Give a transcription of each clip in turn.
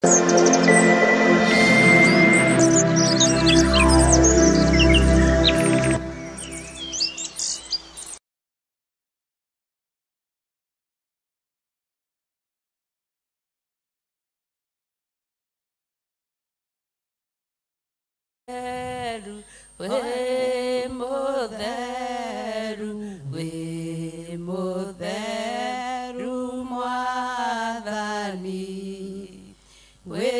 We mutheru, we mutheru Mwathani. We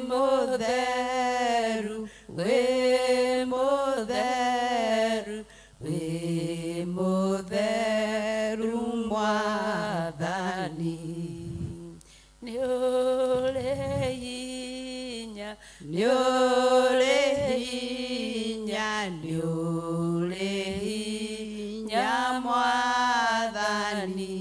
mutheru, we mutheru, we mutheru Mwathani. Nĩ ũrĩ hinya, nĩ ũrĩ hinya, nĩ ũrĩ hinya Mwathani.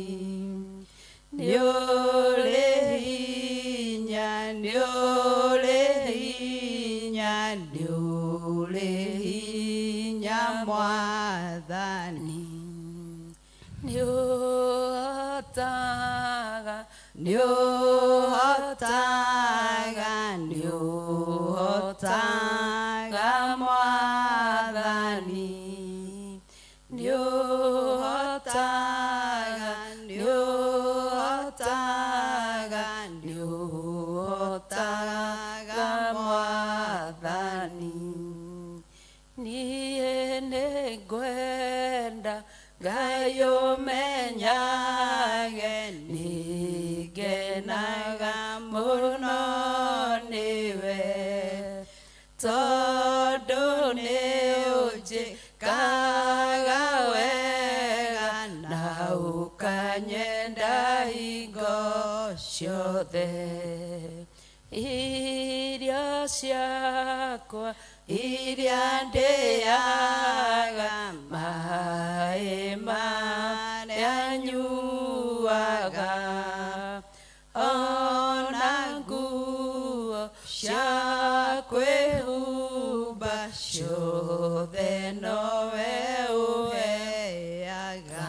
Nĩ ũrĩ hinya, nĩ ũrĩ hinya, nĩ ũrĩ hinya Mwathani. Nĩ ũhotaga, nĩ ũhotaga, nĩ ũhotaga Mwathani. Nĩ ũhotaga, nĩ ũhotaga, nĩ ũhotaga Mwathani. Niĩ nĩngwenda Ngai ũmenyage, nĩngenaga mũno nĩwe, tondũ nĩũnjĩkaga wega na ũkanyenda hingo ciothe. Irio ciakwa iria ndĩaga, maĩ marĩa nyuaga, ona nguo cia kwĩhumba, ciothe nowe ũheaga.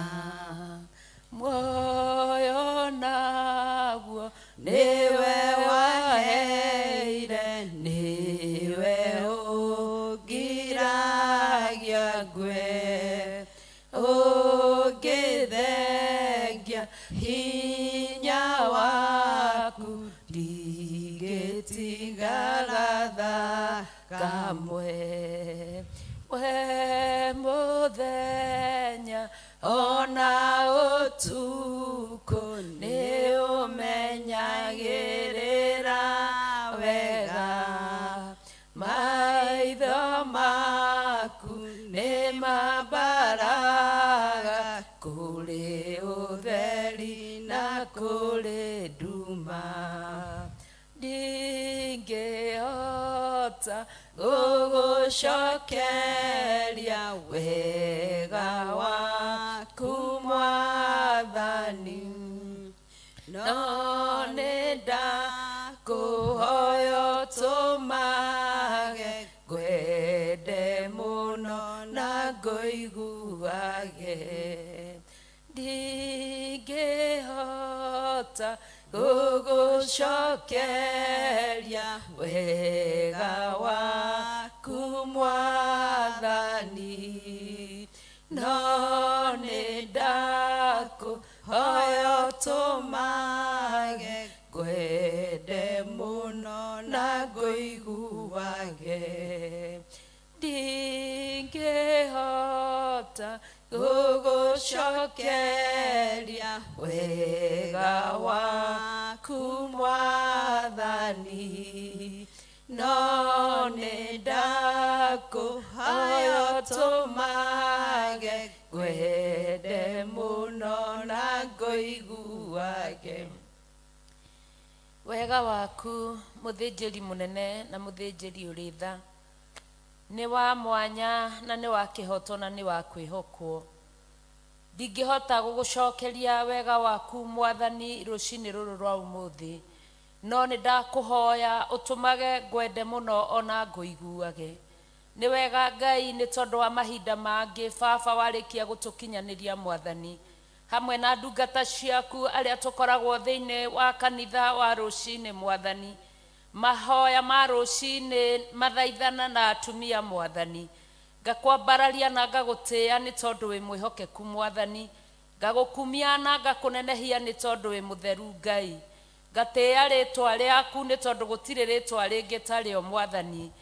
Muoyo naguo nĩwe waheire, nĩwe ũngiragia ngwe, ũngĩthengia hinya waku, ndingĩtigara tha kamwe. We mũthenya ona ũtukũ nĩ ũmenyagĩrĩra wega, maitho maku nĩ mambaraga kũrĩ ũtheri na kũrĩ nduma. Ndingĩhota gũgũcokeria wega waku Mwathani, no nĩ ndakũhoya ũtũmage ngwende mũno na ngũiguage. Ndingĩhota gũgũcokeria wega waku Mwathani, no nĩ ndakũhoya ũtũmage ngwende mũno na ngũiguage. Ndingĩhota gũgũcokeria wega waku Mwathani, no nĩ ndakũhoya ũtũmage ngwende mũno na ngũiguage. Wega waku mũthĩnjĩri mũnene na mũthĩnjĩri ũrĩ tha nĩ wa mwanya na nĩ wa kĩhoto na nĩ wa kwĩhokwo. Ndingĩhota gũgũcokeria wega waku Mwathani rũcinĩ rũrũ rwa ũmũthĩ, no nĩ ndakũhoya ũtũmage ngwende mũno ona ngũiguage. Nĩ wega Ngai, nĩ tondũ wa mahinda mangĩ baba warĩkia gũtũkinyanĩria Mwathani. Hamwe na ndungata ciaku arĩa tũkoragwo thĩinĩ wa kanitha wa rũcinĩ mwathani. Mahoya ma rũcinĩ mathaithana na atumia mwathani. Ngakwambararia na ngagũtĩĩa nĩ tondũ wĩ mwĩhokeku mwathani. Ngagũkumia na ngakũnenehia nĩ tondũ wĩ mũtheru Ngai. Ngatĩĩa rĩtwa rĩaku nĩ tondũ gũtirĩ rĩtwa rĩngĩ tarĩo mwathani.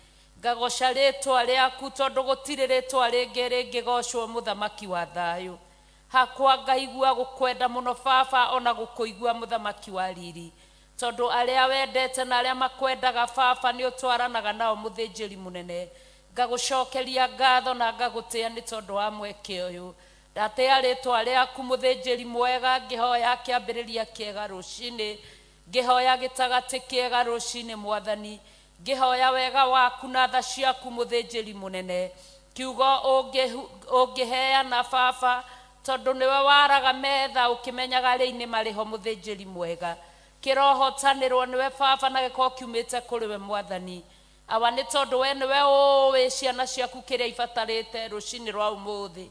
Ngagoca rĩtwa rĩaku tondũ gũtirĩ rĩtwa rĩngĩ rĩngĩgocwo mũthamaki wa thayũ. Hakwa ngaigua gũkwenda mũno baba ona gũkũigua mũthamaki wa riri. Tondũ arĩa wendete na arĩa makwendaga baba nĩ ũtwaranaga nao mũthĩnjĩri mũnene. Ngagũcokeria ngatho na ngagũtĩĩa nĩ tondũ wa mweke ũyũ. Ndatĩĩa rĩtwa rĩaku mũthĩnjĩri mwega, ngĩhoya kĩambĩrĩria kĩega rũcinĩ, ngĩhoya gĩtagatĩ kĩega rũcinĩ mwathani, ngĩhoya wega waku na tha ciaku mũthĩnjĩri mũnene. Kiugo ũngĩheana baba tondũ nĩwe waraga metha ũkĩmenyaga arĩa-inĩ marĩ ho mũthĩnjĩri mwega. Kĩrohotanĩrwo nĩwe baba na gĩkorwo kiumĩte kũrĩ we mwathani. Awa nĩ tondũ we nĩwe ũĩ ciana ciaku kĩrĩa ibatarĩte rũcinĩ rwa ũmũthĩ.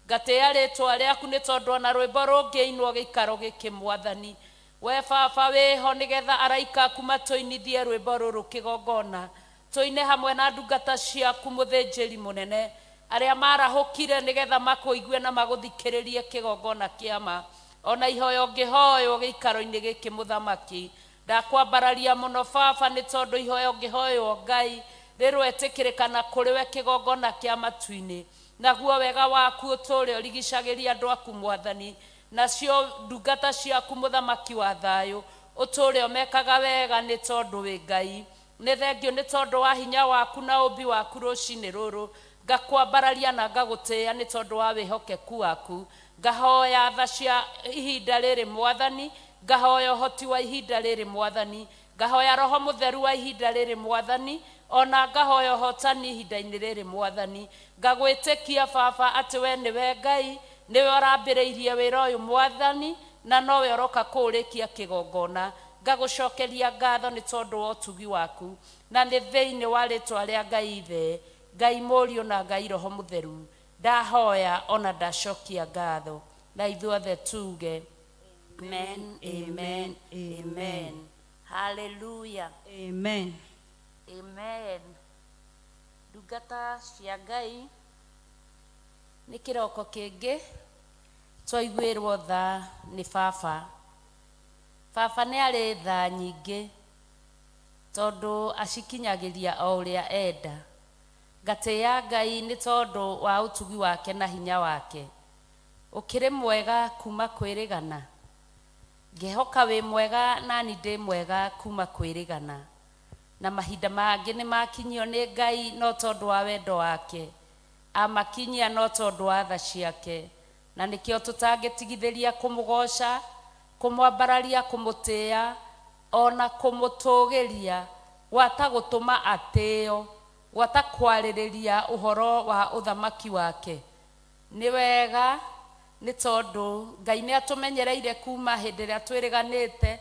Ngatĩĩa rĩtwa rĩaku nĩ tondũ ona rwĩmbo rũngĩinwo gĩikaro gĩkĩ mwathani. We baba wĩho nĩgetha araika aku matũinithie rwĩmbo rũrũ kĩgongona. Tũine hamwe na ndungata ciaku mũthĩnjĩri mũnene arĩa marahũkire nĩgetha makũigue na magũthikĩrĩrie kĩgongona kĩama. Ona ihoyo ngĩhoywo gĩikaro-inĩ gĩkĩ mũthamaki. Ndakwambararia mũno baba nĩ tondũ ihoyo ngĩhoywo Ngai rĩrwetĩkĩrĩkana kũrĩ we kĩgongona kĩa matu-inĩ. Naguo wega waku ũtũũre ũrigicagĩria andũ aku mwathani. Nacio ndungata ciaku mũthamaki wa thayũ ũtũũre ũmekaga wega nĩ tondũ wĩ Ngai. Nĩ thengio nĩ tondũ wa hinya waku na ũmbi waku rũcinĩ rũrũ. Ngakwambararia na ngagũtĩĩa nĩ tondũ wa wĩhokeku waku. Ngahoya tha cia ihinda rĩrĩ mwathani, ngahoya ũhoti wa ihinda rĩrĩ mwathani, ngahoya roho mũtheru wa ihinda rĩrĩ mwathani, ona ngahoya ũhotani ihinda-inĩ rĩrĩ mwathani. Ngagwĩtĩkia baba atĩ we nĩwe Ngai, nĩwe ũrambĩrĩirie wĩra ũyũ mwathani, na nowe ũroka kũũrĩkia kĩgongona. Ngagũcokeria ngatho nĩ tondũ wa ũtugi waku, na nĩ thĩinĩ wa rĩtwa rĩa Ngai Ithe, Ngai Mũriũ na Ngai Roho Mũtheru. Ndahoya ona ndacokia ngatho, na ithuothe tuge amen, amen, amen. Hallelujah. Amen. Amen. Ndungata cia Ngai, nĩ kĩroko kĩngĩ twaiguĩrwo tha nĩ baba. Baba nĩ arĩ tha nyingĩ tondũ acikinyagĩria o ũrĩa enda. Ngatĩĩa Ngai nĩ tondũ wa ũtugi wake na hinya wake. Ũkĩrĩ mwega kuma kwĩrĩgana. Ngĩhoka wĩ mwega nani ndĩ mwega kuma kwĩrĩgana. Na mahinda mangĩ nĩ makinyio nĩ Ngai no tondũ wa wendo wake. Amakinyia no tondũ wa tha ciake. Na nĩkĩo tũtangĩtigithĩria kũmũgoca, kũmwambararia, kũmũtĩĩa, ona kũmũtũgĩria, gwata gũtũma atĩĩo, gwata kwarĩrĩria ũhoro wa ũthamaki wake. Nĩ wega nĩ tondũ Ngai nĩ atũmenyereire kuma hĩndĩ ĩrĩa twĩrĩganĩte,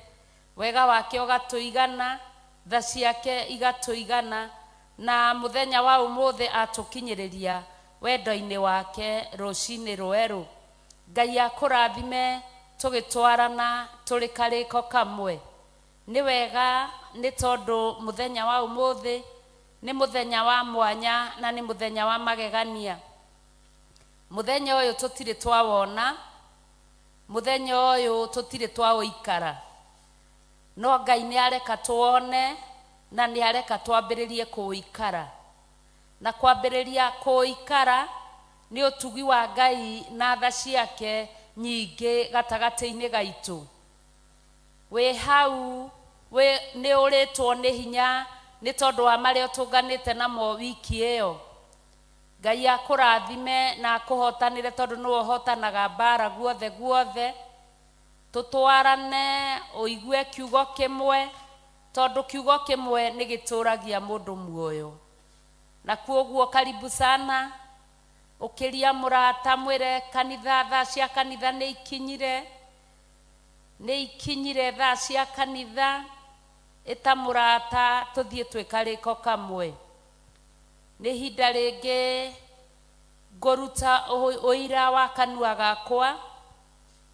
wega wake ũgatũigana, tha ciake igatũigana, na mũthenya wa ũmũthĩ atũkinyĩrĩria wendo-inĩ wake rũcinĩ rwerũ. Ngai akũrathime tũgĩtwarana tũrĩ karĩko kamwe. Nĩ wega nĩ tondũ mũthenya wa ũmũthĩ nĩ mũthenya wa mwanya na nĩ mũthenya wa magegania. Mũthenya ũyũ tũtirĩ twawona, mũthenya ũyũ tũtirĩ twaũikara. No Ngai nĩ areka tuone na nĩ areka twambĩrĩrie kũũikara. Na kwambĩrĩria kũũikara nĩ ũtugi wa Ngai na tha ciake nyingĩ gatagatĩ-inĩ gaitũ. Wĩ hau nĩ ũrĩtwo nĩ hinya nĩ tondũ wa marĩa ũtũnganĩte namo wiki ĩyo. Ngai akũrathime na akũhotanĩre tondũ nĩwe ũhotanaga mbara guothe guothe. Tũtwarane ũigue kiugo kĩmwe tondũ kiugo kĩmwe nĩ gĩtũragia mũndũ muoyo. Na kuoguo karibu sana ũkĩria mũrata mwĩre kanitha thaa cia kanitha nĩ ikinyire, nĩ ikinyire thaa cia kanitha. Ĩta mũrata tũthiĩ twĩkarĩko kamwe. Nĩ ihinda rĩngĩ ngũruta ũira wa kanua gakwa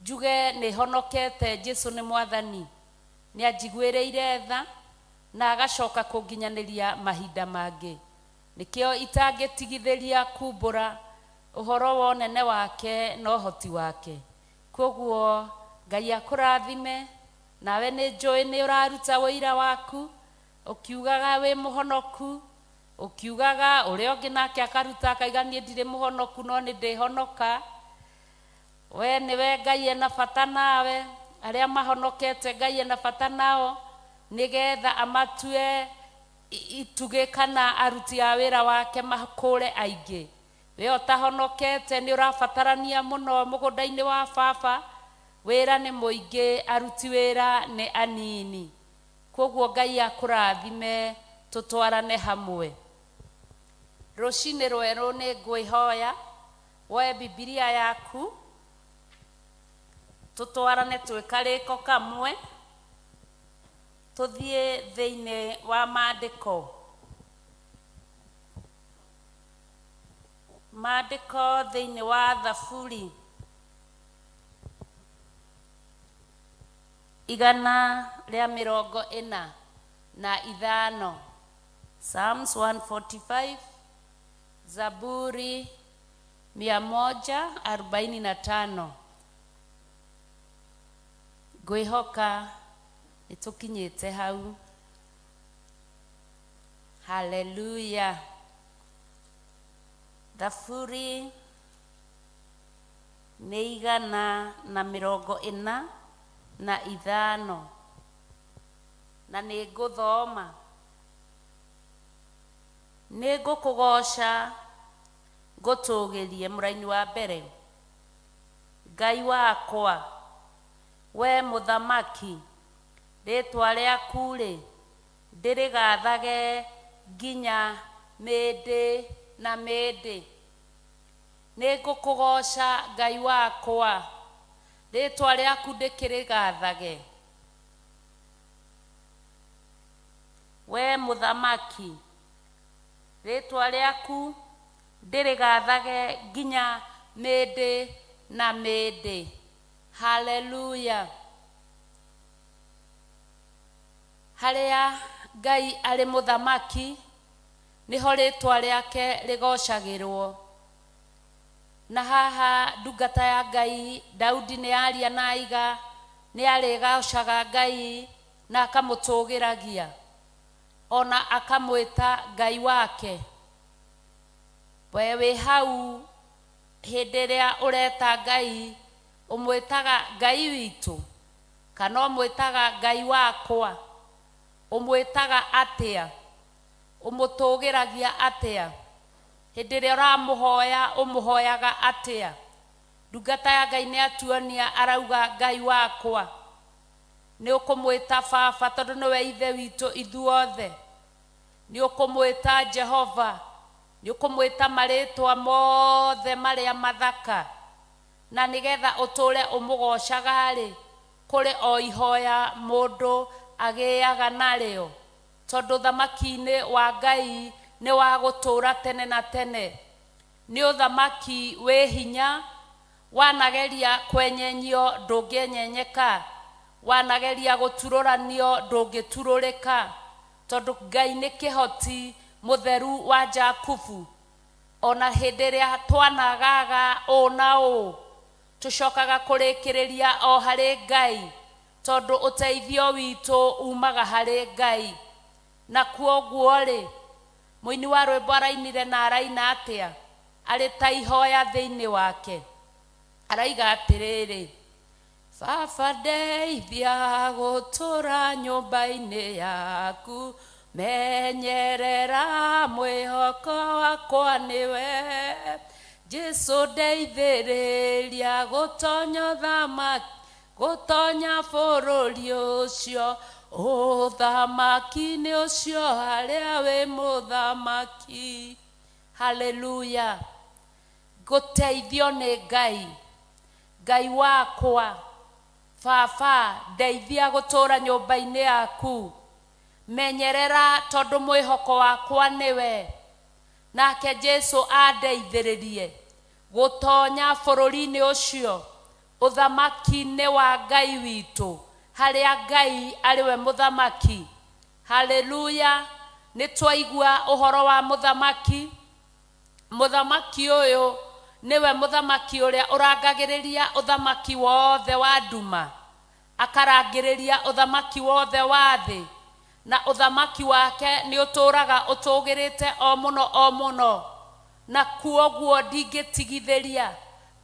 Njuge nĩ honokete Jesu nĩ mwathani, nĩ anjiguĩrĩire tha na agacoka kũnginyanĩria mahinda mangĩ. Nĩkĩo itangĩtigithĩria kumbũra ũhoro wa ũnene wake na ũhoti wake. Koguo Ngai akũrathime, nawe nĩ njũĩ nĩ ũraruta ũira waku, ũkiugaga wĩ mũhonoku, ũkiugaga ũrĩa ũngĩ nake akaruta akaiga niĩ ndirĩ mũhonoku no nĩ ndĩhonoka. We nĩwe Ngai ena bata nawe, arĩa mahonokete Ngai ena bata nao, nĩgetha amatue itugĩ kana aruti a wĩra wake makũre aingĩ. We ũtahonokete nĩ ũrabatarania mũno mũgũnda-inĩ wa baba, wĩra nĩ mũingĩ, aruti wĩra nĩ anini. Koguo Ngai akũrathime tũtwarane hamwe. Rũcinĩ rwerũ nĩ ngwĩhoya woe Bibilia yaku tũtwarane twĩ karĩko kamwe, tũthiĩ thĩinĩ wa maandĩko. Maandĩko thĩinĩ wa Thaburi 145, Psalms 145, Zaburi 145. Ngwĩhoka nĩtũkinyĩte hau. Haleluya. Thaburi nĩ 145, na nĩ ngũthoma. Nĩ ngũkũgoca ngũtũgĩrie, mũraini wa mbere. Ngai wakwa, we mũthamaki, rĩtwa rĩaku rĩ ndĩrĩgathage nginya mĩndĩ na mĩndĩ. Nĩ ngũkũgoca Ngai wakwa, rĩtwa rĩaku ndĩkĩrĩgathage. We mũthamaki, rĩtwa rĩaku ndĩrĩgathage nginya mĩndĩ na mĩndĩ. Haleluya. Harĩa Ngai arĩ mũthamaki, nĩho rĩtwa rĩake rĩgocagĩrwo. Na haha ndungata ya Ngai Daudi nĩ aria na aiga nĩ arĩgocaga Ngai na akamũtũgĩragia, ona akamwĩta Ngai wake. We wĩ hau hĩndĩ ĩrĩa ũreta Ngai, ũmwĩtaga Ngai witũ kana ũmwĩtaga Ngai wakwa? Ũmwĩtaga atĩa? Ũmũtũgĩragia atĩa? Hĩndĩ ĩrĩa ũramũhoya ũmũhoyaga atĩa? Ndungata ya Ngai nĩ atuonia, arauga Ngai wakwa. Nĩ ũkũmwĩta baba tondũ nĩwe ithe witũ ithuothe. Nĩ ũkũmwĩta Jehova, nĩ ũkũmwĩta marĩtwa mothe marĩa mathaka. Na nĩgetha ũtũre ũmũgocaga-rĩ, kũrĩ o ihoya mũndũ agĩaga narĩo, tondũ thamaki-inĩ wa Ngai nĩ wa gũtũra tene na tene. Nĩ ũthamaki wĩ hinya, wanageria kwenyenyio ndũngĩenyenyeka, wanageria gũturũranio ndũngĩturũrĩka, tondũ Ngai nĩ kĩhoti mũtheru wa Jakubu. Ona hĩndĩ ĩrĩa twanagaga ũũ na ũũ, tũcokaga kũrĩkĩrĩria o harĩ Ngai, tondũ ũteithio witũ umaga harĩ Ngai. Na kuoguo-rĩ, mũini wa rwĩmbo arainire na araina atĩa? Arĩ ta ihoya thĩinĩ wake. Araiga atĩrĩrĩ, Baba ndeithia gũtũra nyũmba-inĩ yaku, menyerera mwĩhoko wakwa nĩwe. Jesu ndeithĩrĩria gũtonya thamaki, gũtonya bũrũri ũcio, ũthamaki-inĩ ũcio harĩa wĩ mũthamaki. Haleluya. Gũteithio nĩ Ngai. Ngai wakwa, baba ndeithia gũtũra nyũmba-inĩ yaku, menyerera tondũ mwĩhoko wakwa nĩwe. Nake Jesu andeithĩrĩrie gũtonya bũrũri-inĩ ũcio, Ũthamaki-inĩ wa Ngai witũ, harĩa Ngai arĩ we mũthamaki. Haleluya! Nĩ twaigua ũhoro wa mũthamaki. Mũthamaki ũyũ nĩwe mũthamaki ũrĩa ũrangagĩrĩria ũthamaki wothe wa nduma, akarangĩrĩria ũthamaki wothe wa thĩ, na ũthamaki wake nĩ ũtũũraga ũtũgĩrĩte o mũno o mũno. Na kuoguo ndingĩtigithĩria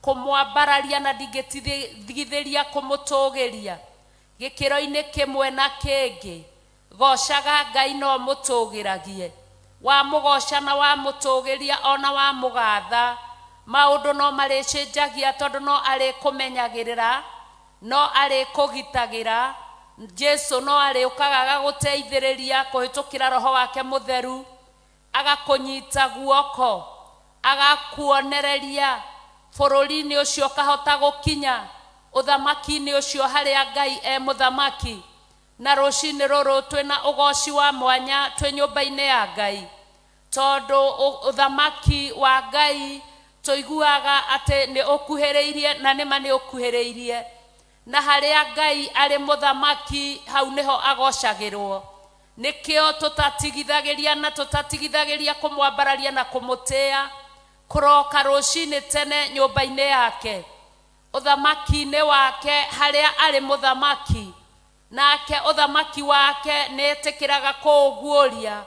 kũmwambararia na ndingĩtigithĩria kũmũtũgĩria gĩkĩro-inĩ kĩmwe na kĩngĩ. Gocaga Ngai no mũtũgĩragie, wamũgoca na wamũtũgĩria ona wamũgatha, maũndũ no marĩcenjagia tondũ no arĩkũmenyagĩrĩra, no arĩkũgitagĩra. Jesu no arĩũkaga agagũteithĩrĩria kũhĩtũkĩra roho wake mũtheru, agakũnyita guoko, agakuonereria bũrũri-inĩ ũcio ũkahota gũkinya ũthamaki-inĩ ũcio harĩa Ngai e mũthamaki. Na rũcinĩ rũrũ twĩna ũgoci wa mwanya twĩ nyũmba-inĩ ya Ngai, tondũ ũthamaki wa Ngai tũiguaga atĩ nĩ ũkuhĩrĩirie, na nĩma nĩ ũkuhĩrĩirie. Na harĩa Ngai arĩ mũthamaki, hau nĩho agocagĩrwo. Nĩkĩo tũtatigithagĩria na tũtatigithagĩria kũmwambararia na kũmũtĩa, kũroka rũcinĩ tene nyũmba-inĩ yake, ũthamaki-inĩ wake harĩa arĩ mũthamaki. Nake ũthamaki wake nĩ etĩkĩraga kũũguũria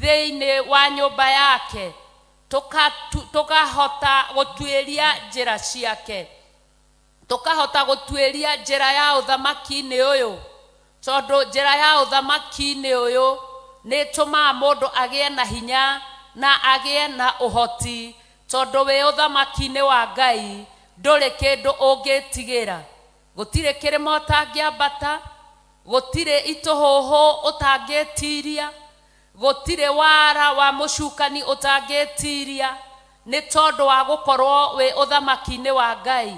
thĩinĩ wa nyũmba yake, tũkahota gũtuĩria njĩra ciake, tũkahota gũtuĩria njĩra ya ũthamaki-inĩ ũyũ, tondũ njĩra ya ũthamaki-inĩ ũyũ nĩ ĩtũmaga mũndũ agĩe na hinya na agĩe na ũhoti, tondũ wĩ ũthamaki-inĩ wa Ngai ndũrĩ kĩndũ ũngĩtigĩra. Gũtirĩ kĩrĩma ũtangĩambata, gũtirĩ itũhũhũ ũtangĩtiria, gũtirĩ wara wa mũcukani ũtangĩtiria, nĩ tondũ wa gũkorwo wĩ ũthamaki-inĩ wa Ngai.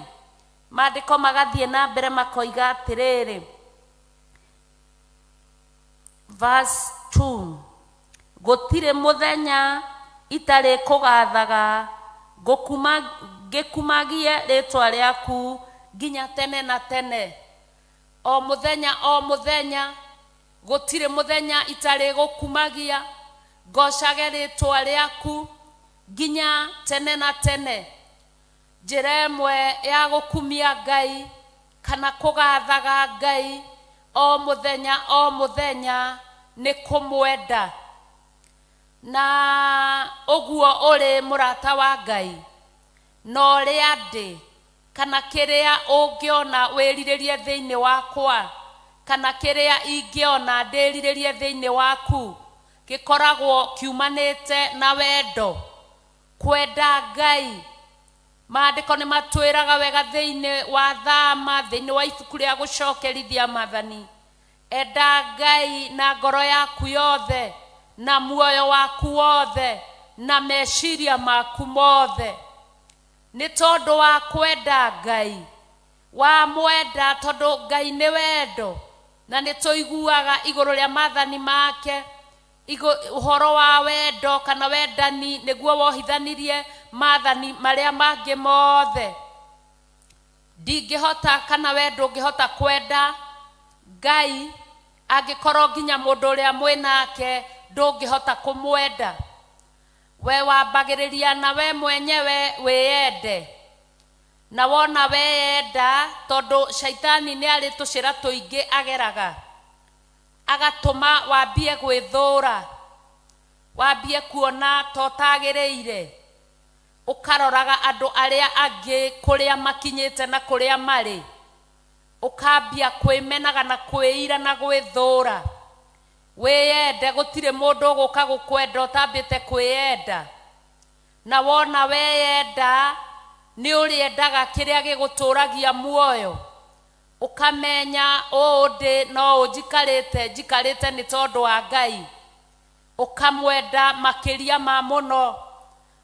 Maandĩko magathiĩ na mbere makoiga atĩrĩrĩ, verse 2, gũtirĩ mũthenya itarĩ kũgathaga, ngĩkumagie rĩtwa rĩaku nginya tene na tene. O mũthenya o mũthenya, gũtirĩ mũthenya itarĩ gũkumagia, ngocage rĩtwa rĩaku nginya tene na tene. Njĩra ĩmwe ya gũkumia Ngai kana kũgathaga Ngai o mũthenya o mũthenya nĩ kũmwenda. Na ũguo ũrĩ mũrata wa Ngai, na ũrĩa ndĩ, kana kĩrĩa ũngĩona wĩrirĩrie thĩinĩ wakwa, kana kĩrĩa ingĩona ndĩrirĩrie thĩinĩ waku, gĩkoragwo kiumanĩte na wendo, kwenda Ngai. Maandĩko nĩ matwĩraga wega thĩinĩ wa Thama, thĩinĩ wa ibuku rĩa gũcokerithia maathani, enda Ngai na ngoro yaku yothe, na muoyo waku wothe, na meciria maku mothe. Nĩ tondũ wa kwenda Ngai, wamwenda tondũ Ngai nĩ wendo, na nĩ tũiguaga igũrũ rĩa maathani make ũhoro wa wendo kana wendani nĩguo wohithanirie maathani marĩa mangĩ mothe. Ndingĩhota kana we ndũngĩhota kwenda Ngai angĩkorwo nginya mũndũ ũrĩa mwĩnake ndũngĩhota kũmwenda. We wambagĩrĩria na we mwenyewe wĩyende, na wona weyenda, tondũ shaitani nĩ arĩ tũcĩra tũingĩ ageraga, agatũma wambie gwĩthũra, wambie kuona ta ũtagĩrĩire, ũkaroraga andũ arĩa angĩ kũrĩa makinyĩte na kũrĩa marĩ, ũkambia kwĩmenaga na kwĩira na gwĩthũra. Wĩyende, gũtirĩ mũndũ ũgũka gũkwenda ũtambĩte kwĩyenda. Na wona weyenda, nĩ ũrĩendaga kĩrĩa gĩgũtũragia muoyo, ũkamenya ũũ ndĩ no ũnjikarĩte, njikarĩte nĩ tondũ wa Ngai, ũkamwenda makĩria ma mũno.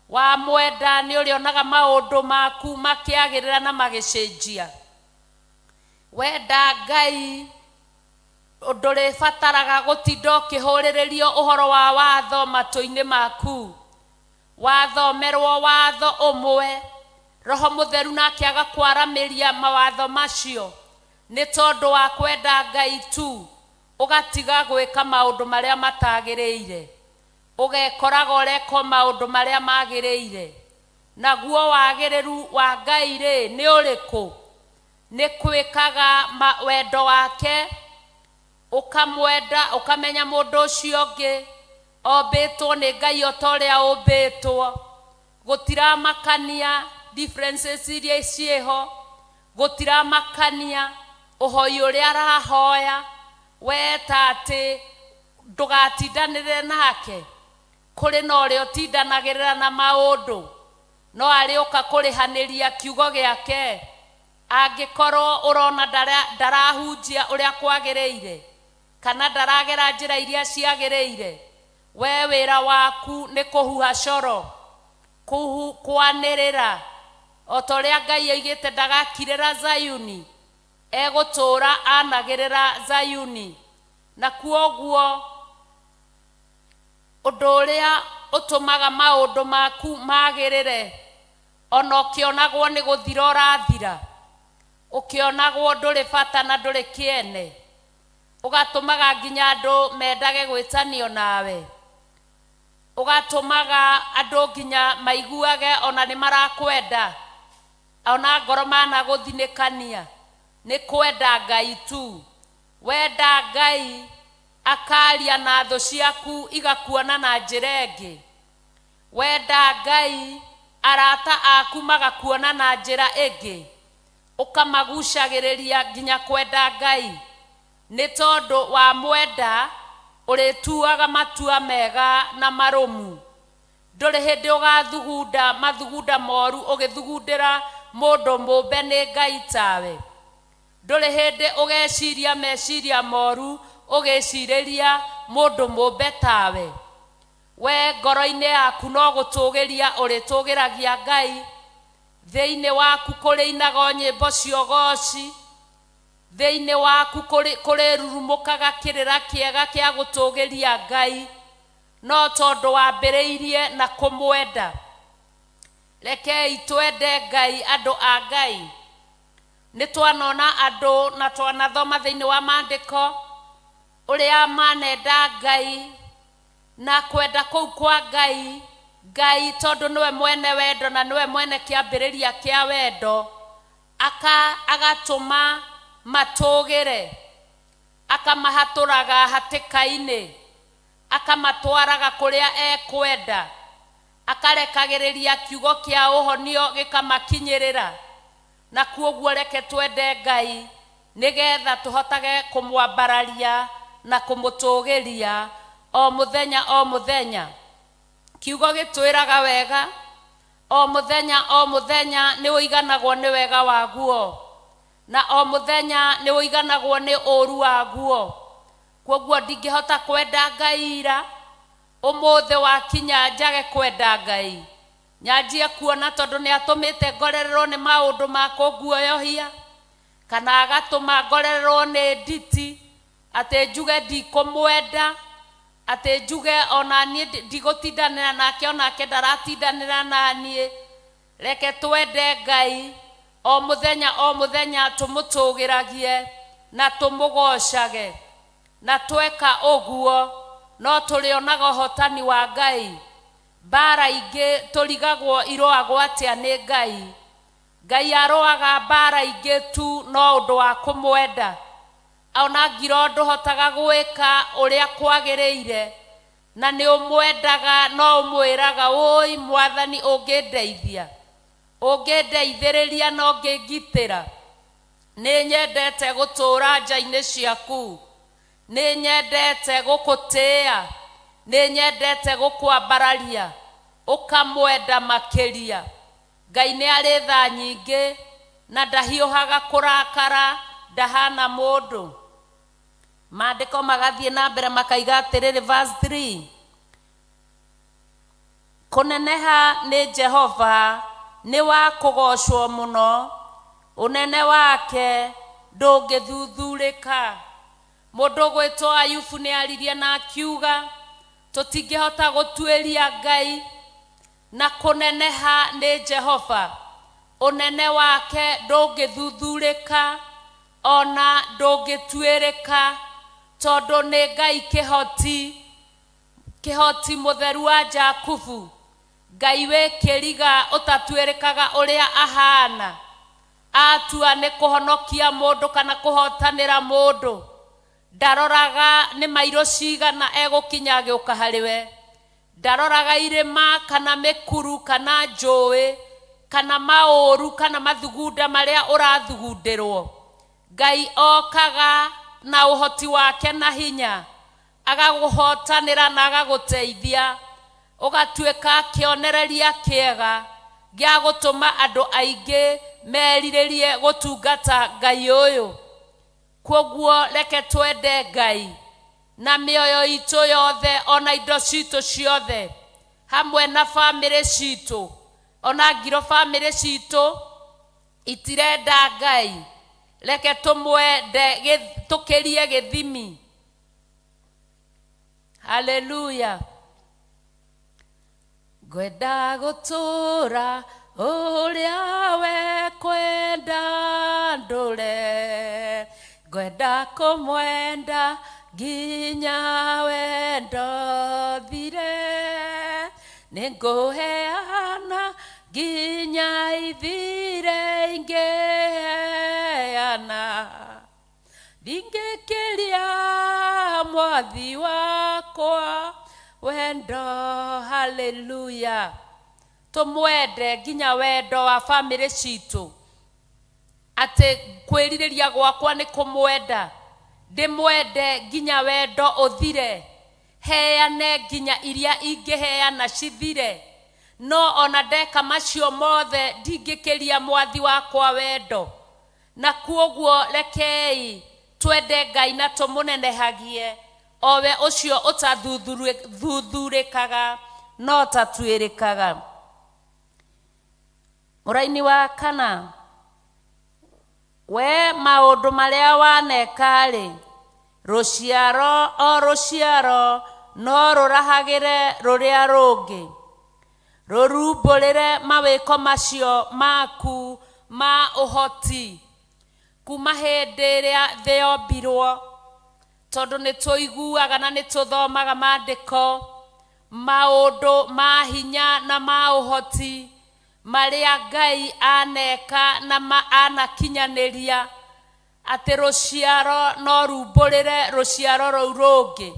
Wamwenda nĩ ũrĩonaga maũndũ maku makĩagĩrĩra na magĩcenjia. Wenda Ngai ndũrĩbataraga gũtinda ũkĩhũrĩrĩrio ũhoro wa watho matũ-inĩ maku. Wathomerwo watho ũmwe, Roho Mũtheru nake agakwaramĩria mawatho macio nĩ tondũ wa kwenda Ngai tu, ũgatiga gwĩka maũndũ marĩa matagĩrĩire, ũgekoraga ũreka maũndũ marĩa magĩrĩire. Naguo wagĩrĩru wa Ngai rĩ nĩ ũrĩkũ? Nĩ kwĩkaga wendo wake, ũkamwenda, ũkamenya mũndũ ũcio ũngĩ ombĩtwo nĩ Ngai o ta ũrĩa ũmbĩtwo. Gũtiramakania differences iria ciĩho, gũtiramakania ũhoi ũrĩa arahoya, we ta atĩ ndũgatindanĩrĩre nake. Kũrĩ na ũrĩa ũtindanagĩrĩra na maũndũ, no arĩũka kũrĩhanĩria kiugo gĩake. Angĩkorwo ũrona ndarahunjia ũrĩa kwagĩrĩire, kana ndaragera njĩra iria ciagĩrĩire, we wĩra waku nĩ kũhuha coro, kwanĩrĩra o ta ũrĩa Ngai oigĩte ndagakirĩra Zayuni, egũtũũra anagĩrĩra Zayuni. Na kuoguo ũndũ ũrĩa ũtũmaga maũndũ maku magĩrĩre, ona ũkĩonagwo nĩ gũthira ũrathira, ũkĩonagwo ndũrĩ bata na ndũrĩ kĩene, ũgatũmaga nginya andũ mendage gwĩtanio nawe, ũgatũmaga andũ nginya maiguage ona nĩ marakwenda, ona ngoro managũthinĩkania. Nĩ kwenda Ngai tu. Wenda Ngai akaria na thũ ciaku igakuona na njĩra ĩngĩ. Wenda Ngai arata aku magakuona na njĩra ĩngĩ, ũkamagucagĩrĩria nginya kwenda Ngai. Nĩ tondũ wa mwenda ũrĩtuaga matua mega na marũmu. Ndũrĩ hĩndĩ ũgathugunda mathugunda moru ũgĩthugundĩra mũndũ mũmbe nĩ Ngai tawe. Ndũrĩ hĩndĩ ũgeciria meciria moru ũgĩcirĩria mũndũ mũmbe tawe. We ngoro-inĩ yaku no gũtũgĩria ũrĩtũgĩragia Ngai, thĩinĩ waku kũrĩinaga nyĩmbo cia ũgoci, thĩinĩ waku kũrĩrurumũkaga kĩrĩra kĩega kĩa gũtũgĩria Ngai, no tondũ wambĩrĩirie na kũmwenda. Rekei twende Ngai, andũ a Ngai. Nĩ twanona andũ na twanathoma thĩinĩ wa maandĩko ũrĩa manenda Ngai na kwenda kũu kwa Ngai. Ngai tondũ nĩwe mwene wendo na nĩwe mwene kĩambĩrĩria kĩa wendo, agatũma matũgĩre, akamahatũraga hatĩka-inĩ, akamatwaraga kũrĩa ekwenda, akarekagĩrĩria kiugo kĩa ũhonio gĩkamakinyĩrĩra. Na kuoguo reke twende Ngai nĩgetha tũhotage kũmwambararia na kũmũtũgĩria o mũthenya o mũthenya. Kiugo gĩtwĩraga wega, o mũthenya o mũthenya nĩ ũiganagwo nĩ wega waguo, na o mũthenya nĩ ũiganagwo nĩ ũru waguo. Kuoguo ndingĩhota kwenda Ngai ira, ũmũthĩ wakinya njage kwenda Ngai, nyanjie kuona tondũ nĩ atũmĩte ngorererwo nĩ maũndũ ma kũnguoyohia, kana agatũma ngorererwo nĩ nditi, atĩ njuge ndikũmwenda, atĩ njuge ona niĩ ndigũtindanĩra nake, onake ndaratindanĩra na niĩ. Reke twende Ngai o mũthenya o mũthenya, tũmũtũgĩragie na tũmũgocage. Na tweka ũguo no tũrĩonaga ũhotani wa Ngai. Mbara ingĩ tũrigagwo irũagwo atĩa nĩ Ngai. Ngai arũaga mbara ingĩ tu no ũndũ wa kũmwenda. Ona ngiro ndũhotaga gwĩka ũrĩa kwagĩrĩire, na nĩ ũmwendaga, no ũmwĩraga ũi Mwathani ũngĩndeithia, ũngĩndeithĩrĩria na ũngĩngitĩra. Nĩ nyendete gũtũũra nja-inĩ ciaku, nĩ nyendete gũkũtĩĩa, nĩ nyendete gũkwambararia, ũkamwenda makĩria. Ngai nĩ arĩ tha nyingĩ na ndahiũhaga kũrakara, ndahana mũndũ. Maandĩko magathiĩ na mbere makaiga atĩrĩrĩ, verse 3, kũneneha nĩ Jehova nĩ wa kũgocwo mũno, ũnene wake ndũngĩthuthurĩka. Mũndũ ũgwĩtwo Ayubu nĩ aririe na akiuga tũtingĩhota gũtuĩria Ngai, na kũneneha nĩ Jehova. Ũnene wake ndũngĩthuthurĩka ona ndũngĩtuĩrĩka, tondũ nĩ Ngai kĩhoti, kĩhoti mũtheru wa Jakubu, Ngai wĩ kĩriga ũtatuĩrĩkaga ũrĩa ahana. Atua nĩ kũhonokia mũndũ kana kũhotanĩra mũndũ, ndaroraga nĩ mairũ cigana egũkinya agĩũka harĩ we, ndaroraga irĩma kana mĩkuru kana njũĩ kana maũru kana mathugunda marĩa ũrathugundĩrwo. Ngai okaga na ũhoti wake na hinya, agagũhotanĩra na agagũteithia, ũgatuĩka kĩonereria kĩega gĩa gũtũma andũ aingĩ merirĩrie gũtungata Ngai ũyũ. Kwoguo reke twende Ngai na mĩoyo itũ yothe ona indo citũ ciothe, hamwe na bamĩrĩ citũ. Ona ngiro bamĩrĩ citũ itirenda Ngai, reke tũmwende tũkĩrie gĩthimi. Haleluya. Ngwenda gũtũũra ũrĩa we kwenda ndũre, ngwenda kũmwenda nginya wendo thire, nĩngũheana nginya ithire ingĩheana, ndingĩkĩria mwathi wakwa wendo. Haleluya. Tũmwende nginya wendo wa bamĩrĩ citũ, atĩ kwĩrirĩria gwakwa nĩ kũmwenda, ndĩmwende nginya wendo ũthire, heane nginya iria ingĩheana cithire, no ona ndeka macio mothe ndingĩkĩria mwathi wakwa wendo. Na kuoguo rekei twende Ngai na tũmũnenehagie, owe ũcio ũtathuthurĩkaga no tatuĩrĩkaga. Mũraini wa kana, we maũndũ marĩa waneka-rĩ, rũciaro o rũciaro no rũrahagĩre rũrĩa rũngĩ, rũrumbũrĩre mawĩko macio maku ma ũhoti kuma hĩndĩ ĩrĩa thĩ yombirwo. Tondũ nĩ tũiguaga na nĩ tũthomaga maandĩko, maũndũ ma hinya na ma ũhoti marĩa Ngai aneka na anakinyanĩria, atĩ rũciaro no rumbũrĩre rũciaro rũu rũngĩ.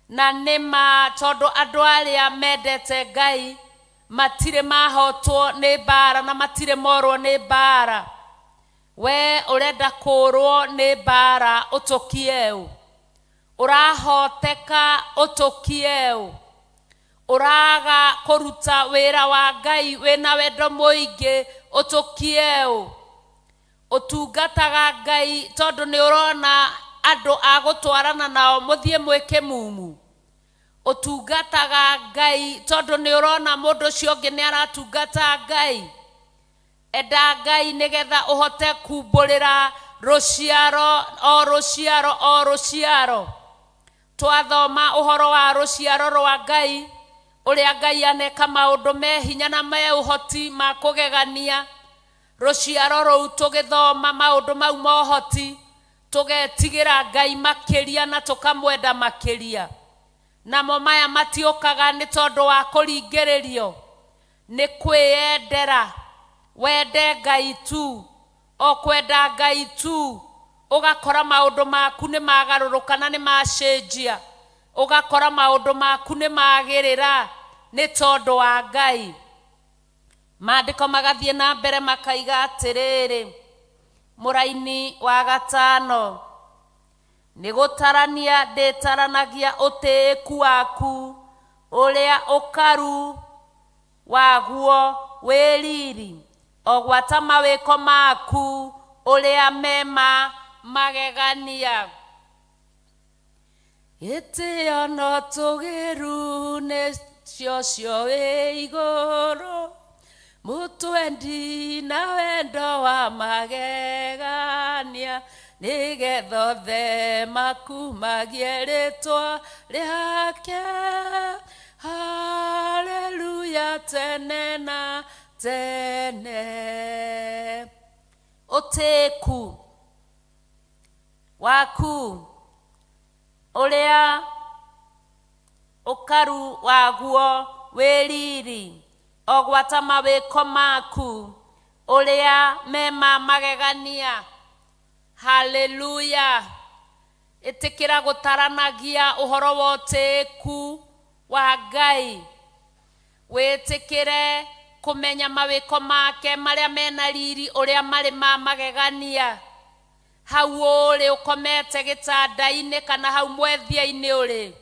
Na nĩ ma, tondũ andũ arĩa mendete Ngai matirĩ mahotwo nĩ mbara na matirĩ morwo nĩ mbara. We ũrenda kũrwo nĩ mbara ũtũkie ũ? Ũrahoteka ũtũkie ũ? Ũraga kũruta wĩra wa Ngai wĩna wendo mũingĩ ũtũkie ũ? Ũtungataga Ngai tondũ nĩ ũrona andũ a gũtwarana nao mũthiĩ mwĩke mumu. Ũtungataga Ngai tondũ nĩ ũrona mũndũ ũcio ũngĩ nĩ aratungata Ngai. Enda Ngai nĩgetha ũhote kumbũrĩra rũciaro o rũciaro o rũciaro. Twathoma ũhoro wa rũciaro rwa Ngai, ũrĩa Ngai aneka maũndũ me hinya na me ũhoti ma kũgegania. Rũciaro rũu tũgĩthoma maũndũ mau ma ũhoti, tũgetigĩra Ngai makĩria na tũkamwenda makĩria. Namo maya matiũkaga nĩ tondũ wa kũringĩrĩrio, nĩ kwĩyendera. Wende Ngai tu, o kwenda Ngai tu, ũgakora maũndũ maku nĩ magarũrũka na nĩ macenjia, ũgakora maũndũ maku nĩ magĩrĩra nĩ tondũ wa Ngai. Maandĩko magathiĩ na mbere makaiga atĩrĩrĩ, mũraini wa gatano, nĩ gũtarania ndĩtaranagia ũtĩĩku waku ũrĩa ũkaru waguo wĩ riri, o gwata mawĩko maku ũrĩa mema magegania. Gĩtĩo no tũgĩru nĩcio cio wĩ igũrũ, mũtwendi na wendo wa magegania, nĩgetha othe makumagie rĩtwa rĩake. Haleluya tene na tene. Ũtĩĩku waku ũrĩa ũkaru waguo wĩ riri, o gwata mawĩko maku ũrĩa mema magegania. Haleluya. Ĩtĩkĩra gũtaranagia ũhoro wa ũtĩĩku wa Ngai, wĩtĩkĩre kũmenya mawĩko make marĩa mena riri ũrĩa marĩ ma magegania. Hau ũrĩ ũkomete gĩtanda-inĩ kana hau mwethia-inĩ ũrĩ,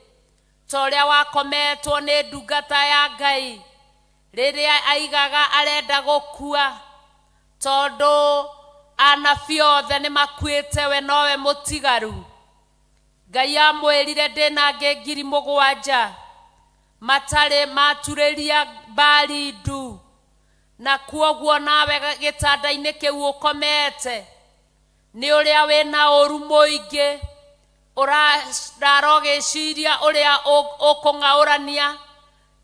ta ũrĩa wakometwo nĩ ndungata ya Ngai rĩrĩa aigaga arenda gũkua, tondũ anabii othe nĩ makuĩte, we nowe mũtigaru. Ngai amwĩrire ndĩna angĩ 7,000 matarĩ maturĩria mbari ndu, na kuoguo nawe gĩtanda-inĩ kĩu ũkomete nĩ ũrĩa wĩna ũru mũingĩ, ũrarara ũgĩciria ũrĩa ũkũng'aũrania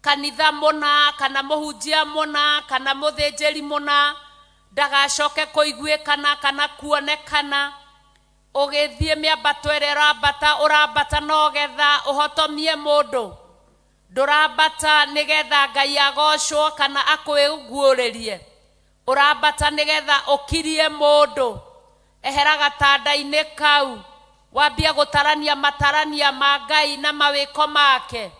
kanitha mũna kana mũhunjia mũna kana mũthĩnjĩri mũna ndagacoke kũiguĩkana kana kuonekana. Ũgĩthiĩ mĩambato ĩrĩa ũrambata, ũrambata no getha ũhotomie mũndũ, ndũrambata nĩgetha Ngai agocwo kana akwĩguũrĩrie, ũrambata nĩgetha ũkirie mũndũ. Ehera gatanda-inĩ kau, wambie gũtarania matarania ma Ngai na mawĩko make.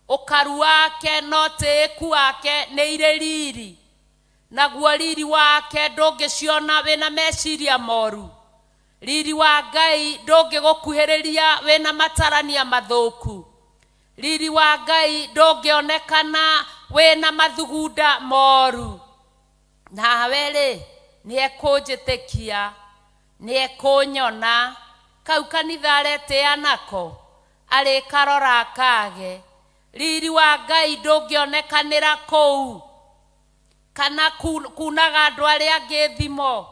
Ũkaru wake na ũtĩĩku wake nĩ irĩ riri, naguo riri wake ndũngĩciona wĩna meciria moru. Riri wa Ngai ndũngĩgũkuhĩrĩria wĩna matarania mathũku. Riri wa Ngai ndũngĩonekana wĩna mathugunda moru. Nawe rĩ, nĩekũnjĩtĩkia, nĩekũnyona. Kau kanitha aretĩĩa nako arĩkarora kage. Riri wa Ngai ndũngĩonekanĩra kũu, kana kunaga andũ arĩa angĩ thimo,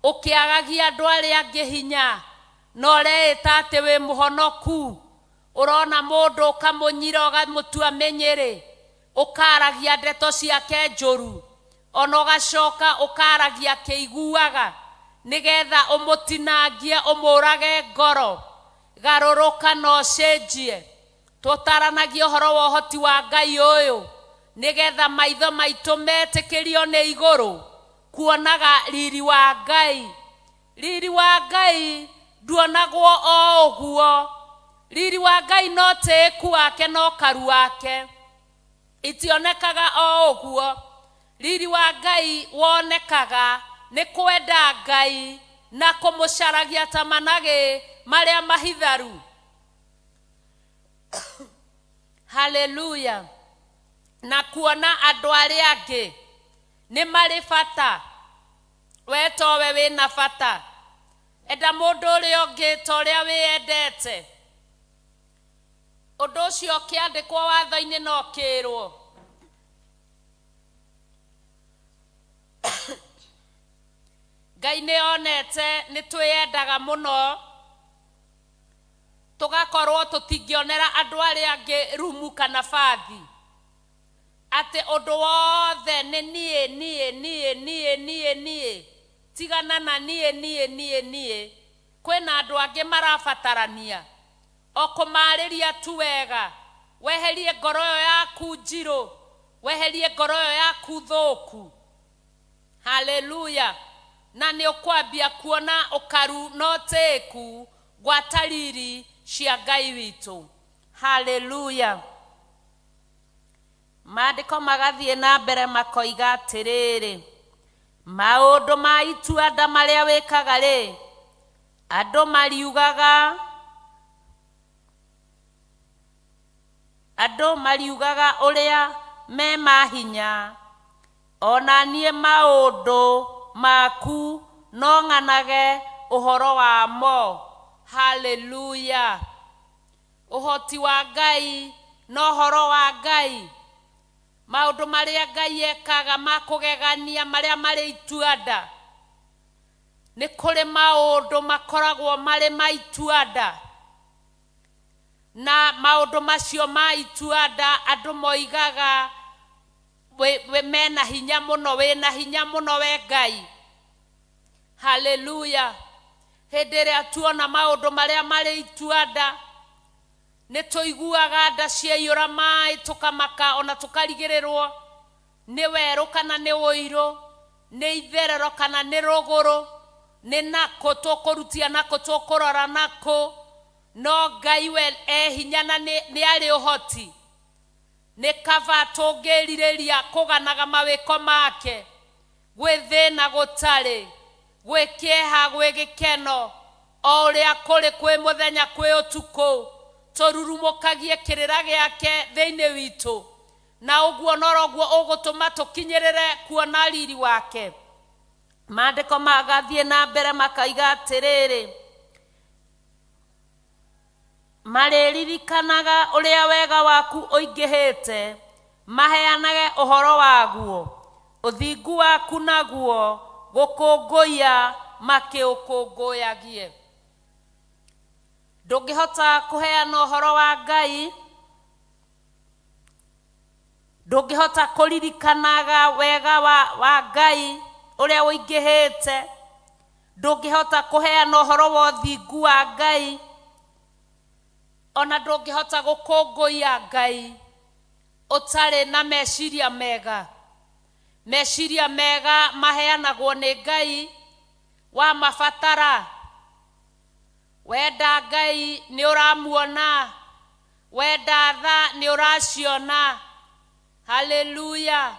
ũkĩagagia andũ arĩa angĩ hinya, na ũreĩta atĩ wĩ mũhonoku. Ũrona mũndũ ũkamũnyira ũgamũtua mĩnyĩrĩ, ũkaragia ndeto ciake njũru, ona ũgacoka ũkaragia kĩiguaga nĩgetha ũmũtinangie ũmũrage ngoro. Garũrũka na ũcenjie. Tũtaranagia ũhoro wa ũhoti wa Ngai ũyũ nĩgetha maitho maitũ metĩkĩrio nĩ igũrũ kuonaga riri wa Ngai. Riri wa Ngai nduonagwo o ũguo. Riri wa Ngai no tĩĩku wake no karu wake, itionekaga o ũguo. Riri wa Ngai wonekaga nĩ kwenda Ngai na kũmũcaragia ta managĩ marĩa mahitharu. Haleluya. Na kuona andũ arĩa angĩ nĩ marĩ bata, we towe wĩna bata. Enda mũndũ ũrĩa ũngĩ ta ũrĩa wĩyendete. Ũndũ ũcio ũkĩandĩkwo watho-inĩ no ũkĩrwo. Ngai nĩ onete nĩ twĩyendaga mũno, tũgakorwo tũtingĩonera andũ arĩa angĩ rumu kana bathi, atĩ ũndũ wothe nĩ niĩ niĩ niĩ niĩ niĩ niĩ, tigana na niĩ niĩ niĩ niĩ. Kwĩna andũ angĩ marabatarania o kũmarĩria tu wega. Weherie ngoro ĩyo yaku njirũ, weherie ngoro ĩyo yaku thũku. Haleluya. Na nĩ ũkwambia kuona ũkaru na ũtĩĩku gwata riri cia Ngai witũ. Haleluya. Maandĩko magathiĩ na mbere makoiga atĩrĩrĩ, maũndũ ma itua-nda marĩa wĩkaga rĩ, andũ mariugaga ũrĩa me mahinya, ona niĩ maũndũ maku no ng'anage ũhoro wamo. Haleluya. Ũhoti wa Ngai na ũhoro wa Ngai, maũndũ marĩa Ngai ekaga ma kũgegania marĩa marĩ itua-nda. Nĩ kũrĩ maũndũ makoragwo marĩ ma itua-nda, na maũndũ macio ma itua-nda andũ moigaga Mena hinya mũno, wĩna hinya mũno we Ngai. Haleluya. Hĩndĩ ĩrĩa tuona maũndũ marĩa marĩ ituanda, nĩ tũiguaga nda ciaiyũra maĩ, tũkamaka ona tũkarigĩrĩrwo nĩ werũ kana nĩ ũirũ, nĩ itherero kana nĩ rũgũrũ, nĩ nakũ tũkũrutia, nakũ tũkũrora nakũ. No Ngai we e hinya na nĩ arĩ ũhoti. Nĩ kaba tũngĩrirĩria kũganaga mawĩko make, gwĩ thĩna gũtarĩ, gwĩ kĩeha, gwĩ gĩkeno, o ũrĩa kũrĩ, kwĩ mũthenya, kwĩ ũtukũ, tũrurumũkagie kĩrĩra gĩake thĩinĩ witũ, na ũguo noroguo ũgũtũma tũkinyĩrĩre kuona riri wake. Maandĩko magathiĩ na mbere makaiga atĩrĩrĩ, marĩririkanaga ũrĩa wega waku ũingĩhĩte, maheanage ũhoro waguo, ũthingu waku naguo gũkũngũiya makĩũkũngũyagie. Ndũngĩhota kũheana ũhoro wa Ngai, ndũngĩhota kũririkanaga wega wa Ngai ũrĩa ũingĩhĩte, ndũngĩhota kũheana ũhoro wa ũthingu wa Ngai, ona ndũngĩhota gũkũngũiya Ngai ũtarĩ na meciria mega. Meciria mega maheanagwo nĩ Ngai wa mabatara. Wenda Ngai nĩ ũramuona, wenda tha nĩ ũraciona. Haleluya.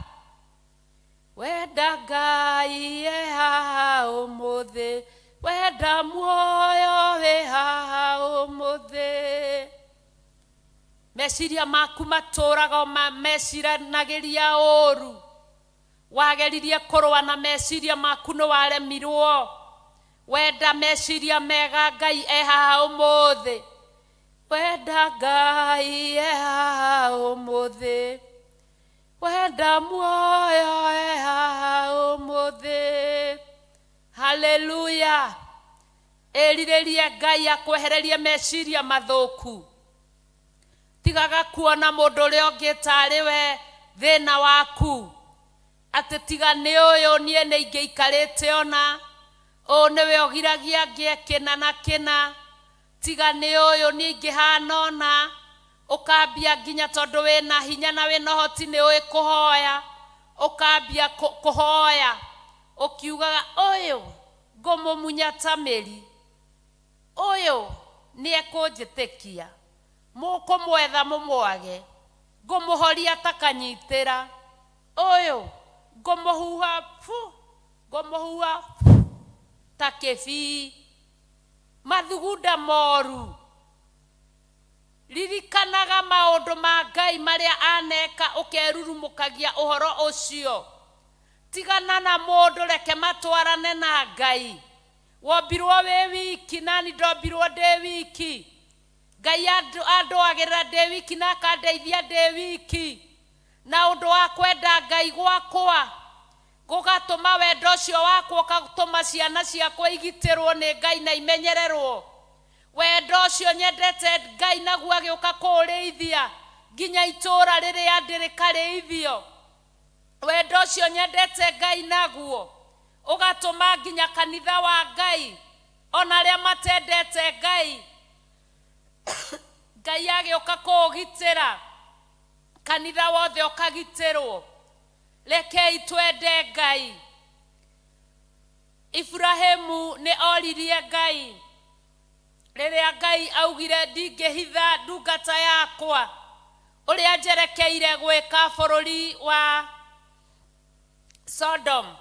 Wenda Ngai e haha ũmũthĩ, wenda muoyo wĩ haha ũmũthĩ. Meciria maku matũraga meciranagĩria ũru. Wageririe kũrũa na meciria maku nĩ waremirwo. Wenda meciria mega, Ngai e haha ũmũthĩ. Wenda Ngai e haha ũmũthĩ, wenda muoyo e haha ũmũthĩ. Haleluya. Ĩrirĩrie Ngai akwehererie meciria mathũku. Tigaga kuona mũndũ ũrĩa ũngĩ tarĩ we thĩna waku, atĩ tiga nĩ ũyũ niĩ nĩ ingĩikarĩte ona ũũ nĩwe ũgiragia ngĩe kĩna na kĩna, tiga nĩ ũyũ niĩ ingĩhana ona. Ũkambia nginya tondũ wĩna hinya na wĩna ũhoti nĩ ũĩ kũhoya, ũkambia kũhoya ũkiugaga ũyũ ngũmũmunya ta mĩri, ũyũ nĩ ekũnjĩtĩkia, mũkũmwetha mũmwage, ngũmũhoria ta kanyitĩra, ũyũ ngũmũhuha fu, ngũmũhuha ta kĩbii. Mathugunda moru. Ririkanaga maũndũ ma Ngai marĩa aneka, ũkerurumũkagia ũhoro ũcio. Tigana na mũndũ, reke matwarane na Ngai. Wombirwo wĩ wiki, nani ndombirwo ndĩ wiki. Ngai andũagĩrĩra ndĩ wiki na akandeithia ndĩ wiki. Na ũndũ wa kwenda Ngai gwakwa gũgatũma wendo ũcio wakwa ũgatũma ciana ciakwa igitĩrwo nĩ Ngai na imenyererwo. Wendo ũcio nyendete Ngai naguo agĩũka kũũrĩithia nginya itũũra rĩrĩa ndĩrĩkarĩithio. Wendo ũcio nyendete Ngai naguo ũgatũma nginya kanitha wa Ngai ona arĩa matendete Ngai, Ngai agĩũka kũũgitĩra, kanitha wothe ũkagitĩrwo. Rekei twende Ngai. Ibrahimu nĩ oririe Ngai rĩrĩa Ngai augire ndingĩhitha ndungata yakwa ũrĩa njerekeire gwĩka bũrũri wa Sodom.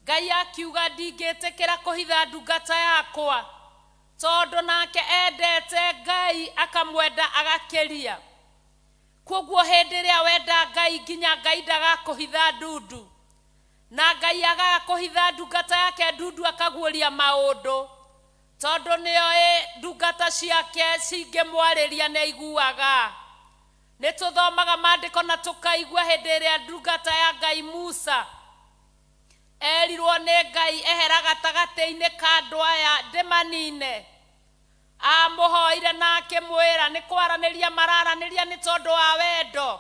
Ngai akiuga ndingĩtĩkĩra kũhitha ndungata yakwa, tondũ nake endete Ngai akamwenda agakĩria. Koguo hĩndĩ ĩrĩa wenda Ngai nginya Ngai ndagakũhitha ndundu, na Ngai agaga kũhitha ndungata yake ndundu akaguũria maũndũ, tondũ nĩoĩ ndungata ciake cingĩmwarĩria nĩ aiguaga. Nĩ tũthomaga maandĩko na tũkaigua hĩndĩ ĩrĩa ndungata ya Ngai Musa erirwo nĩ Ngai ehera gatagatĩ-inĩ ka andũ aya ndĩmanine. Amũhoire na akĩmwĩra nĩ kwaranĩria mararanĩria nĩ tondũ wa wendo.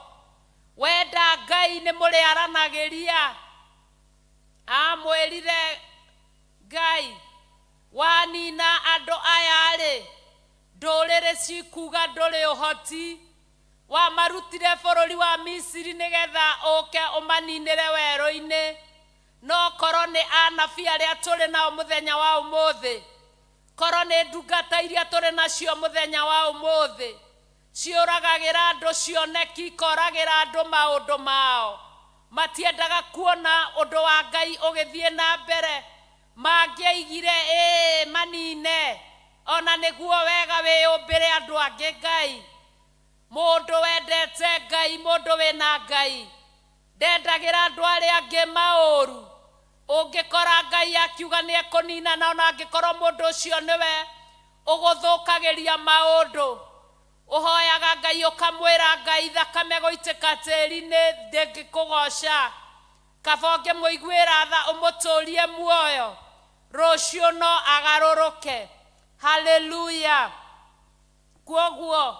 Wenda Ngai nĩ mũrĩaranagĩria. Amwĩrire Ngai, wanina andũ aya rĩ, ndũrĩrĩ cikuga ndũrĩ ũhoti. Wamarutire bũrũri wa Misiri nĩgetha ũke ũmaninĩre werũ-inĩ. No korwo nĩ anabii arĩa tũrĩ nao mũthenya wa ũmũthĩ, korwo nĩ ndungata iria tũrĩ nacio mũthenya wa ũmũthĩ, ciũragagĩra andũ cioneki, ikoragĩra andũ maũndũ mao. Matiendaga kuona ũndũ wa Ngai ũgĩthiĩ na mbere. Mangĩaigire ĩĩ manine, ona nĩguo wega wĩyũmbĩre andũ angĩ Ngai. Mũndũ wendete Ngai, mũndũ wĩna Ngai, ndendagĩra andũ arĩa angĩ maũru. Ũngĩkora Ngai akiuga nĩ ekũnina, na ona angĩkorwo mũndũ ũcio nĩwe ũgũthũkagĩria maũndũ, ũhoyaga Ngai ũkamwĩra Ngai thakame gũitĩka tĩri-inĩ ndĩngĩkũgoca. Kaba ũngĩmũiguĩra tha ũmũtũrie muoyo, rũciũ no agarũrũke. Haleluya. Kwoguo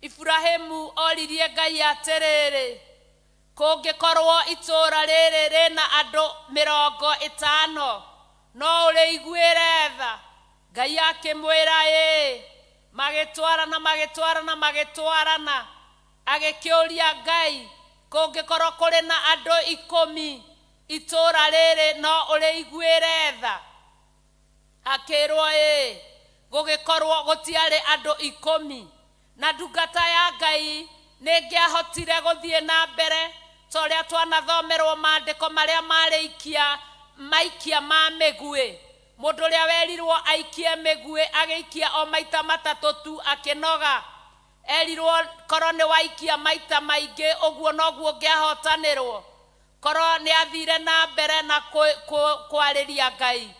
Ibrahimu oririe Ngai atĩrĩrĩ, kũngĩkorwo itũũra rĩrĩ rĩna andũ 50, no ũrĩiguĩre tha? Ngai akĩmwĩra ĩĩ. Magĩtwarana, magĩtwarana, magĩtwarana. Agĩkĩũria Ngai, kũngĩkorwo kũrĩ na andũ 10 itũũra rĩrĩ no ũrĩiguĩre tha? Akĩrwo ĩĩ. Gũgĩkorwo gũtiarĩ andũ 10. Na ndungata ya Ngai nĩngĩahotire gũthiĩ na mbere ta ũrĩa twanathomerwo maandĩko marĩa marĩ ikia maikia ma mĩguĩ. Mũndũ ũrĩa werirwo aikie mĩguĩ agĩikia o maita 3 tu akĩnoga. Erirwo korwo nĩ waikia maita maingĩ ũguo noguo ũngĩahotanĩrwo. Korwo nĩ athire na mbere na kwarĩria Ngai,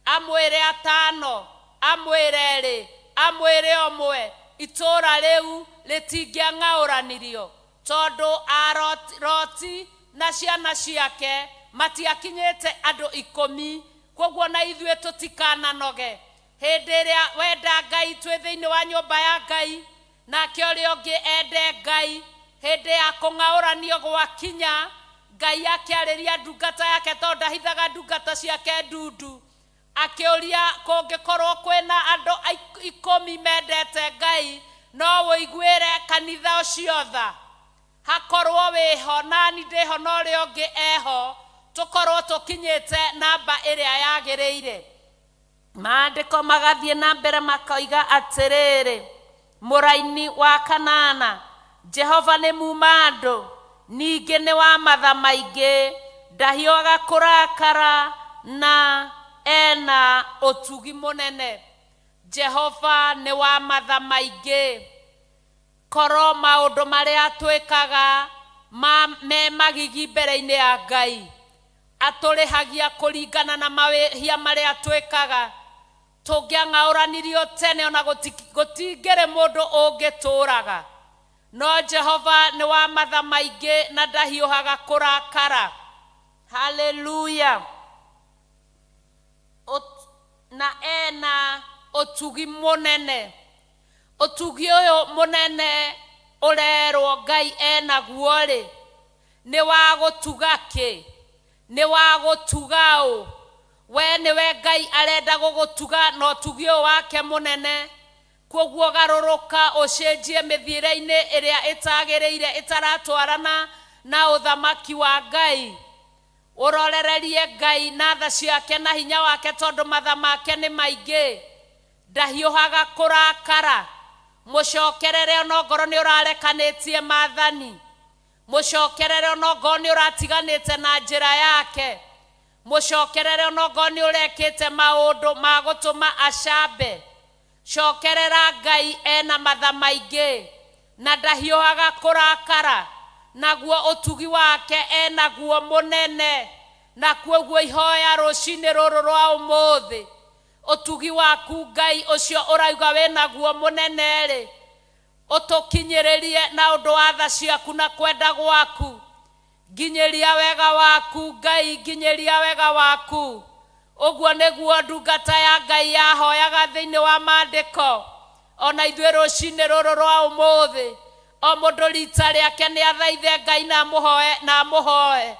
amwĩre 5, amwĩre 2, amwĩre 1, itũũra rĩu rĩtingĩang'aũranirio, tondũ Loti na ciana ciake matiakinyĩte andũ 10. Kwoguo na ithuĩ tũtikananoge. Hĩndĩ ĩrĩa wenda Ngai twĩ thĩinĩ wa nyũmba ya Ngai, nake ũrĩa ũngĩ ende Ngai, hĩndĩ ya kũng'aũranio gwakinya, Ngai akĩarĩria ndungata yake, tondũ ndahithaga ndungata ciake ndundu. Akĩũria kũngĩkorwo kwĩna andũ 10 mendete Ngai, no ũiguĩre kanitha ũcio tha? Hakorwo wĩho nani ndĩho na ũrĩa ũngĩ eho, tũkorwo tũkinyĩte namba ĩrĩa yagĩrĩire. Maandĩko magathiĩ na mbere makoiga atĩrĩrĩ, mũraini wa 8, Jehova nĩ muma andũ, ningĩ nĩ wa matha maingĩ, ndahiũhaga kũrakara na ena ũtugi mũnene. Jehova nĩ wa matha maingĩ. Korwo maũndũ marĩa twĩkaga me magigi mbere-inĩ ya Ngai, atũrĩhagia kũringana na mawĩhia marĩa twĩkaga. Tũngĩang'aũranirio tene ona gũtingĩrĩ mũndũ ũngĩtũraga. No Jehova nĩ wa matha maingĩ na ndahiũhaga kũrakara. Haleluya. Na ena ũtugi mũnene. Ũtugi ũyũ mũnene ũrerwo Ngai enaguo rĩ, nĩ wa gũtuga kĩ? Nĩ wa gũtuga ũ? We nĩwe Ngai arenda gũgũtuga na ũtugi ũyũ wake mũnene. Kwoguo garũrũka ũcenjie mĩthiĩre-inĩ ĩrĩa ĩtagĩrĩire, ĩtaratwarana na ũthamaki wa Ngai. Ũrorererie Ngai na tha ciake na hinya wake, tondũ matha make nĩ maingĩ. Ndahiũhaga kũrakara. Mũcokerere onongorwo nĩ ũrarekanĩtie maathani. Mũcokerere onongorwo nĩ ũratiganĩte na njĩra yake. Mũcokerere onongorwo nĩ ũrekĩte maũndũ ma gũtũma acambe. Cokerera Ngai ena matha maingĩ na ndahiũhaga kũrakara, naguo ũtugi wake enaguo mũnene. Na kwoguo ihoya rũcinĩ rũrũ rwa ũmũthĩ, ũtugi waku Ngai ũcio ũrauga wĩnaguo mũnene rĩ, ũtũkinyĩrĩrie na ũndũ wa tha ciaku na kwenda gwaku. Nginyĩria wega waku Ngai, nginyĩria wega waku. Ũguo nĩguo ndungata ya Ngai yahoyaga thĩinĩ wa maandĩko. Ona ithuĩ rũcinĩ rũrũ rwa ũmũthĩ, O mũndũ rita rĩake nĩ athaithe Ngai na amũhoe na amũhoe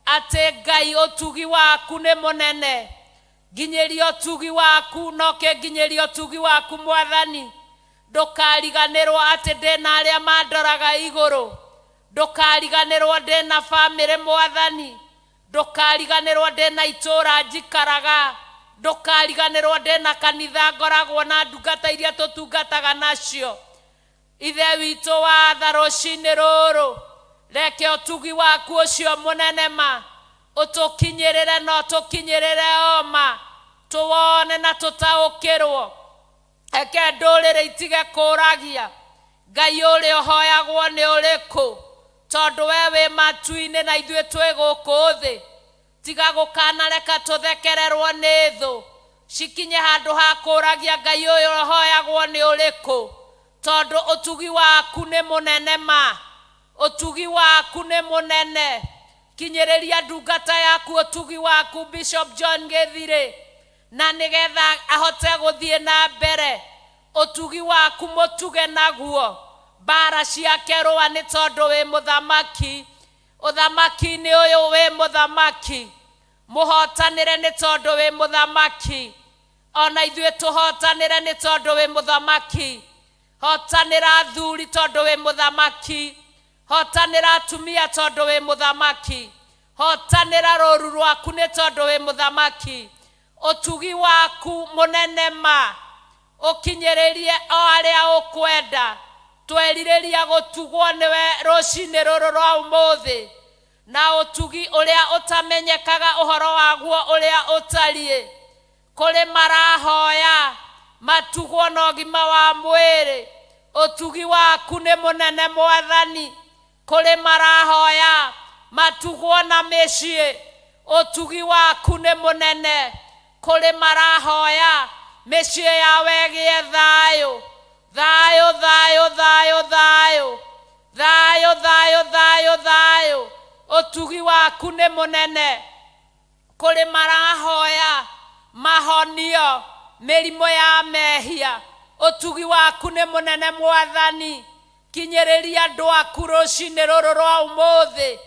atĩ Ngai ũtugi waku nĩ mũnene. Nginyĩria ũtugi waku no kĩnginyĩria ũtugi waku Mwathani. Ndũkariganĩrwo atĩ ndĩna arĩa mandoraga igũrũ. Ndũkariganĩrwo ndĩna bamĩrĩ Mwathani. Ndũkariganĩrwo ndĩna itũũra njikaraga. Ndũkariganĩrwo ndĩna kanitha ngoragwo na ndungata iria tũtungataga nacio. Ithe witũ wa tha rũcinĩ rũrũ, reke ũtugi waku ũcio mũnene ma ũtũkinyĩrĩre na ũtũkinyĩrĩre oma, tũwone na tũtaũkĩrwo. Reke ndũrĩrĩ itige kũragia Ngai ũrĩa ũhoyagwo nĩ ũrĩkũ, tondũ we wĩ matu-inĩ na ithuĩ twĩ gũkũ thĩ. Tiga gũkanareka tũthekererwo nĩ thũ, cikinye handũ ha kũragia Ngai ũyũ ũhoyagwo nĩ ũrĩkũ, tondũ ũtugi waku nĩ mũnene ma. Ũtugi waku nĩ mũnene. Kinyĩrĩria ndungata yaku ũtugi waku Bishop John Gĩthirĩ, na nĩgetha ahote gũthiĩ na mbere. Ũtugi waku mũtuge naguo. Mbara ciake rũa nĩ tondũ wĩ mũthamaki. Ũthamaki-inĩ ũyũ wĩ mũthamaki. Mũhotanĩre nĩ tondũ wĩ mũthamaki. Ona ithuĩ tũhotanĩre nĩ tondũ wĩ mũthamaki. Hotanĩra athuri tondũ wĩ mũthamaki. Hotanĩra atumia tondũ wĩ mũthamaki. Hotanĩra rũru rwaku nĩ tondũ wĩ mũthamaki. Ũtugi waku mũnene ma ũkinyĩrĩrie o arĩa ũkwenda. Twerirĩria gũtugwo nĩwe rũcinĩ rũrũ rwa ũmũthĩ, na ũtugi ũrĩa ũtamenyekaga ũhoro waguo ũrĩa ũtariĩ. Kũrĩ marahoya matugwo na ũgima wa mwĩrĩ, ũtugi waku nĩ mũnene Mwathani. Kũrĩ marahoya matugwo na mĩciĩ, ũtugi waku nĩ mũnene. Kũrĩ marahoya mĩciĩ yao ĩgĩe thayũ. Thayũ, thayũ, thayũ, thayũ. Thayũ, thayũ, thayũ, thayũ. Ũtugi waku nĩ mũnene. Kũrĩ marahoya mahonio mĩrimũ ya mehia, ũtugi waku nĩ mũnene Mwathani. Kinyĩrĩria andũ aku rũcinĩ rũrũ rwa ũmũthĩ.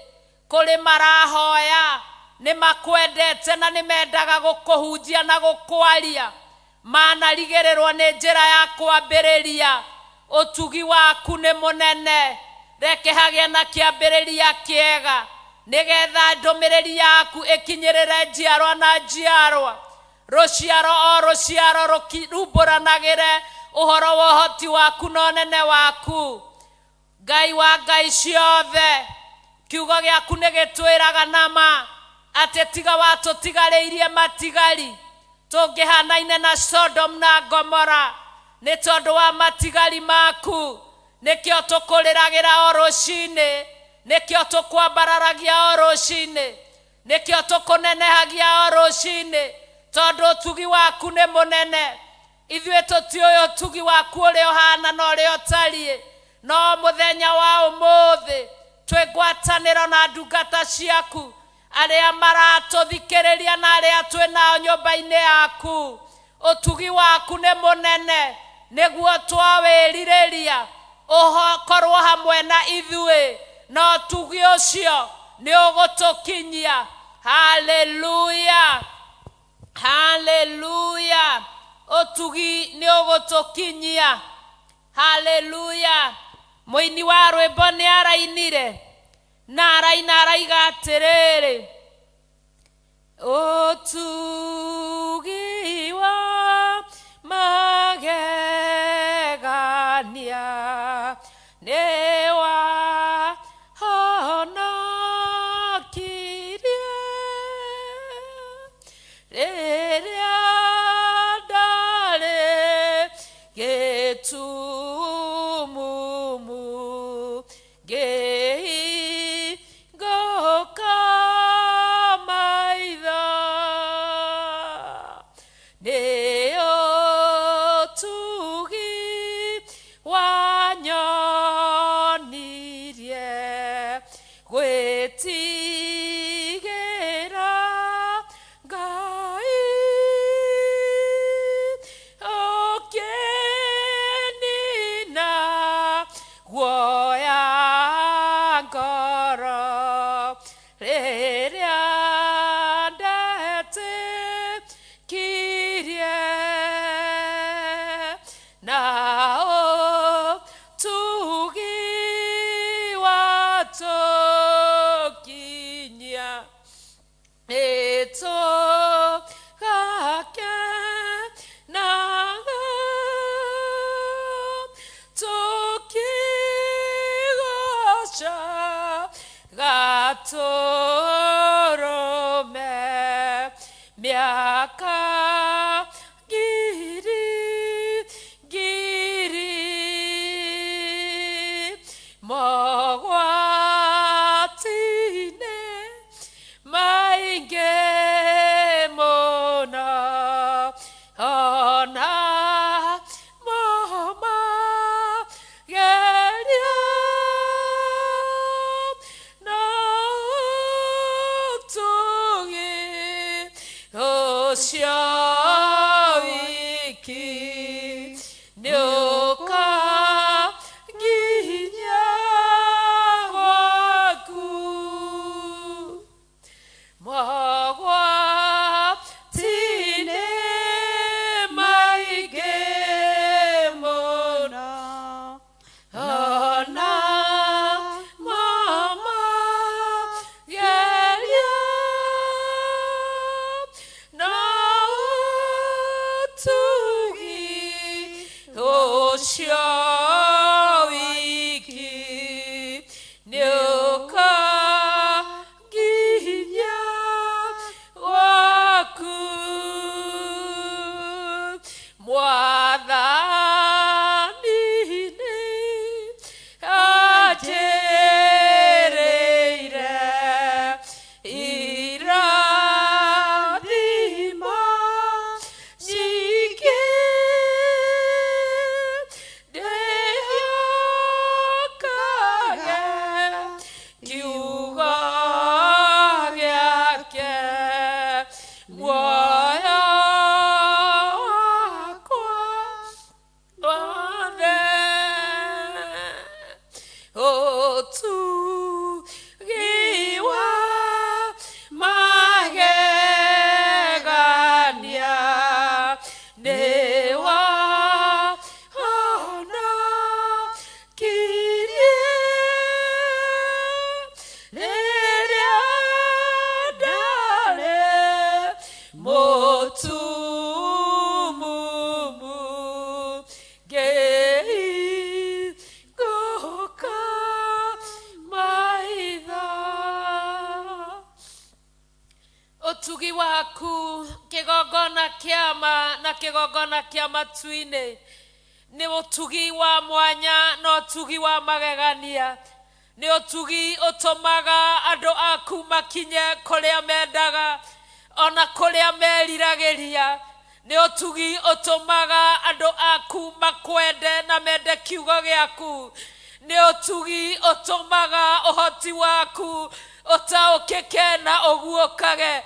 Kũrĩ marahoya nĩ makwendete na nĩ mendaga gũkũhunjia na gũkwaria, manarigĩrĩrwo nĩ njĩra ya kwambĩrĩria. Ũtugi waku nĩ mũnene. Reke hagĩe na kĩambĩrĩria kĩega, nĩgetha ndũmĩrĩri yaku ĩkinyĩrĩre njiarwa na njiarwa. Rũciaro o rũciaro rũrumbũranagĩre ũhoro wa ũhoti waku na ũnene waku. Ngai wa ngai ciothe, kiugo gĩaku nĩ gĩtwĩraga nama atĩ tiga watũtigarĩirie matigari, tũngĩhanaine na Sodom na Gomora nĩ tondũ wa matigari maku. Nĩkĩo tũkũrĩragĩra o rũcinĩ, nĩkĩo tũkwambararagia o rũcinĩ, nĩkĩo tũkũnenehagia o rũcinĩ, tondũ ũtugi waku nĩ mũnene. Ithuĩ tũtiũĩ ũtugi waku ũrĩa ũhana na ũrĩa ũtariĩ, no mũthenya wa ũmũthĩ twĩ ngwatanĩro na ndungata ciaku arĩa maratũthikĩrĩria na arĩa twĩ nao nyũmba-inĩ yaku. Ũtugi waku nĩ mũnene, nĩguo twawĩrirĩria ũkorwo hamwe na ithuĩ, na ũtugi ũcio nĩ ũgũtũkinyia. Haleluya, haleluya. Ũtugi nĩ ũgũtũkinyia. Haleluya. Mũini wa rwĩmbo nĩ arainire na araina araiga atĩrĩrĩ, ũtugi wa magegania nĩ wahonokirie rĩrĩa ndarĩ gĩtumumu, ngĩhingũka maitho. Nĩ ũtugi wanyonirie gwĩtigĩra Ngai, ũkĩnina guoya. Gatũrũme mĩaka ngiri ngiri mogwati-inĩ maingĩ mũno ona momagerio no ũtugi ũcio wiki nĩũkanginya gwaku mogwati-inĩ maingĩ mũno ona momagerio no ũtugi ũcio wiki nĩũkanginya gwaku Mwathani nĩ anjĩrĩire irathimo nyingĩ ndĩhokage kiugo gĩake muoyo wakwa wothe ũtugi wa magegania nĩ wahonokirie rĩrĩa ndarĩ mũtumumu ngĩhingũka maitho. Ũtugi waku kĩgongona kĩama na kĩgongona kĩa matu-inĩ nĩ ũtugi wa mwanya na ũtugi wa magegania nĩ ũtugi ũtũmaga andũ aku makinye kũrĩa mendaga ona kũrĩa meriragĩria nĩ ũtugi ũtũmaga andũ aku makwende na mende kiugo gĩaku nĩ ũtugi ũtũmaga ũhoti waku ũtaũkĩke na ũguũkage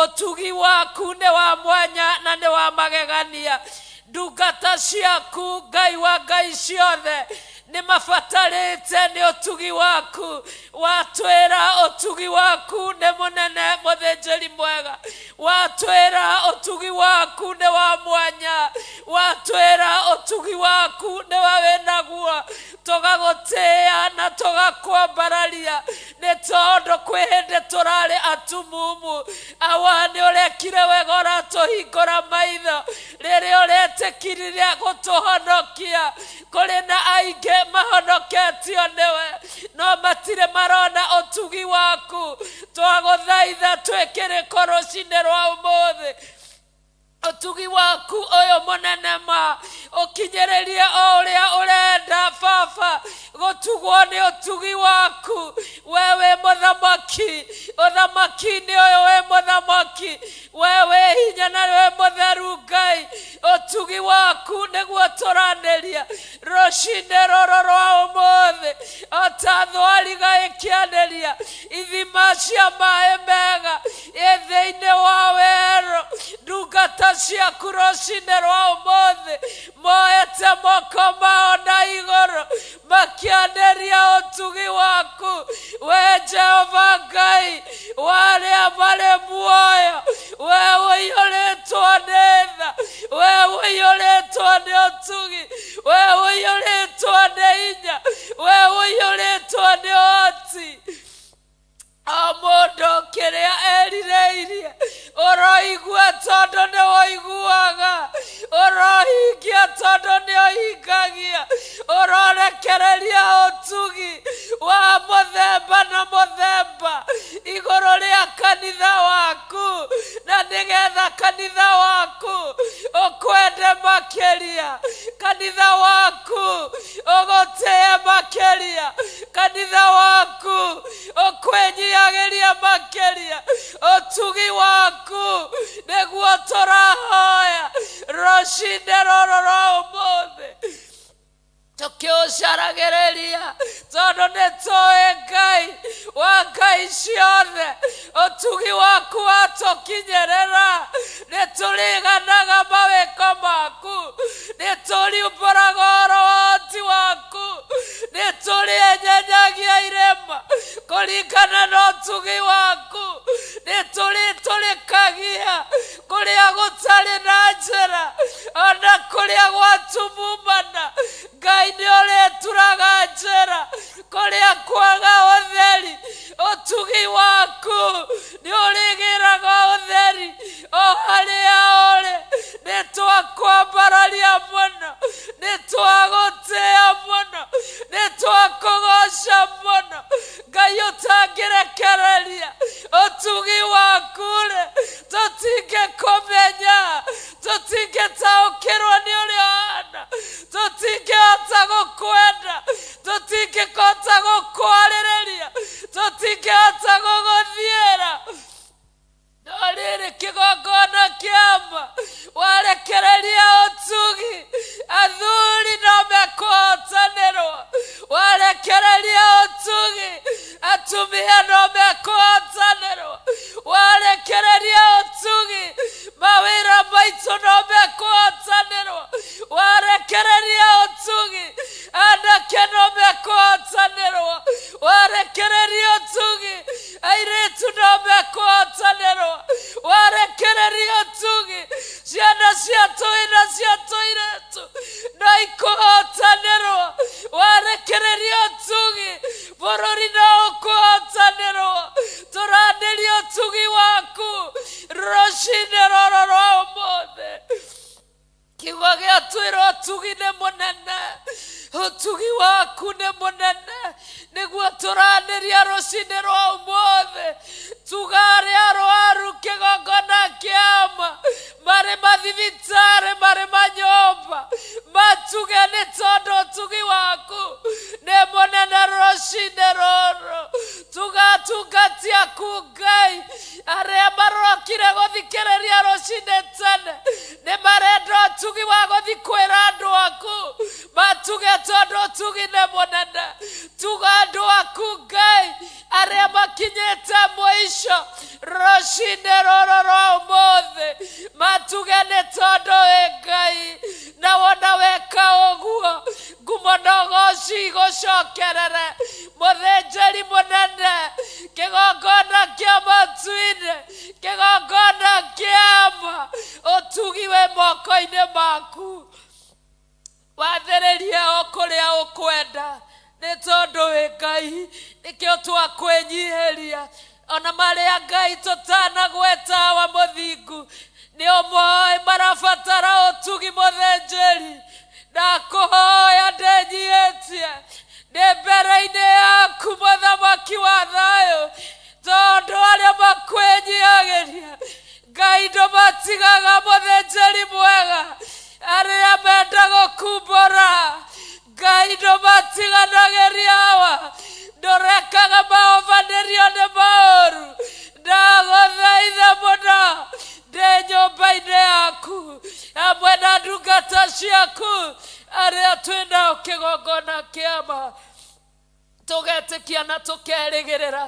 ũtugi waku nĩ wa mwanya na nĩ wa magegania ndungata ciaku Ngai wa Ngai ciothe nĩ mabatarĩte nĩ ũtugi waku watwĩra ũtugi waku nĩ mũnene mũthĩnjĩri mwega watwĩra ũtugi waku nĩ wa mwanya watwĩra ũtugi waku nĩ wa wĩnaguo tũgagũtĩĩa na tũgakwambararia nĩ tondũ kwĩ hĩndĩ tũrarĩ atumumu awa nĩ ũrekire wega ũratũhingũra maitho rĩrĩa ũretĩkirire gũtũhonokia kũrĩ na aingĩ mahonoketio nĩwe no matirĩ marona ũtugi waku twagũthaitha twĩkĩrĩko rũcinĩ rwa ũmũthĩ ũtugi waku ũyũ mũnene ma ũkinyĩrĩrie o ũrĩa ũrenda baba gũtugwo nĩ ũtugi waku we wĩ mũthamaki ũthamaki-inĩ ũyũ wĩ mũthamaki we wĩ hinya na wĩ mũtheru Ngai ũtugi waku nĩguo tũranĩria rũcinĩ rũrũ rwa ũmũthĩ o ta thwariga ĩkĩanĩria ithima cia maĩ mega ĩ thĩinĩ wa werũ ndungata ciaku rũcinĩ rwa ũmũthĩ moete moko mao na igũrũ makĩanĩria ũtugi waku we Jehova Ngai warĩa marĩ muoyo we ũiyũrĩtwo nĩ tha we ũiyũrĩtwo nĩ ũtugi we ũiyũrĩtwo nĩ hinya we ũiyũrĩtwo nĩ ũhoti o mũndũ kĩrĩa erirĩirie ũroigua tondũ nĩ woiguaga ũrohingia tondũ nĩ ũhingagia ũrorekereria ũtugi wa mũthemba na mũthemba Kanitha waku ũkwĩnyiagĩria makĩria ũtugi waku nĩguo tũrahoya rũcinĩ rũrũ rwa ũmũthĩ tukiucaragĩrĩria tondũ nĩ tũĩ Ngai wa Ngai ciothe ũtugi waku watũkinyĩrĩra nĩ tũriganaga mawĩko maku nĩ tũriumbũraga ũhoti waku nĩ tũrĩenyenyagia irĩma kũringana na ũtugi waku nĩ tũrĩtũrĩkagia kũrĩa gũtarĩ na njĩra ona kũrĩa gwatumumana Ngai nĩ ũrĩturaga njĩra kũrĩa kwaga ũtheri ũtugi waku nĩ ũrĩgĩraga ũtheri o harĩa ũrĩ nĩ twakwambararia mũno nĩ twagũtĩĩa mũno nĩ twakũgoca mũno Ngai ũtangĩrekereria ũtugi waku rĩ tũtingĩkũmenya tũtingĩtaũkĩrwo nĩ ũrĩa ũhana tũtingĩhota gũkwenda tũtingĩhota gũkwarĩrĩria tũtingĩhota gũgũthiĩra no rĩrĩ kĩgongona kĩama warekereria ũtugi athuri no mekũhotanĩrwo warekereria ũtugi atumia no mekũhotanĩrwo warekereria ũtugi mawĩra maitũ no mekũhotanĩrwo warekereria ũtugi anake no mekũhotanĩrwo warekereria ũtugi airĩtu no mekũhotanĩrwo warekereria ũtugi ciana cia tũĩ na cia tũirĩtu no ikũhotanĩrwo warekereria ũtugi bũrũri no ũkũhotanĩrwo tũranĩria ũtugi waku rũcinĩ rũrũ rwa ũmũthĩ kiugo gĩatwĩra ũtugi nĩ mũnene ũtugi waku nĩ mũnene nĩguo tũranĩria rũcinĩ rwa ũmũthĩ tuga arĩa arwaru kĩgongona kĩama marĩ mathibitarĩ marĩ manyũmba matuge nĩ tondũ ũtugi waku nĩ mũnene rũcinĩ rũrũ tuga atungati aku Ngai arĩa marokire gũthikĩrĩria rũcinĩ tene nĩ marenda ũtugi wa gũthiĩ kwĩra andũ aku matuge tondũ ũtugi nĩ mũnene tuga andũ aku Ngai arĩa makinyĩte mũico rũcinĩ rũrũ rwa ũmũthĩ matuge nĩ tondũ wĩ Ngai na wona weka ũguo ngumo na ũgoci igũcokerere mũthĩnjĩri mũnene kĩgongona kĩa matu-inĩ kĩgongona kĩama ũtugi wĩ moko-inĩ maku wathĩrĩrie o kũrĩa ũkwenda nĩ tondũ wĩ Ngai nĩkĩo twakwĩnyihĩria ona marĩa Ngai tũtanagweta wa mũthingu nĩ ũmoĩ marabatara ũtugi mũthĩnjĩri ndakũhoya ndĩnyihĩtie ndĩ mbere-inĩ yaku mũthamaki wa thayũ tondũ arĩa makwĩnyihagĩria Ngai ndũmatigaga mũthĩnjĩri mwega arĩa menda gũkumbũra Ngai ndũmatiganagĩria awa ndũrekaga mahovanĩrio nĩ maũru ndagũthaitha mũno ndĩ nyũmba-inĩ yaku hamwe na ndungata ciaku arĩa twĩnao kĩgongona kĩama tũgetĩkia na tũkerĩgĩrĩra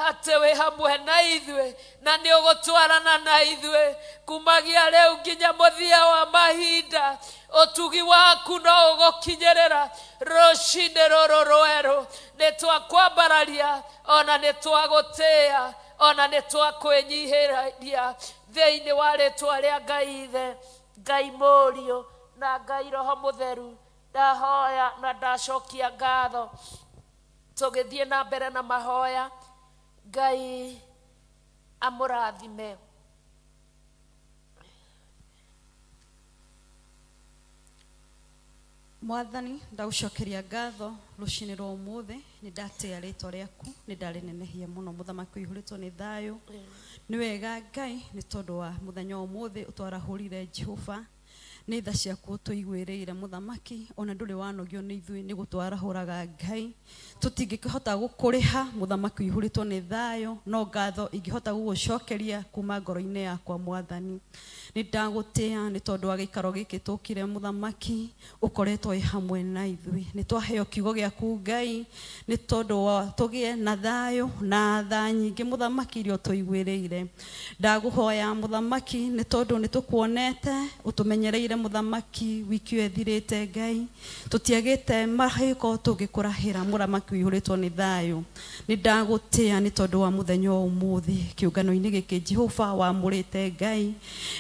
atĩ wĩ hamwe na ithuĩ na nĩ ũgũtwarana na ithuĩ kumagia rĩu nginya mũthia wa mahinda ũtugi waku no ũgũkinyĩrĩra rũcinĩ rũrũ rwerũ nĩ twakwambararia ona nĩ twagũtĩĩa ona nĩ twakwĩnyihĩria thĩinĩ wa rĩtwa rĩa Ngai Ithe Ngai Mũriũ na Ngai Roho Mũtheru ndahoya na ndacokia ngatho tũgĩthiĩ na mbere na mahoya Ngai amũrathime. Mwathani ndagũcokeria ngatho rũcinĩ rwa ũmũthĩ nĩ ndatĩĩa rĩtwa rĩaku nĩ ndarĩnenehia mũno mũthamaki ũihũrĩtwo nĩ thayũ nĩ wega Ngai nĩ tondũ wa mũthenya wa ũmũthĩ ũtwarahũrire Jehova Nĩ tha ciaku ũtũiguĩrĩire mũthamaki, ona ndũrĩ wanogio nĩ ithuĩ nĩ gũtwarahũraga Ngai. Tũtingĩkĩhota gũkũrĩha mũthamaki ũihũrĩtwo nĩ thayũ, no ngatho ingĩhota gũgũcokeria kuma ngoro-inĩ yakwa mwathani. Nĩ ndagũtĩa nĩ tondũ wa gĩikaro gĩkĩ tũkire mũthamaki, ũkoretwo wĩ hamwe na ithuĩ. Nĩ twaheo kiugo gĩaku Ngai, nĩ tondũ wa tũgĩe na thayũ na tha nyingĩ mũthamaki iria ũtũiguĩrĩire. Ndagũhoya mũthamaki nĩ tondũ nĩ tũkuonete ũtũmenyereire mũthamaki wiki ĩyo ĩthirĩte Ngai. Tũtiagĩte mahĩko tũngĩkũrahĩra mũthamaki ũihũrĩtwo nĩ thayũ. Nĩ ndagũtĩa nĩ tondũ wa mũthenya wa ũmũthĩ kĩũngano-inĩ gĩkĩ Jehova wamũrĩte Ngai.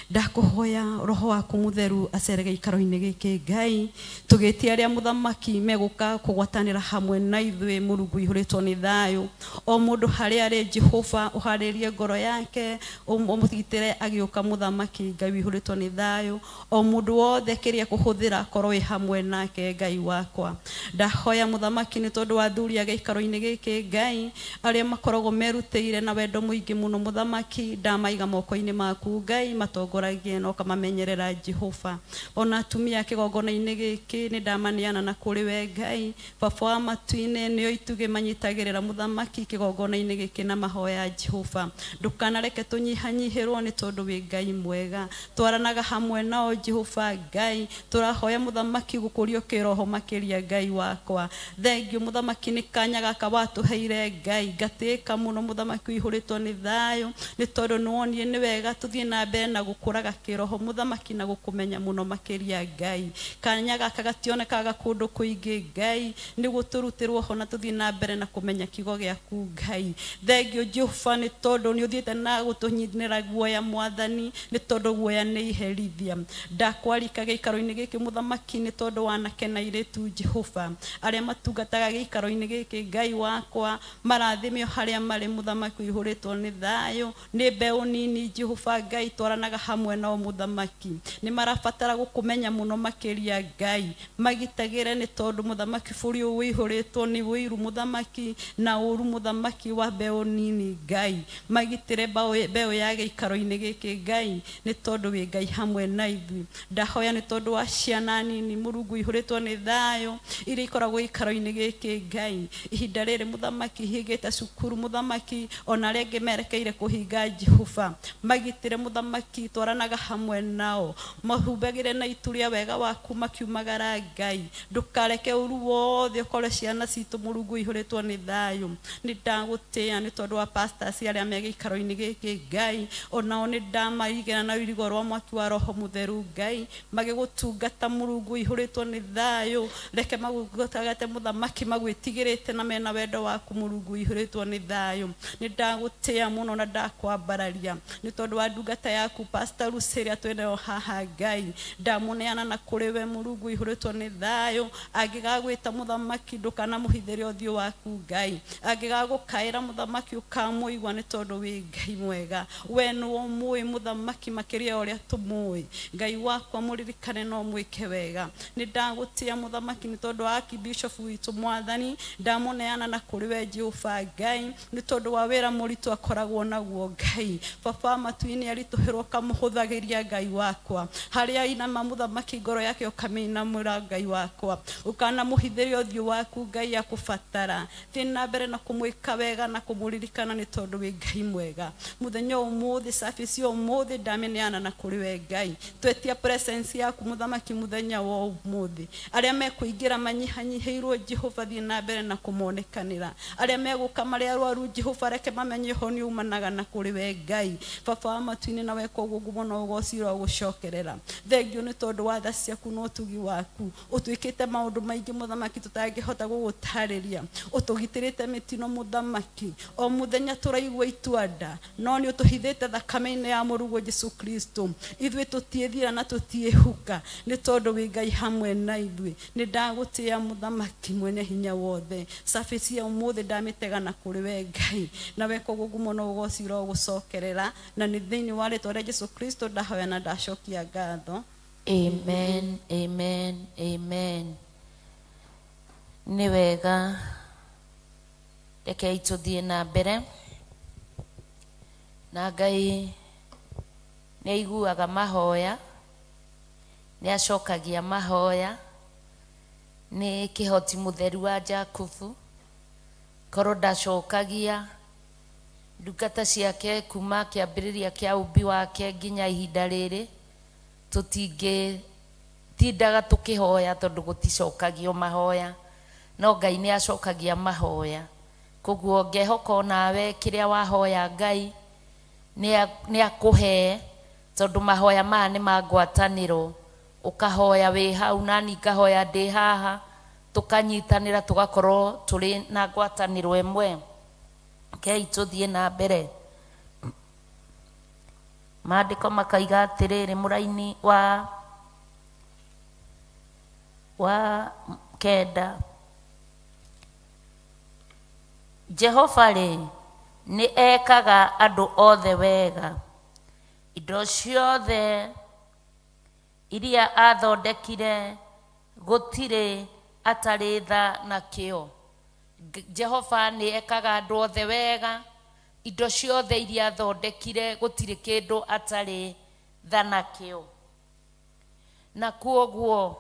Ndakũhoya roho waku mũtheru acere gĩikaro-inĩ gĩkĩ Ngai. Tũgĩtia arĩa mũthamaki megũka kũgwatanĩra hamwe na ithuĩ Mũrungu ũihũrĩtwo nĩ thayũ. O mũndũ harĩa arĩ Jehova ũharĩrie ngoro yake, ũmũgitĩre agĩũka mũthamaki Ngai ũihũrĩtwo nĩ thayũ. O mũndũ wothe kĩrĩa kũhũthĩra korwo wĩ hamwe nake Ngai wakwa. Ndahoya mũthamaki nĩ tondũ wa athuri a gĩikaro-inĩ gĩkĩ Ngai, arĩa makoragwo merutĩire na wendo mũingĩ mũno mũthamaki, ndamaiga moko-inĩ maku Ngai, matongoragie na ũkamamenyerera Jehova. Ona atumia a kĩgongona-inĩ gĩkĩ nĩ ndamaneana na kũrĩ we Ngai. Baba wa matu-inĩ nĩo itugĩ manyitagĩrĩra mũthamaki kĩgongona-inĩ gĩkĩ na mahoya Jehova. Ndũkanareke tũnyihanyihĩrwo nĩ tondũ wĩ Ngai mwega. Twaranaga hamwe nao Jehova Ngai. Tũrahoya mũthamaki gũkũrio kĩroho makĩria Ngai wakwa. Thengiũ mũthamaki nĩ kanya gaka watũheire Ngai. Ngatĩĩka mũno mũthamaki ũihũrĩtwo nĩ thayũ nĩ tondũ nĩwonire nĩ wega tũthiĩ na mbere na gũkũraga kĩroho mũthamaki na gũkũmenya mũno makĩria Ngai. Kanya gaka gationekaga kũndũ kũingĩ Ngai, nĩguo tũrutĩrwo ho na tũthiĩ na mbere na kũmenya kiugo gĩaku Ngai. Thengiũ Jehova nĩ tondũ nĩ ũthiĩte na gũtũnyitĩra guoya mwathani, nĩ tondũ guoya nĩ iherithia. Ndakwarika gĩikaro-inĩ gĩkĩ mũthamaki nĩ tondũ wa anake na airĩtu Jehova arĩa matungataga gĩikaro-inĩ gĩkĩ Ngai wakwa, marathime harĩa marĩ mũthamaki ũihũrĩtwo nĩ thayũ. Nĩ mbeũ nini Jehova Ngai, twaranaga hamwe nao mũthamaki. Nĩ marabatara gũkũmenya mũno makĩria Ngai, magitagĩre nĩ tondũ mũthamaki bũrũri ũyũ ũihũrĩtwo nĩ ũiru mũthamaki na ũru mũthamaki wa mbeũ nini Ngai. Magitĩre mbeũ ya gĩikaro-inĩ gĩkĩ Ngai, nĩ tondũ wĩ Ngai hamwe na ithuĩ. Ndahoya nĩ tondũ wa ciana nini Mũrungu ũihũrĩtwo nĩ thayũ iria ikoragwo gĩikaro-inĩ gĩkĩ Ngai. Ihinda rĩrĩ mũthamaki hingĩte cukuru mũthamaki, ona arĩa angĩ merekeire kũhinga Jehova, magitĩre mũthamaki, twaranaga hamwe nao, mahumbagĩre na itu rĩa wega waku makiumagara Ngai. Ndũkareke ũru wothe ũkore ciana citũ Mũrungu ũihũrĩtwo nĩ thayũ. Nĩ ndagũtĩa nĩ tondũ wa pastors arĩa me gĩikaro-inĩ gĩkĩ Ngai, onao nĩ ndamaigĩra na rũirigo rwa mwaki wa Roho Mũtheru Ngai, magĩgũtungata Mũrungu ũihũrĩtwo nĩ thayũ. Reke magũtungate mũthamaki magwĩtigĩrĩte na mena wendo waku Mũrungu ũihũrĩtwo nĩ thayũ. Nĩ ndagũtĩa mũno na ndakwambararia nĩ tondũ wa ndungata yaku Pastor Lucy ĩrĩa twĩnayo haha Ngai. Ndamũneana na kũrĩ we Mũrungu ũihũrĩtwo nĩ thayũ. Angĩgagwĩta mũthamaki ndũkanamũhithĩre ũthiũ waku Ngai. Angĩgagũkaĩra mũthamaki ũkamũigua nĩ tondũ wĩ Ngai mwega. We nĩwe ũmũĩ mũthamaki makĩria ya ũrĩa tũmũĩ. Ngai wakwa mũririkane no mwĩke wega. Nĩ ndagũtĩa mũthamaki nĩ tondũ wa Archbishop witũ mwathani, ndamũneana na kũrĩ we Jehova Ngai nĩ tondũ wa wĩra mũritũ akoragwo naguo Ngai. Baba wa matu-inĩ aritũhĩrwo ũkamũhũthagĩria Ngai wakwa. Harĩa ainama mũthamaki ngoro yake ũkamĩinamũra Ngai wakwa. Ũkanamũhithĩria ũthiũ waku Ngai akũbatara. Thiĩ na mbere na kũmwĩka wega na kũmũririkana nĩ tondũ wĩ Ngai mwega. Mũthenya ũmũthĩ service ya ũmũthĩ ndamĩneana na kũrĩ we Ngai. Twetia presence yaku mũthamaki mũthenya wa ũmũthĩ. Arĩa mekũingĩra manyihanyihĩirwo Jehova thiĩ na mbere na kũmonekanĩra. Arĩa megũka marĩ arwaru Jehova reke mamenye ũhonio umanaga na kũrĩ we Ngai. Baba wa matu-inĩ na weka ũguo ngumo na ũgoci ũrogũcokerera. Thengiũ nĩ tondũ wa tha ciaku na ũtugi waku. Ũtwĩkĩte maũndũ maingĩ mũthamaki tũtangĩhota gũgũtarĩria. Ũtũgitĩrĩte mĩtino mũthamaki. O mũthenya tũraigua itua nda, no nĩ ũtũhithĩte thakame-inĩ ya Mũrũguo Jesu Kristo. Ithuĩ tũtiĩthira na tũtiĩhuka nĩ tondũ wĩ Ngai hamwe na ithuĩ. Nĩ ndagũtĩa mũthamaki mwene hinya wothe. Service ya ũmũthĩ ndamĩtega na kũrĩ we Ngai. Na weka ũguo ngumo na ũgoci ũrogũcokerera. Na nĩ thĩinĩ wa rĩtwa rĩa Jesu Kristo ndahoya na ndacokia ngatho. Amen, amen, amen. Nĩ wega rekei tũthiĩ na mbere na Ngai nĩ aiguaga mahoya, Nĩ acokagia mahoya, nĩ kĩhoti mũtheru wa Jakubu. Korwo ndacokagia ndungata ciake kuma kĩambĩrĩria kĩa ũmbi wake nginya ihinda rĩrĩ, tũtingĩtindaga tũkĩhoya tondũ gũticokagio mahoya, no Ngai nĩ acokagia mahoya. Koguo ngehoka onawe kĩrĩa wahoya Ngai nĩ akũhe, tondũ mahoya maya nĩ ma ngwatanĩro. Ũkahoya wĩ hau nani ngahoya ndĩ haha, tũkanyitanĩra tũgakorwo tũrĩ na ngwatanĩro ĩmwe. Rekei tũthiĩ na mbere. Maandĩko makaiga atĩrĩrĩ, mũraini wa 9, Jehova rĩ nĩ ekaga andũ othe wega, indo ciothe iria athondekire gũtirĩ atarĩ tha nakĩo. Jehova nĩ ekaga andũ othe wega, indo ciothe iria athondekire gũtirĩ kĩndũ atarĩ tha nakĩo. Na kuoguo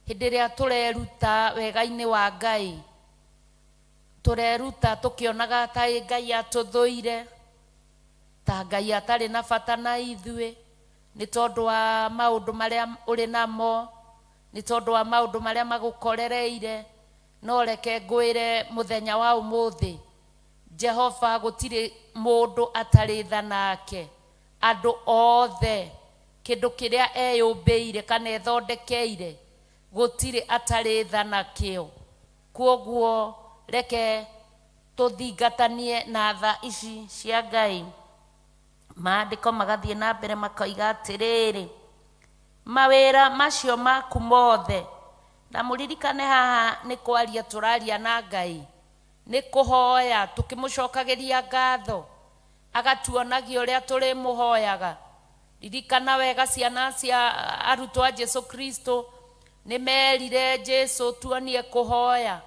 hĩndĩ ĩrĩa tũreruta wega-inĩ wa Ngai, tũreruta tũkĩonaga ta Ngai atũthũire, ta Ngai atarĩ na bata na ithuĩ, nĩ tondũ wa maũndũ marĩa ũrĩ namo, nĩ tondũ wa maũndũ marĩa magũkorereire. No reke ngwĩre mũthenya wa ũmũthĩ, Jehova gũtirĩ mũndũ atarĩ tha nake. Andũ othe kĩndũ kĩrĩa eyũmbĩire kana ethondekeire gũtirĩ atarĩ tha nakĩo. Kuoguo reke tũthingatanie na tha ici cia Ngai. Maandĩko magathiĩ na mbere makoiga atĩrĩrĩ, mawĩra macio maku mothe, na mũririkane haha nĩ kwaria tũraria na Ngai, nĩ kũhoya tũkĩmũcokagĩria ngatho, agatuonagia ũrĩa tũrĩmũhoyaga. Ririkana wega ciana cia arutwo a Jesu Kristo nĩ merire Jesu tuonie kũhoya,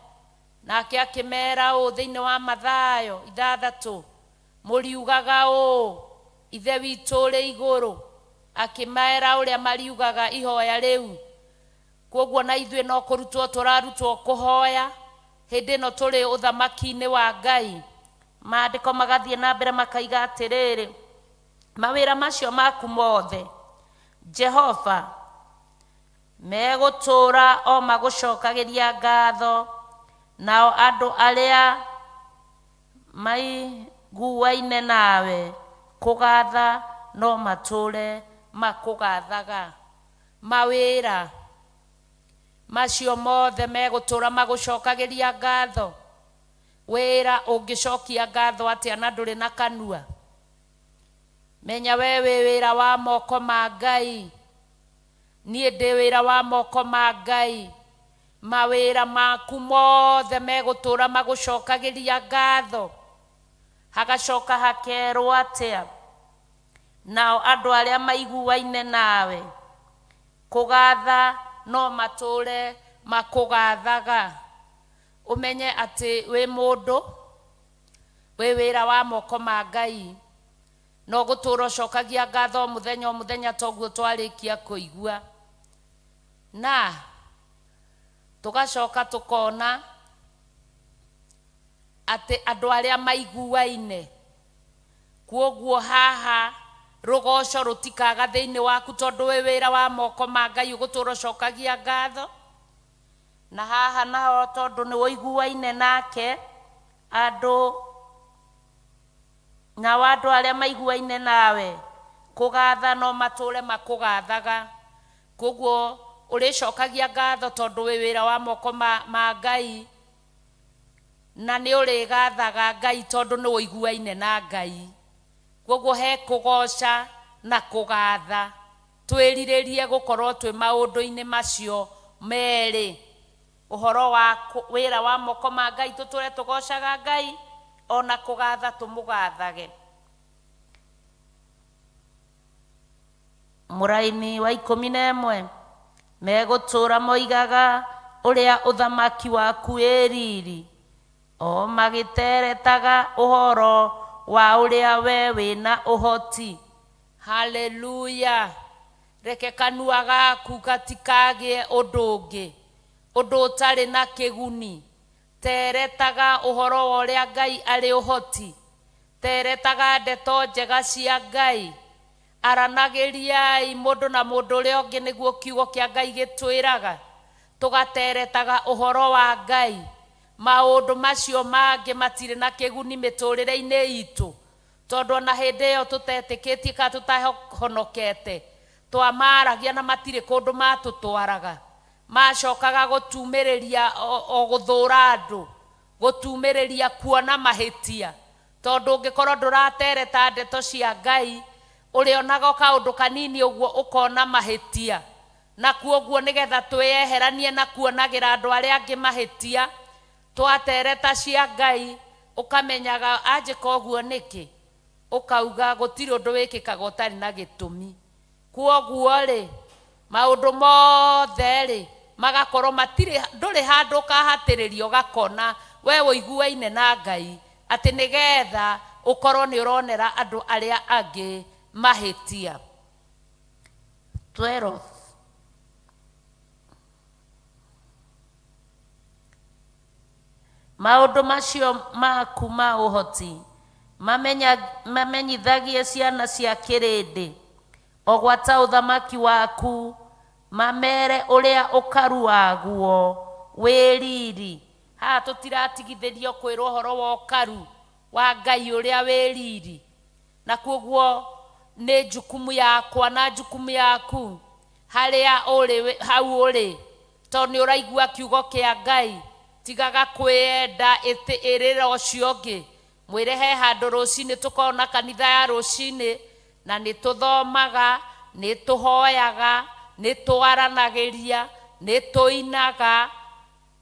nake akĩmera ũũ thĩinĩ wa Mathayo 6, mũriugaga ũũ, Ithe witũ ũrĩ igũrũ, akĩmera ũrĩa mariugaga ihoya rĩu. Koguo na ithuĩ no kũrutwo tũrarutwo kũhoya hĩndĩ ĩno tũrĩ ũthamaki-inĩ wa Ngai. Maandĩko magathiĩ na mbere makaiga atĩrĩrĩ, mawĩra macio maku mothe Jehova megũtũũra o magũcokagĩria ngatho, nao andũ arĩa maiguaine nawe kũgatha no matũũre makũgathaga. Mawĩra macio mothe megũtũũra magũcokagĩria ngatho. Wĩra ũngĩcokia ngatho atĩa na ndũrĩ na kanua? Menya we wĩ wĩra wa moko ma Ngai, niĩ ndĩ wĩra wa moko ma Ngai. Mawĩra maku mothe megũtũũra magũcokagĩria ngatho. Hagacoka hakerwo atĩa? Nao andũ arĩa maiguaine nawe kũgatha no matũũre makũgathaga. Ũmenye atĩ wĩ mũndũ, wĩ wĩra wa moko ma Ngai, no gũtũũra ũcokagia ngatho o mũthenya o mũthenya, toguo twarĩkia kũigua. Na tũgacoka tũkona atĩ andũ arĩa maiguaine, kuoguo haha rũgoco rũtikaga thĩinĩ waku tondũ wĩ wĩra wa moko ma Ngai ũgũtũũra ũcokagia ngatho. Na haha naho tondũ nĩ ũiguaine nake, andũ nao andũ arĩa maiguaine nawe kũgatha no matũũre makũgathaga. Koguo ũrĩcokagia ngatho tondũ wĩ wĩra wa moko ma Ngai, na nĩ ũrĩgathaga Ngai tondũ nĩ ũiguaine na Ngai. Koguo he kũgoca na kũgatha, twĩrirĩrie gũkorwo twĩ maũndũ-inĩ macio merĩ, ũhoro wa wĩra wa moko ma Ngai tũtũre tũgocaga Ngai, ona kũgatha tũmũgathage. Mũraini wa 11, megũtũũra moigaga ũrĩa ũthamaki waku wĩ riri, o magĩteretaga ũhoro wa ũrĩa we wĩna ũhoti. Haleluya. Reke kanua gaku gatikagĩe ũndũ ũngĩ, ũndũ ũtarĩ na kĩguni. Teretaga ũhoro wa ũrĩa Ngai arĩ ũhoti, teretaga ndeto njega cia Ngai. Aranagĩriai mũndũ na mũndũ ũrĩa ũngĩ nĩguo kiugo kĩa Ngai gĩtwĩraga. Tũgateretaga ũhoro wa Ngai. Maũndũ macio mangĩ matirĩ na kĩguni mĩtũrĩre-inĩ itũ, tondũ ona hĩndĩ ĩyo tũtetĩkĩtie kana tũtahonokete, twamaragia na matirĩ kũndũ matũtwaraga. Macokaga gũtumĩrĩria o gũthũra andũ, gũtumĩrĩria kuona mahĩtia, tondũ ũngĩkorwo ndũratereta ndeto cia Ngai, ũrĩonaga kaũndũ kanini ũguo ũkona mahĩtia. Na kuoguo nĩgetha twĩyeheranie na kuonagĩra andũ arĩa angĩ mahĩtia, twatereta cia Ngai ũkamenyaga anjĩka ũguo nĩkĩ, ũkauga gũtirĩ ũndũ wĩkĩkaga ũtarĩ na gĩtũmi. Kuoguo rĩ, maũndũ mothe rĩ magakorwo matirĩ, ndũrĩ handũ ũkahatĩrĩria ũgakona we ũiguaine na Ngai, atĩ nĩgetha ũkorwo nĩ ũronera andũ arĩa angĩ mahĩtia. 12. Maũndũ macio maku ma ũhoti mamenyithagie ciana cia kĩrĩndĩ, o gwata ũthamaki waku, mamere ũrĩa ũkaru waguo wĩ riri. Haha tũtiratigithĩrio kwĩrwo ũhoro wa ũkaru wa Ngai ũrĩa wĩ riri, na kuoguo nĩ jukumu yakwa na jukumu yaku harĩa ũrĩ, hau ũrĩ, tondũ nĩ ũraigua kiugo kĩa Ngai. Tigaga kwĩyenda ĩrĩra ũcio ũngĩ, mwĩre he handũ rũcinĩ tũkorwo na kanitha ya rũcinĩ, na nĩ tũthomaga, nĩ tũhoyaga, nĩ twaranagĩria, nĩ tũinaga.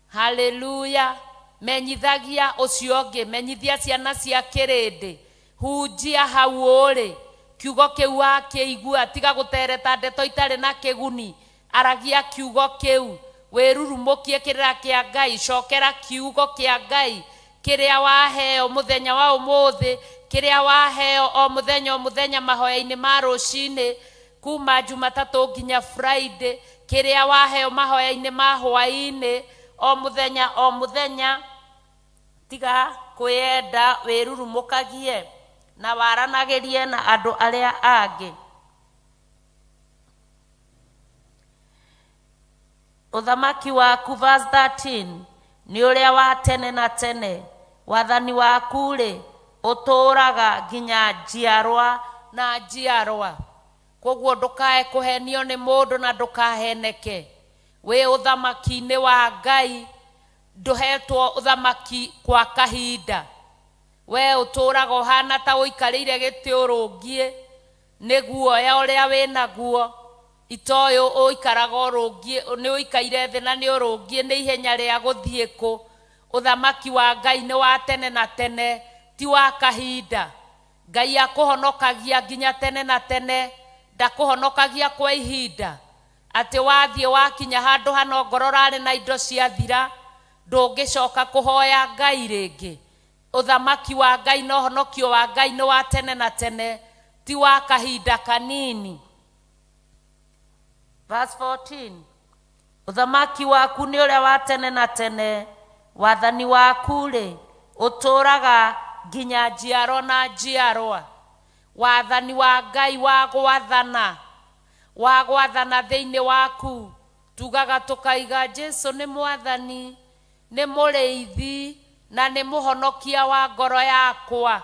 Haleluya. Menyithagia ũcio ũngĩ, menyithia ciana cia kĩrĩndĩ, hunjia hau ũrĩ, kiugo kĩu wakĩigua, tiga gũtereta ndeto itarĩ na kĩguni, aragia kiugo kĩu, wĩrurumũkie kĩrĩra kĩa Ngai, cokera kiugo kĩa Ngai kĩrĩa waheo mũthenya wa ũmũthĩ, kĩrĩa waheo o mũthenya o mũthenya mahoya-inĩ ma rũcinĩ kuma Jumatatũ nginya Friday, kĩrĩa waheo mahoya-inĩ ma hwaĩ-inĩ o mũthenya o mũthenya. Tiga kwĩyenda, wĩrurumũkagie na waranagĩrie na andũ arĩa angĩ. Ũthamaki waku, verse 13, nĩ ũrĩa wa tene na tene, wathani waku rĩ ũtũũraga nginya njiarwa na njiarwa. Koguo ndũkae kũhenio nĩ mũndũ na ndũkaheneke. Wĩ ũthamaki-inĩ wa Ngai, ndũhetwo ũthamaki kwa kahinda. We ũtũũraga ũhana ta ũikarĩire gĩtĩ ũrũngiĩ nĩ guoya ũrĩa wĩnaguo, itoyũ ũikaraga ũrũngiĩ, nĩ ũikaire thĩ na nĩ ũrũngiĩ nĩ ihenya rĩa gũthiĩ kũ. Ũthamaki wa Ngai nĩ wa tene na tene, ti wa kahinda. Ngai akũhonokagia nginya tene na tene, ndakũhonokagia kwa ihinda. Atĩ wathiĩ wakinya handũ hana ngoro ũrarĩ na indo ciathira, ndũngĩcoka kũhoya Ngai rĩngĩ. Ũthamaki wa Ngai na ũhonokio wa Ngai nĩ wa tene na tene, ti wa kahinda kanini. Verse 14, ũthamaki waku nĩ ũrĩa wa tene na tene, wathani waku rĩ ũtũũraga nginya njiarwa na njiarwa. Wathani wa Ngai wa gwathana, wa gwathana thĩinĩ waku. Tugaga tũkaiga Jesu nĩ mwathani, nĩ mũrĩithi na nĩ mũhonokia wa ngoro yakwa.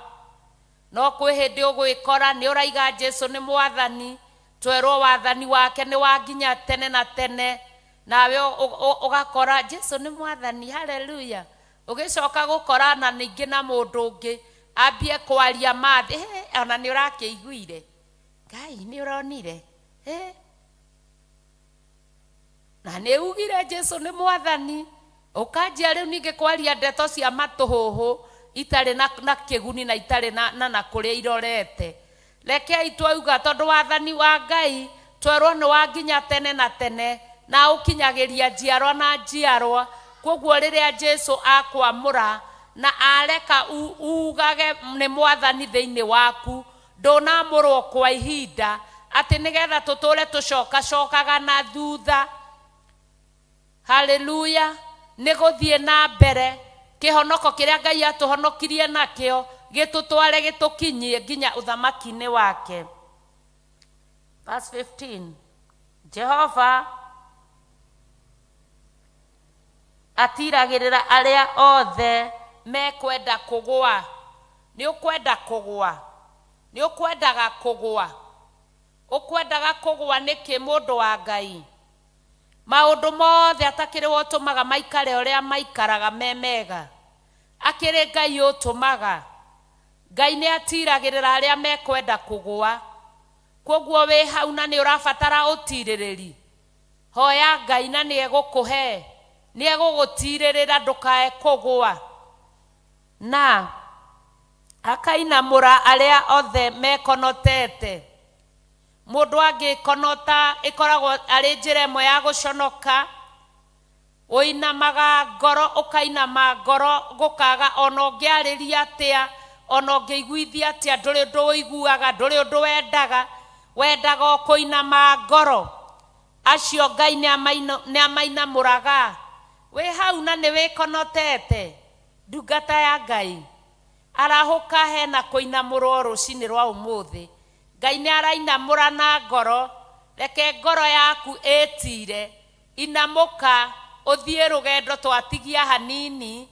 No kwĩ hĩndĩ ũgwĩkora nĩ ũraiga Jesu nĩ mwathani, twerwo wathani wake nĩ wa nginya tene na tene, nawe ũgakora Jesu nĩ mwathani, haleluya. Ũgĩcoka gũkora na ningĩ na mũndũ ũngĩ ambie kwaria mathi, ona nĩ ũrakĩiguire, Ngai nĩ ũronire, na nĩ ugire Jesu nĩ mwathani. Ũkanjia rĩu ningĩ kwaria ndeto cia matũhũhũ itarĩ na kĩguni na itarĩ na kũrĩa irorete. Rekei twauga tondũ wathani wa Ngai twerwo nĩ wa nginya tene na tene, na ũkinyagĩria njiarwa na njiarwa. Koguo rĩrĩa Jesu akwamũra na areka ugage nĩ mwathani thĩinĩ waku, ndũnamũrwo kwa ihinda, atĩ nĩgetha tũtũre tũcokacokaga na thutha. Haleluya. Nĩ gũthiĩ na mbere kĩhonoko kĩrĩa Ngai atũhonokirie nakĩo gĩtũtware gĩtũkinyie nginya ũthamaki-inĩ wake. Verse 15, Jehova atiragĩrĩra arĩa othe mekwenda kũgũa. Nĩ ũkwenda kũgũa? Nĩ ũkwendaga kũgũa? Ũkwendaga kũgũa nĩkĩ mũndũ wa Ngai? Maũndũ mothe atakĩrĩ we ũtũmaga maikare ũrĩa maikaraga me mega, akĩrĩ Ngai ũtũmaga. Ngai nĩ atiragĩrĩra arĩa mekwenda kũgũa. Koguo wĩ hau na nĩ ũrabatara ũtirĩrĩri, hoya Ngai na nĩ egũkũhe, nĩ egũgũtirĩrĩra ndũkae kũgũa. Na akainamũra arĩa othe mekonotete. Mũndũ angĩkonota ĩkoragwo arĩ njĩra ĩmwe ya gũconoka. Ũinamaga ngoro, ũkainama ngoro gũkaga ona ũngĩarĩria atĩa, ona ũngĩiguithia atĩa, ndũrĩ ũndũ ũiguaga, ndũrĩ ũndũ wendaga, wendaga o kũinama ngoro. Acio Ngai nĩ amainamũraga. Wĩ hau na nĩ wĩkonotete, ndungata ya Ngai, arahũka hena kũinamũrwo rũcinĩ rwa ũmũthĩ. Ngai nĩ arainamũra na ngoro. Reke ngoro yaku ĩtire, inamũka ũthiĩ rũgendo twatigia hanini.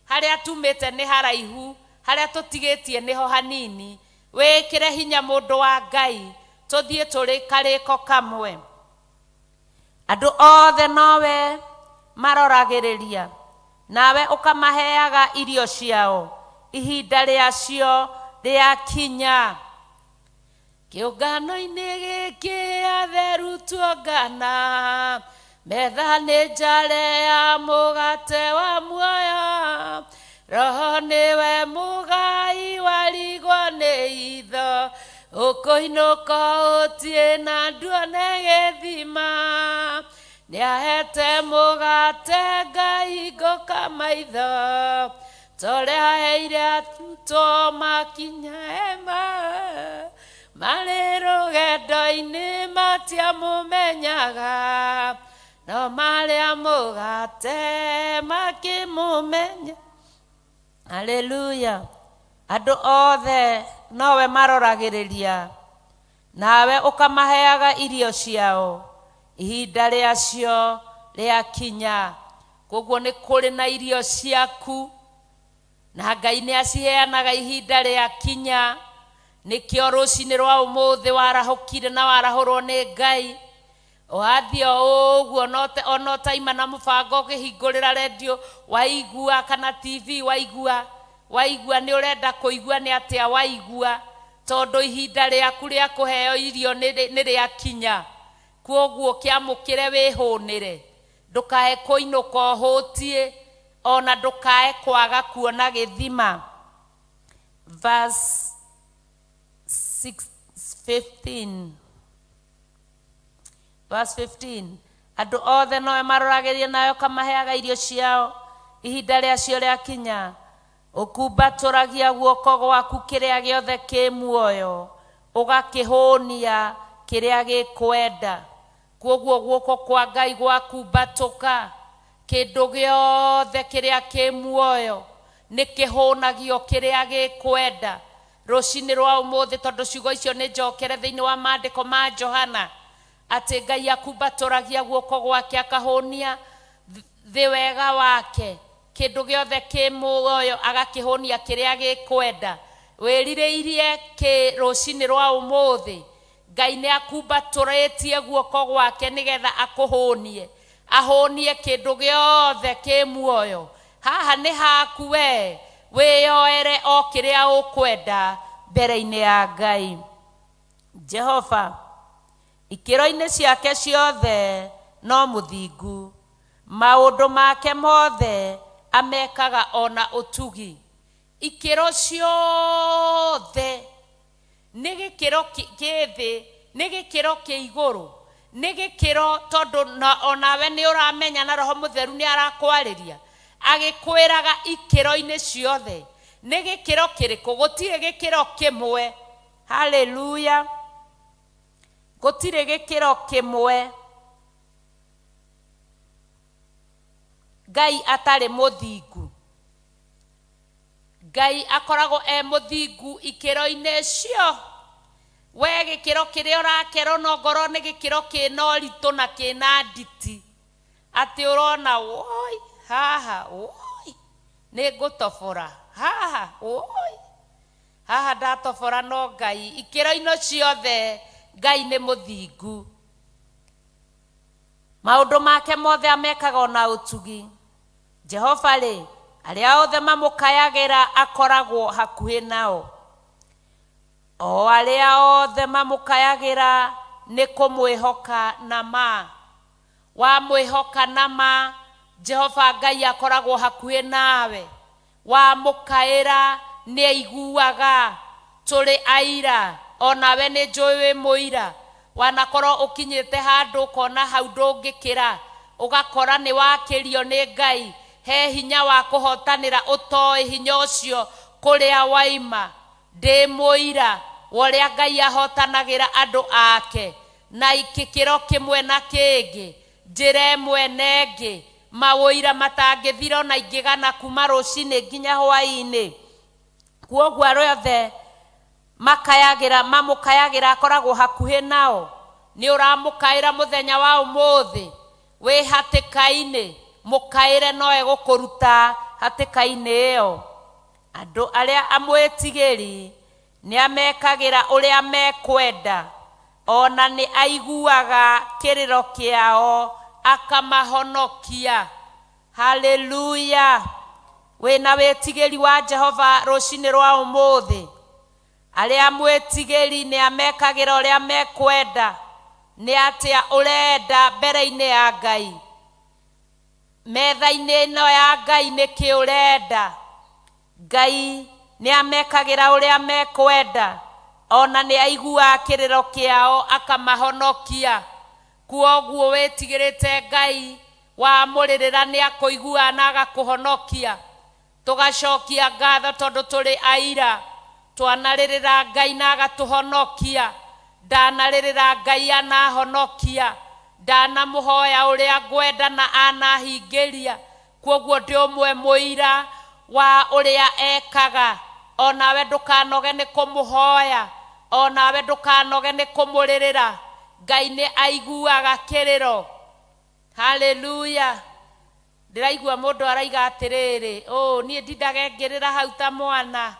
Harĩa tumĩte nĩ haraihu, harĩa tũtigĩtie nĩho hanini. Wĩkĩre hinya mũndũ wa Ngai, tũthiĩ tũrĩ karĩko kamwe. Andũ othe nowe maroragĩrĩria, nawe ũkamaheaga irio ciao ihinda rĩacio rĩakinya. Kĩũngano-inĩ gĩkĩ atheru tuongana, metha nĩ njare ya mũgate wa muoyo, roho nĩwe mũgai warigwo nĩ itho, ũkũinũka ũtiĩ na nduone gĩthima. Nĩahete mũgate Ngai ngũka maitho, torĩa aheire arutwo makinya hema. Marĩ rũgendo-inĩ matiamũmenyaga, no marĩa mũgate makĩmũmenya. Haleluya. Andũ othe nowe maroragĩrĩria, nawe ũkamaheaga irio ciao ihinda rĩacio rĩakinya. Koguo nĩ kũrĩ na irio ciaku, na Ngai nĩ aciheanaga ihinda rĩakinya. Nĩkĩo rũcinĩ rwa ũmũthĩ warahũkire na warahũrwo nĩ Ngai. Ũgathiĩ o ũguo ona ũtaima na mũbango, ũkĩhingũrĩra redio waigua kana TV waigua, waigua nĩ ũrenda kũigua nĩ atĩa waigua, tondũ ihinda rĩaku rĩa kũheo irio nĩ rĩakinya. Koguo kĩamũkĩre wĩhũnĩre, ndũkae kũinũka ũhũtiĩ, ona ndũkae kwaga kuona gĩthima. Verse 15. Verse 15. Andũ othe nowe maroragĩria, nawe ũkamaheaga irio ciao ihinda rĩacio rĩakinya. Ũkumbatũragia guoko gwaku kĩrĩa gĩothe kĩ muoyo, ũgakĩhũnia kĩrĩa gĩkwenda. Koguo guoko kwa Ngai gwakumbatũka, kĩndũ gĩothe kĩrĩa kĩ muoyo nĩ kĩhũnagio kĩrĩa gĩkwenda. Rũcinĩ rwa ũmũthĩ, tondũ ciugo icio nĩ njokere thĩinĩ wa maandĩko ma Johana, atĩ Ngai akumbatũragia guoko gwake akahũnia thĩ wega wake, kĩndũ gĩothe kĩ muoyo agakĩhũnia kĩrĩa gĩkwenda. Wĩrirĩirie kĩ rũcinĩ rwa ũmũthĩ, Ngai nĩ akumbatũrĩtie guoko gwake nĩgetha akũhũnie, ahũnie kĩndũ gĩothe kĩ muoyo. Haha nĩ haku we, wĩyoere o kĩrĩa ũkwenda mbere-inĩ ya Ngai. Jehova ikĩro-inĩ ciake ciothe no mũthingu, maũndũ make mothe amekaga ona ũtugi. Ikĩro ciothe nĩ gĩkĩro kĩ thĩ, nĩ gĩkĩro kĩ igũrũ, nĩ gĩkĩro tondũ onawe nĩ ũramenya na Roho Mũtheru nĩ arakwarĩria agĩkwĩraga ikĩro-inĩ ciothe. Nĩ gĩkĩro kĩrĩkũ? Gũtirĩ gĩkĩro kĩmwe. Haleluya. Gũtirĩ gĩkĩro kĩmwe Ngai atarĩ mũthingu. Ngai akoragwo e mũthingu ikĩro-inĩ cio. We gĩkĩro kĩrĩa ũrakerwo no ngorwo nĩ gĩkĩro kĩna ũritũ na kĩna nditi, atĩ ũrona woi haha, woi nĩ ngũtobora haha, woi haha ndatobora no Ngai. Ikĩro-inĩ ciothe Ngai nĩ mũthingu. Maũndũ make mothe amekaga ona ũtugi. Jehova rĩ, arĩa othe mamũkayagĩra akoragwo hakuhĩ nao. O arĩa othe mamũkayagĩra nĩ kũmwĩhoka na ma. Wamwĩhoka na ma, Jehova Ngai akoragwo hakuhĩ nawe. Wamũkaĩra nĩ aiguaga. Tũrĩ aira, onawe nĩ njũĩ wĩ mũira. Wanakorwo ũkinyĩte handũ ũkona hau ndũngĩkĩra, ũgakora nĩ wakĩrio nĩ Ngai. He hinya wa kũhotanĩra ũtoĩ hinya ũcio kũrĩa waima. Ndĩ mũira wa ũrĩa Ngai ahotanagĩra andũ ake na gĩkĩro kĩmwe na kĩngĩ, njĩra ĩmwe na ĩngĩ, mawũira matangĩthira ona ingĩgana kuma rũcinĩ nginya hwaĩ-inĩ. Kwoguo arĩa othe makayagĩra mamũkayagĩra akoragwo hakuhĩ nao. Nĩ ũramũkaĩra mũthenya wa ũmũthĩ, wĩ hatĩka-inĩ, mũkaĩre no egũkũruta hatĩka-inĩ ĩyo. Andũ arĩa amwĩtigĩri nĩ amekagĩra ũrĩa mekwenda, ona nĩ aiguaga kĩrĩro kĩao akamahonokia. Haleluya. Wĩna wĩtigĩri wa Jehova rũcinĩ rwa ũmũthĩ. Arĩa mwĩtigĩri nĩ amekagĩra ũrĩa mekwenda. Nĩ atĩa ũrenda mbere-inĩ ya Ngai? Metha-inĩ ĩno ya Ngai nĩkĩ ũrenda? Ngai nĩ amekagĩra ũrĩa mekwenda, ona nĩ aiguaga kĩrĩro kĩao akamahonokia. Kwoguo wĩtigĩrĩte Ngai, wamũrĩrĩra nĩ akũiguaga na agakũhonokia. Tũgacokia ngatho tondũ tũrĩ aira. Twanarĩrĩra Ngai na agatũhonokia. Ndanarĩrĩra Ngai anahonokia. Ndanamũhoya ũrĩa ngwenda na anahingĩria. Kwoguo ndĩ ũmwe mũira wa ũrĩa ekaga. Onawe ndũkanoge nĩ kũmũhoya, onawe ndũkanoge nĩ kũmũrĩrĩra. Ngai nĩ aiguaga kĩrĩro. Haleluya. Ndĩraigua mũndũ araiga atĩrĩrĩ, ũ niĩ ndindaga ngĩrĩra hau ta mwana.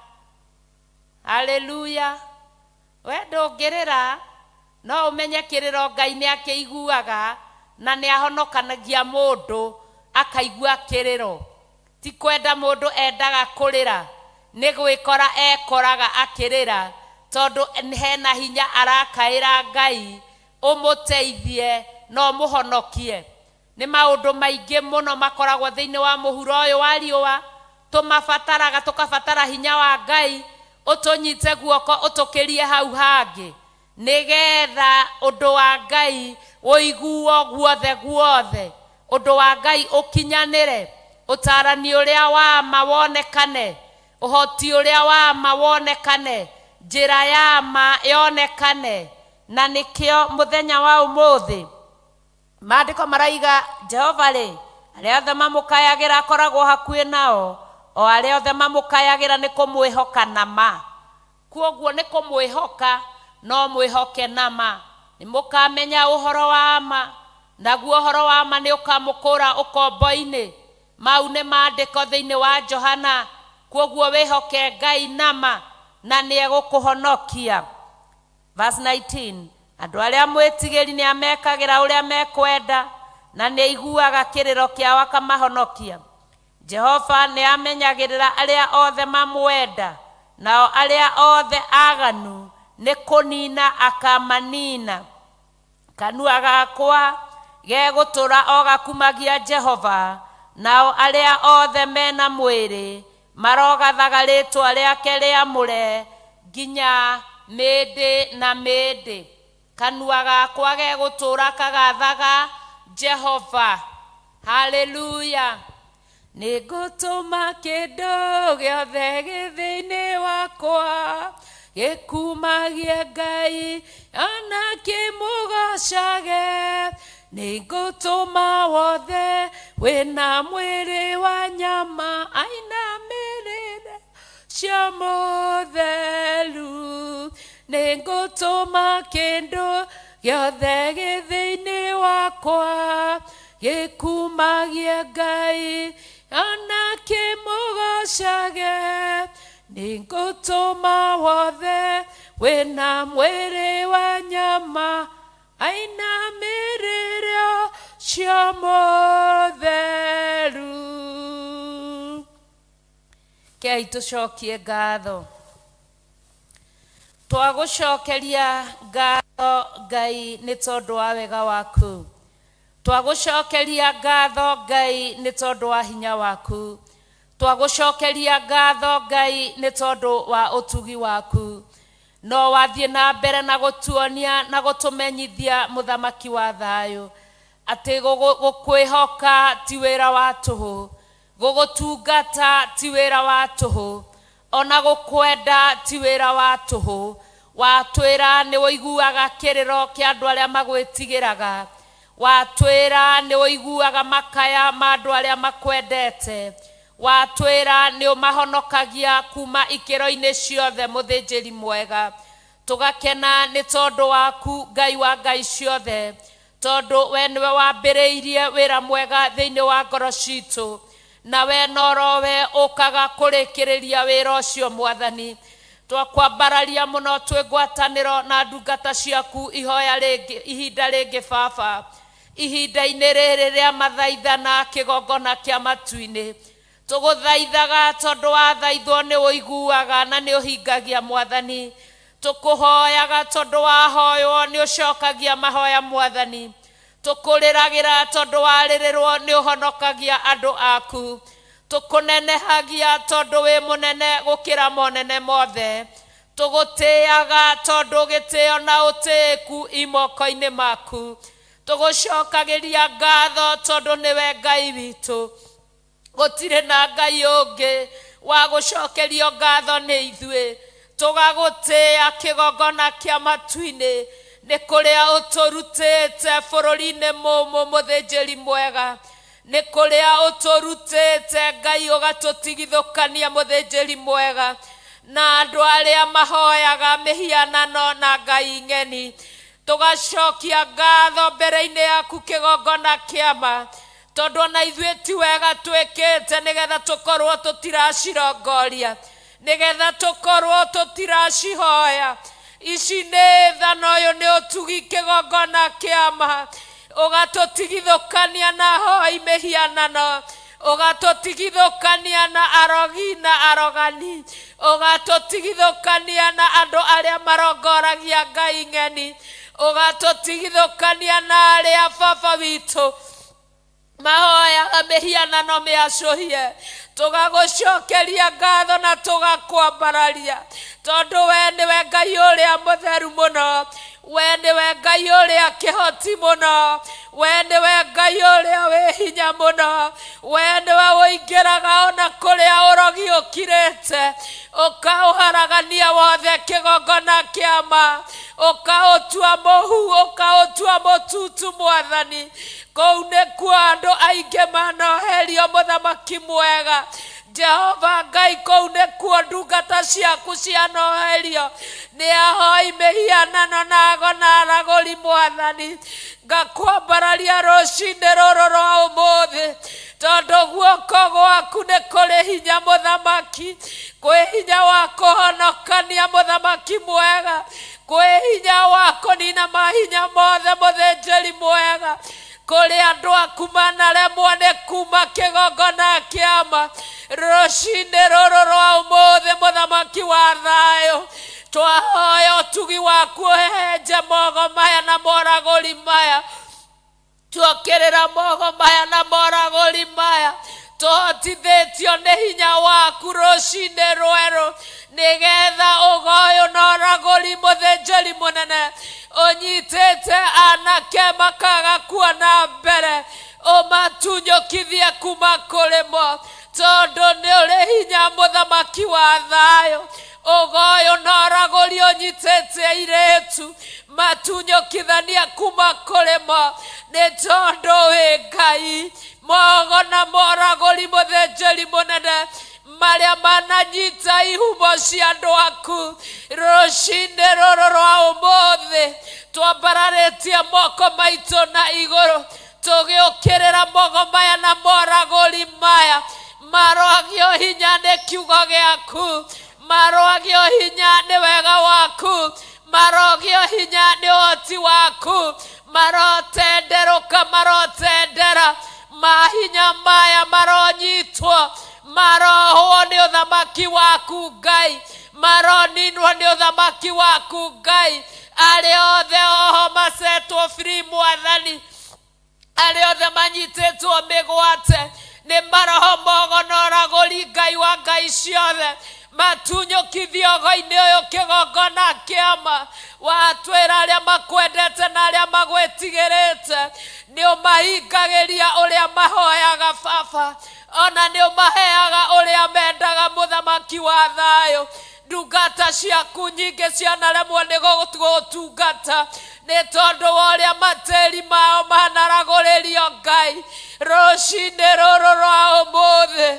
Haleluya. We ndũngĩrĩra, no ũmenye kĩrĩro Ngai nĩ akĩiguaga na nĩ ahonokanagia mũndũ akaigua kĩrĩro. Ti kwenda mũndũ endaga kũrĩra, nĩ gwĩkora ekoraga akĩrĩra, tondũ hena hinya arakaĩra Ngai ũmũteithie na ũmũhonokie. Nĩ maũndũ maingĩ mũno makoragwo thĩinĩ wa mũhuro ũyũ wa riũa, tũmabataraga, tũkabatara hinya wa Ngai ũtũnyite guoko ũtũkĩrie hau hangĩ, nĩgetha ũndũ wa Ngai ũiguo guothe guothe, ũndũ wa Ngai ũkinyanĩre, ũtarani ũrĩa wa ma wonekane, ũhoti ũrĩa wa ma wonekane, njĩra ya ma yonekane. Na nĩkĩo mũthenya wa ũmũthĩ maandĩko maraiga, Jehova rĩ, arĩa othe mamũkayagĩra akoragwo hakuhĩ nao, o arĩa othe mamũkayagĩra nĩ kũmwĩhoka na ma. Kwoguo nĩ kũmwĩhoka, no mwĩhoke na ma. Nĩ mũkamenya ũhoro wa ma, naguo ũhoro wa ma nĩ ũkamũkũra ũkombo-inĩ. Mau nĩ maandĩko thĩinĩ wa Johana. Kwoguo wĩhoke Ngai na ma, na nĩ egũkũhonokia. Verse 19, andũ arĩa mwĩtigĩri nĩ amekagĩra ũrĩa mekwenda, na nĩ aiguaga kĩrĩro kĩao akamahonokia. Jehova nĩ amenyagĩrĩra arĩa othe mamwenda, nao arĩa othe aganu nĩ kũnina akamanina. Kanua gakwa gegũtũra o gakumagia Jehova, nao arĩa othe mena mwĩrĩ marogathaga rĩtwa rĩake rĩamũre nginya mĩndĩ na mĩndĩ. Kanua gakwa gegũtũra kagathaga Jehova. Haleluya. Nĩngũtũma kĩndũ gĩothe gĩ thĩinĩ wakwa gĩkumagie Ngai, Anake mũgocage nĩngũtũma wothe wĩna mwĩrĩ wa nyama ainamĩrĩre cio mũtheru nĩngũtũma kĩndũ gĩothe gĩ thĩinĩ wakwa gĩkumagie Ngai anake mũgocage nĩngũtũma wothe wĩna mwĩrĩ wa nyama ainamĩrĩre cio mũtheru. Kei tũcokie ngatho. Twagũcokeria ngatho Ngai nĩ tondũ wa wega waku. Twagũcokeria ngatho Ngai nĩ tondũ wa hinya waku. Twagũcokeria ngatho Ngai nĩ tondũ wa ũtugi waku. No wathiĩ na mbere na gũtuonia na gũtũmenyithia mũthamaki wa thayũ atĩ gũkwĩhoka ti wĩra wa tũhũ, gũgũtungata ti wĩra wa tũhũ, ona gũkwenda ti wĩra wa tũhũ. Watwĩra nĩ ũiguaga kĩrĩro kĩa andũ arĩa magwĩtigĩraga, watwĩra nĩ ũiguaga makaya ma andũ arĩa makwendete, watwĩra nĩ ũmahonokagia kuma ikĩro-inĩ ciothe mũthĩnjĩri mwega. Tũgakena nĩ tondũ waku Ngai wa Ngai ciothe, tondũ we nĩwe wambĩrĩirie wĩra mwega thĩinĩ wa ngoro citũ, na we norowe ũkaga kũrĩkĩrĩria wĩra ũcio mwathani. Twakwambararia mũno twĩ ngwatanĩro na ndungata ciaku ihoya rĩngĩ ihinda rĩngĩ baba, ihinda-inĩ rĩrĩ rĩa mathaithana kĩgongona kĩa matu-inĩ. Tũgũthaithaga tondũ wathaithwo nĩ ũiguaga na nĩ ũhingagia mwathani. Tũkũhoyaga tondũ wahoywo nĩ ũcokagia mahoya mwathani. Tũkũrĩragĩra tondũ warĩrĩrwo nĩ ũhonokagia andũ aku. Tũkũnenehagia tondũ wĩ mũnene gũkĩra monene mothe. Tũgũtĩaga tondũ gĩtĩo na ũtĩĩku i moko-inĩ maku. Tũgũcokagĩria ngatho tondũ nĩwe Ngai witũ. Gũtirĩ na Ngai ũngĩ wa gũcokerio ngatho nĩ ithuĩ. Tũgagũtĩĩa kĩgongona kĩa matu-inĩ nĩ kũrĩa ũtũrutĩte bũrũri-inĩ mũmũ mũthĩnjĩri mwega, nĩ kũrĩa ũtũrutĩte Ngai ũgatũtigithũkania mũthĩnjĩri mwega na andũ arĩa mahoyaga mĩhianano na Ngai ng'eni. Tũgacokia ngatho mbere-inĩ yaku kĩgongona kĩama, tondũ ona ithuĩ ti wega twĩkĩte nĩgetha tũkorwo tũtiracirongoria, nĩgetha tũkorwo tũtiracihoya. Ici nĩ tha na ũyũ nĩ ũtugi kĩgongona kĩama, ũgatũtigithũkania na hoi mĩhianano, ũgatũtigithũkania na arogi na arogani, ũgatũtigithũkania na andũ arĩa marongoragia Ngai ng'eni, ũgatũtigithũkania na arĩa baba witũ mahoyaga mĩhianano mĩacũhie. Tũgagũcokeria ngatho na tũgakwambararia tondũ we nĩwe Ngai ũrĩa mũtheru mũno, we nĩwe Ngai ũrĩa kĩhoti mũno, we nĩwe Ngai ũrĩa wĩ hinya mũno, we nĩwe ũingĩraga ona kũrĩa ũrogi ũkirĩte, ũkaũharagania wothe kĩgongona kĩama, ũkaũtua mũhu, ũkaũtua mũtutu mwathani. Kũu nĩkuo andũ aingĩ manoherio mũthamaki mwega Jehova Ngai, kũu nĩkuo ndungata ciaku cianoherio nĩ ahoi mĩhianano na ago na aragũri mwathani. Ngakwambararia rũcinĩ rũrũ rwa ũmũthĩ tondũ guoko gwaku nĩ kũrĩ hinya mũthamaki, kwĩ hinya wa kũhonokania mũthamaki mwega, kwĩ hinya wa kũnina mahinya mothe mũthĩnjĩri mwega. Kũrĩ andũ aku manaremwo nĩ kuma kĩgongona kĩama rũcinĩ rũrũ rwa ũmũthĩ mũthamaki wa thayũ. Twahoya ũtugi waku ũhehenje mogo maya na moragũri maya, tuokĩrĩra mogo maya na moragũri maya, tũhotithĩtio nĩ hinya waku rũcinĩ rwerũ nĩgetha ũgoyũ na ũragũri mũthĩnjĩri mũnene ũnyitĩte anake makaga kuona mbere, ũmatunyũkithie kuma kũrĩ mo, tondũ nĩ ũrĩ hinya mũthamaki wa thayũ. Ũgo ũyũ na ũragũri ũnyitĩte airĩtu matunyũkithania kuma kũrĩ mo nĩ tondũ wĩ Ngai. Mogo na moragũri mũthĩnjĩri mũnene marĩa mananyita ihumo cia andũ aku rũcinĩ rũrũ rwa ũmũthĩ twambararĩtie moko maitũ na igũrũ tũgĩũkĩrĩra mogo maya na moragũri maya maroagio hinya nĩ kiugo gĩaku, maroagio hinya nĩ wega waku, marogio hinya nĩ ũhoti waku, marotenderũka marotendera mahinya maya maronyitwo marohwo nĩ ũthamaki waku Ngai, maroninwo nĩ ũthamaki waku Ngai. Arĩa othe oho macetwo free Mwathani, arĩa othe manyitĩtwo mĩgwate nĩ maroho mogo na ũragũri Ngai wa Ngai ciothe matunyũkithio ũgo-inĩ ũyũ kĩgongona kĩama. Watwĩra arĩa makwendete na arĩa magwĩtigĩrĩte nĩ ũmahingagĩria ũrĩa mahoyaga Baba, ona nĩ ũmaheaga ũrĩa mendaga mũthamaki wa thayũ. Ndungata ciaku nyingĩ cianaremwo nĩ gũgũtungata nĩ tondũ wa ũrĩa matĩri mao manaragũrĩrio Ngai. Rũcinĩ rũrũ rwa ũmũthĩ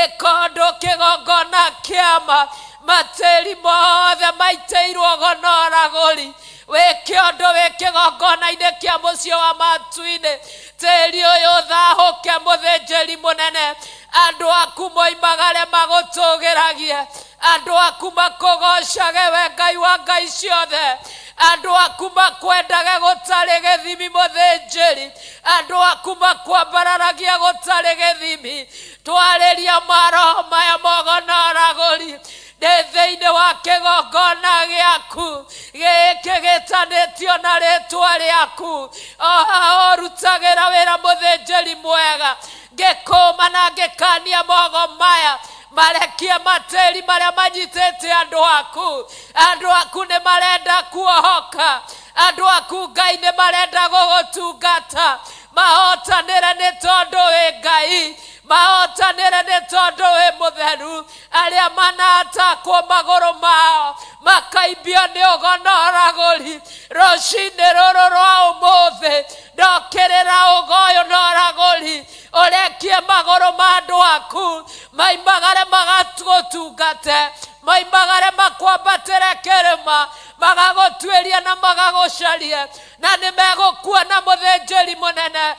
ĩkondo kĩgongona kĩama matĩri mothe maitĩirwo ũgo na ũragũri wĩke ũndũ wĩ kĩgongona-inĩ kĩa mũciĩ wa matu-inĩ. Tĩri ũyũ ũthahũke mũthĩnjĩri mũnene, andũ aku moimagare magũtũgĩragie, andũ aku makũgocage we Ngai wa Ngai ciothe, andũ aku makwendage gũtarĩ gĩthimi mũthĩnjĩri, andũ aku makwambararagia gũtarĩ gĩthimi. Twarĩria maroho maya mogo na ũragũri nĩ thĩinĩ wa kĩgongona gĩaku gĩkĩ gĩtanĩtio na rĩtwa rĩaku, o haha ũrutagĩra wĩra mũthĩnjĩri mwega. Ngĩkũma na ngĩkania mogo maya marekie matĩri marĩa manyitĩte andũ aku. Andũ aku nĩ marenda kuohoka, andũ aku Ngai nĩ marenda gũgũtungata. Mahotanĩre nĩ tondũ wĩ Ngai, mahotanĩre nĩ tondũ wĩ mũtheru. Arĩa manatakwo magũrũ mao makaimbio nĩ ũgo na ũragũri rũcinĩ rũrũ rwa ũmũthĩ ndokĩrĩra ũgo ũyũ na ũragũri ũrekie magũrũ ma andũ aku maimagare magagũtungate, maimagare makwambatĩre kĩrĩma magagũtuĩria na magagũcarie, na nĩ megũkuona mũthĩnjĩri mũnene.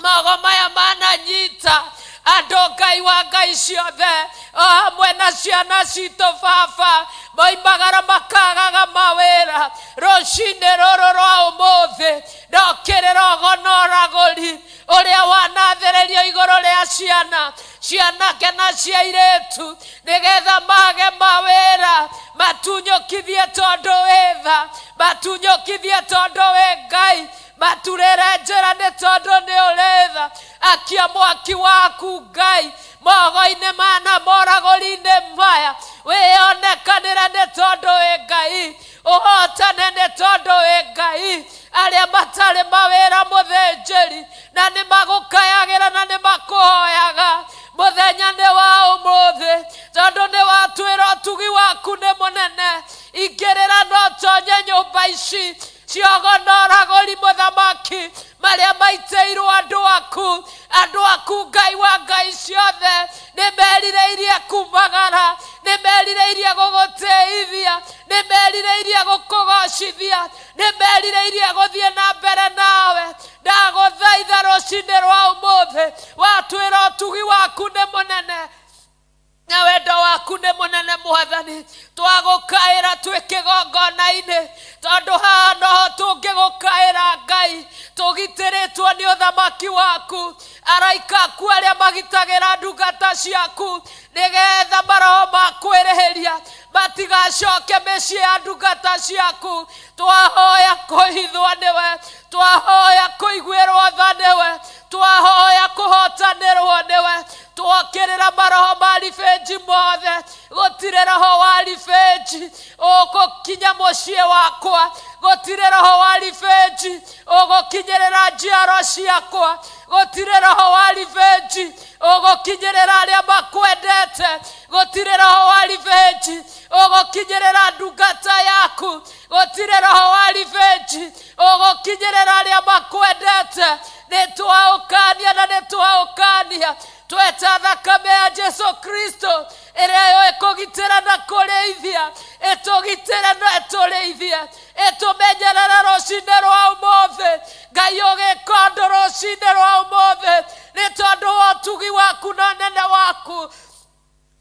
Mogo maya mananyita andũ Ngai wa Ngai ciothe o hamwe na ciana citũ Baba moimagara makagaga mawĩra rũcinĩ rũrũ rwa ũmũthĩ ndokĩrĩra ũgo na ũragũri ũrĩa wanathĩrĩrio igũrũ rĩa ciana cianake na cia airĩtu nĩgetha mage mawĩra matunyũkithie tondũ wĩ tha, matunyũkithie tondũ wĩ Ngai, maturĩre njĩra nĩ tondũ nĩ ũrĩ tha. Akia mwaki waku Ngai mogo-inĩ maya na moragũri-inĩ maya, wĩyonekanĩre nĩ tondũ wĩ Ngai, ũhotane nĩ tondũ wĩ Ngai. Arĩa matarĩ mawĩra mũthĩnjĩri na nĩ magũkayagĩra na nĩ makũhoyaga mũthenya nĩ wa ũmũthĩ tondũ nĩ watwĩra ũtugi waku nĩ mũnene. Ingĩrĩra no tonye nyũmba ici ciogo na ũragũri mũthamaki marĩa maitĩirwo andũ aku. Andũ aku Ngai wa Ngai ciothe nĩ merirĩirie kumagara, nĩ merirĩirie gũgũtĩithia, nĩ merirĩirie gũkũgocithia, nĩ merirĩirie gũthiĩ na mbere nawe. Ndagũthaitha rũcinĩ rwa ũmũthĩ watwĩra ũtugi waku nĩ mũnene na wendo waku nĩ mũnene Mwathani. Twagũkaĩra twĩ kĩgongona-inĩ tondũ haha noho tũngĩgũkaĩra Ngai tũgitĩrĩtwo nĩ ũthamaki waku. Araika aku arĩa magitagĩra ndungata ciaku nĩgetha maroho ma kwĩrĩhĩria matigacoke mĩciĩ ya ndungata ciaku. Twahoya kũhithwo nĩwe, twahoya kũiguĩrwo tha nĩwe, twahoya kũhotanĩrwo nĩwe, Twokĩrĩra maroho ma ribĩnji mothe. Gũtirĩ roho wa ribĩnji ũgũkinya mũciĩ wakwa. Gũtirĩ roho wa ribĩnji ũgũkinyĩrĩra njiaro ciakwa. Gũtirĩ roho wa ribĩnji ũgũkinyĩrĩra arĩa makwendete. Gũtirĩ roho wa ribĩnji ũgũkinyĩrĩra ndungata yaku. Gũtirĩ roho wa ribĩnji ũgũkinyĩrĩra arĩa makwendete. Nĩtwaũkania na nĩtwaũkania. Tweta thakame ya Jesu Kristo ĩrĩa yũĩ kũgitĩra na kũrĩithia, ĩtũgitĩre na ĩtũrĩithie, ĩtũmenyerere rũcinĩ rwa ũmũthĩ. Ngai ũgĩka ũndũ rũcinĩ rwa ũmũthĩ nĩ tondũ wa ũtugi waku na ũnene waku.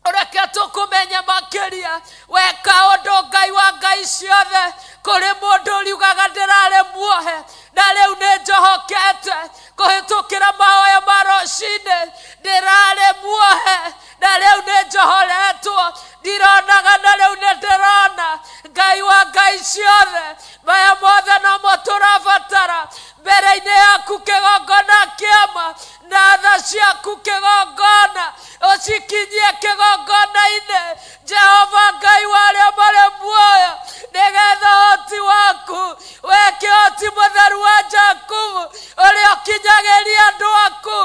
Ũreke tũkũmenye makĩria. Weka ũndũ Ngai wa ngai ciothe. Kũrĩ mũndũ ũriugaga ndĩrarĩ muohe na rĩu nĩ njohokete kũhĩtũkĩra mahoya ma rũcinĩ. Ndĩrarĩ muohe na rĩu nĩ njohoretwo, ndironaga na rĩu nĩ ndĩrona. Ngai wa ngai ciothe, maya mothe nomo tũrabatara mbere-inĩ yaku kĩgongona kĩama na tha ciaku kĩgongona ũcikinyie kĩgongona-inĩ. Jehova Ngai wa arĩa marĩ muoyo, nĩgetha ũhoti waku we kĩhoti mũtheru wa Jakubu ũrĩa ũkinyagĩria andũ aku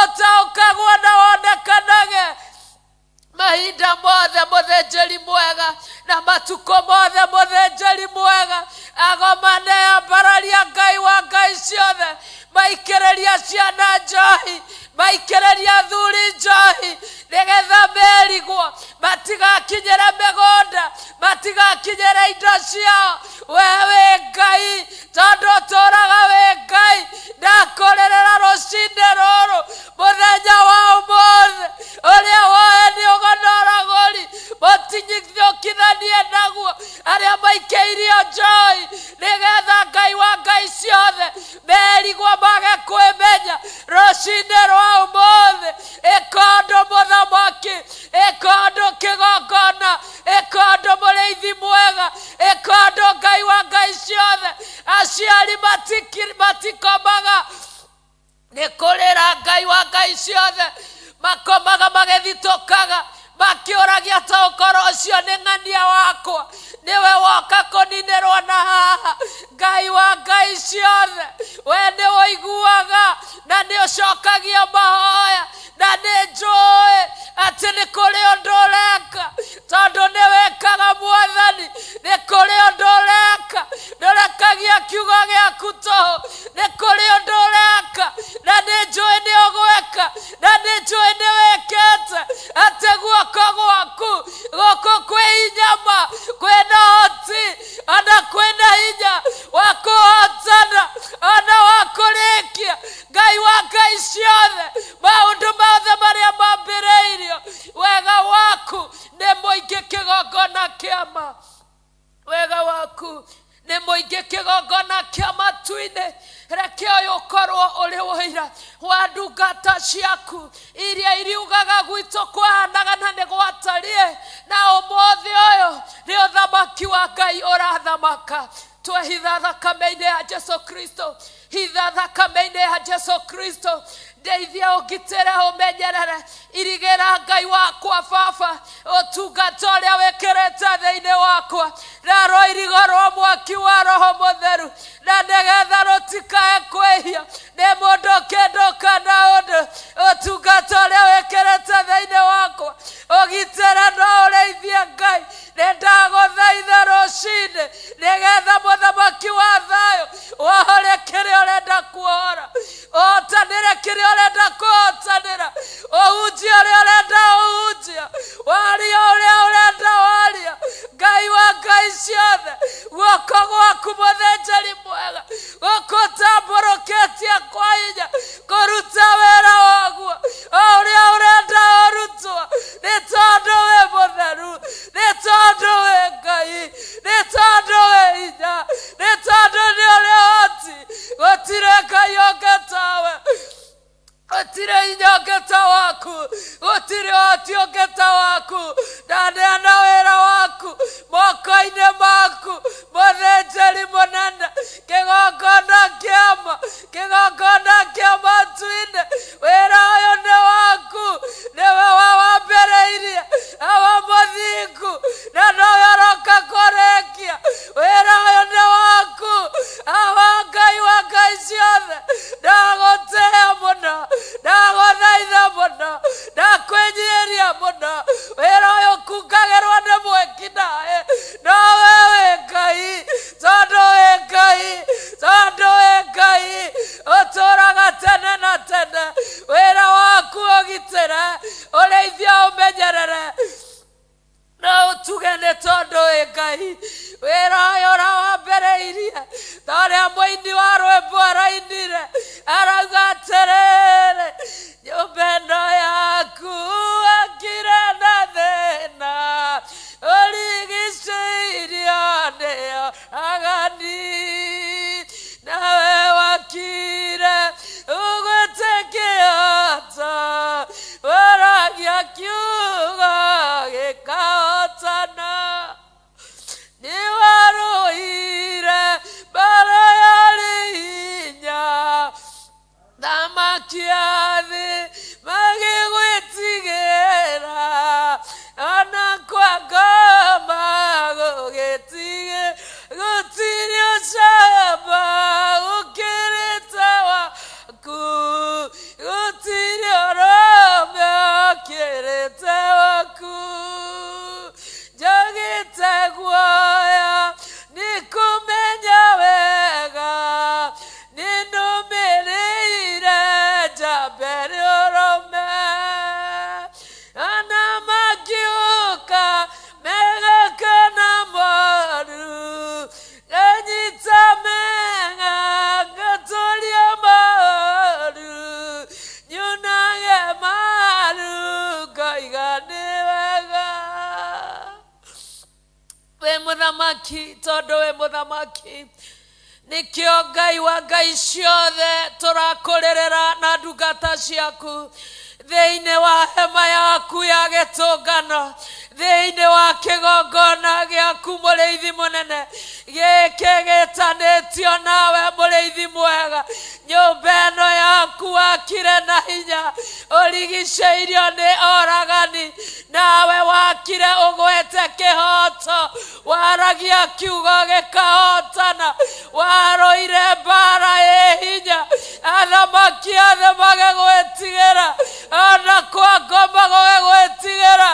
ũtaũkagwo na wonekanage mahinda mothe. Mũthĩnjĩri mwega na matukũ mothe, mũthĩnjĩri mwega agomane ambararia Ngai wa ngai ciothe, maikĩrĩria ciana njohi, maikĩrĩria athuri njohi, nĩgetha merigwo matigakinyĩre mĩgũnda, matigakinyĩre indo ciao. We wĩ Ngai, tondũ ũtũũraga wĩ Ngai. Ndakũrĩrĩra rũcinĩ rũrũ mũthenya wa ũmũthĩ, ũrĩa woe nĩ ũgonoragũri mũtinyithũkithanie naguo arĩa maikĩirio njohi, nĩgetha Ngai wa ngai ciothe merigwo mage kwĩmenya rũcinĩ rwa ũmũthĩ. Ĩka ũndũ mũthamaki, ĩka ũndũ kĩgongona, ĩka ũndũ mũrĩithi mwega, ĩka ũndũ Ngai wa ngai ciothe. Aciari matikomaga nĩ kũrĩra Ngai wa ngai ciothe, makomaga magĩthitũkaga makĩũragia ta ũkorwo ũcio nĩ ng'ania wakwa, nĩwe woka kũninĩrwo na haha. Ngai wa ngai ciothe, we nĩ ũiguaga na nĩ ũcokagia mahoya, na nĩ njũĩ atĩ nĩ kũrĩ ũndũ ũreka, tondũ nĩ wĩkaga Mwathani. Nĩ kũrĩ ũndũ ũreka, ndũrekagia kiugo gĩaku tũhũ. Nĩ kũrĩ ũndũ ũreka, na nĩ njũĩ nĩ ũgwĩka, na nĩ njũĩ nĩ wĩkĩte, atĩ guoko gwaku gũkũ kwĩ hinya ma, kwĩna ũhoti ona kwĩna hinya wa kũhotana ona wa kũrĩkia. Ngai wa ngai ciothe, maũndũ mothe marĩa mambĩrĩirio, wega waku nĩ mũingĩ kĩgongona kĩama. Wega waku nĩ mũingĩ kĩgongona kĩa matu-inĩ. Reke ũyũ ũkorwo ũrĩ ũira wa ndungata ciaku iria iriugaga gwitũ kwahanaga na nĩ gwatariĩ, na ũmũthĩ ũyũ nĩ ũthamaki wa Ngai ũrathamaka. Twehitha thakame-inĩ ya Jesu Kristo, hitha thakame-inĩ ya Jesu Kristo. Ndeithia ũngitĩre, ũmenyerere, irigĩra Ngai wakwa baba ũtungata ũrĩa wĩkĩrĩte thĩinĩ wakwa, na rũirigo rwa mwaki wa Roho Mũtheru, na nĩgetha rũtikae kwĩhia nĩ mũndũ kĩndũ kana ũndũ. Ũtungata ũrĩa wĩkĩrĩte thĩinĩ wakwa ũgitĩre na ũrĩithie Ngai. Nĩ ndagũthaitha rũcinĩ nĩgetha mũthamaki wa thayũ wohore kĩrĩa ũrenda kuohora, ũhotanĩre kĩrĩa ũrenda kũhotanĩra, ũhunjie ũrĩa ũrenda ũhunjia, waria ũrĩa ũrenda waria. Ngai wa ngai ciothe, guoko gwaku mũthĩnjĩri mwega gũkũtambũrũkĩtie kwa hinya kũruta wĩra waguo o ũrĩa ũrenda ũrutwo, nĩ tondũ wĩ mũtheru, nĩ tondũ wĩ Ngai, nĩ tondũ wĩ hinya, nĩ tondũ nĩ ũrĩ ũhoti. Gũtirĩ Ngai ũngĩ tawe, gũtirĩ hinya ũngĩ ta waku, gũtirĩ ũhoti ũngĩ ta waku. Ndaneana wĩra waku moko-inĩ maku, mũthĩnjĩri mũnene, kĩgongona kĩama, kĩgongona kĩa matu-inĩ. Wĩra ũyũ nĩ waku, nĩ Ngai wĩra ũyũ ũrawambĩrĩirie ta ũrĩa mũini wa rwĩmbo arainire arauga atĩrĩrĩ nyũmba ĩno yaku akire na thĩna ũrigicĩirio nĩyo agani nawe wakire ũgwĩte kĩhoto waragia kiugo gĩkahotana nĩwarũire mbara yarĩ hinya thamaki a thĩ magĩgwĩtigĩra ona kwa ngoma gũgĩtigĩ gũtirĩ ũcamba ũkĩrĩte waku gũtirĩ ũrũme ũkĩrĩte waku njagĩte guoya nĩ kũmenya wega nĩnũmĩrĩire njambere ũrũme ana makiũka mega kana moru nganyita mega ngatũria moru nyunage maru ngoiga nĩ wega wĩ mũthamaki tondũ wĩ mũthamaki nĩkĩo Ngai wa Ngai ciothe tũrakũrĩrĩra na ndungata ciaku thĩinĩ wa hema yaku ya gĩtũngano thĩinĩ wa kĩgongona gĩaku mũrĩithi mũnene gĩkĩ gĩtanĩtio nawe mũrĩithi mwega nyũmba ĩno yaku wakire na hinya ũrigicĩirio nĩ oragani nawe wakire ũgwete kĩhoto waragia kiugo gĩkahotana warũire mbara ĩ hinya athamaki othe magĩgwĩtigĩra ona kwa ngoma gũgĩgwĩtigĩra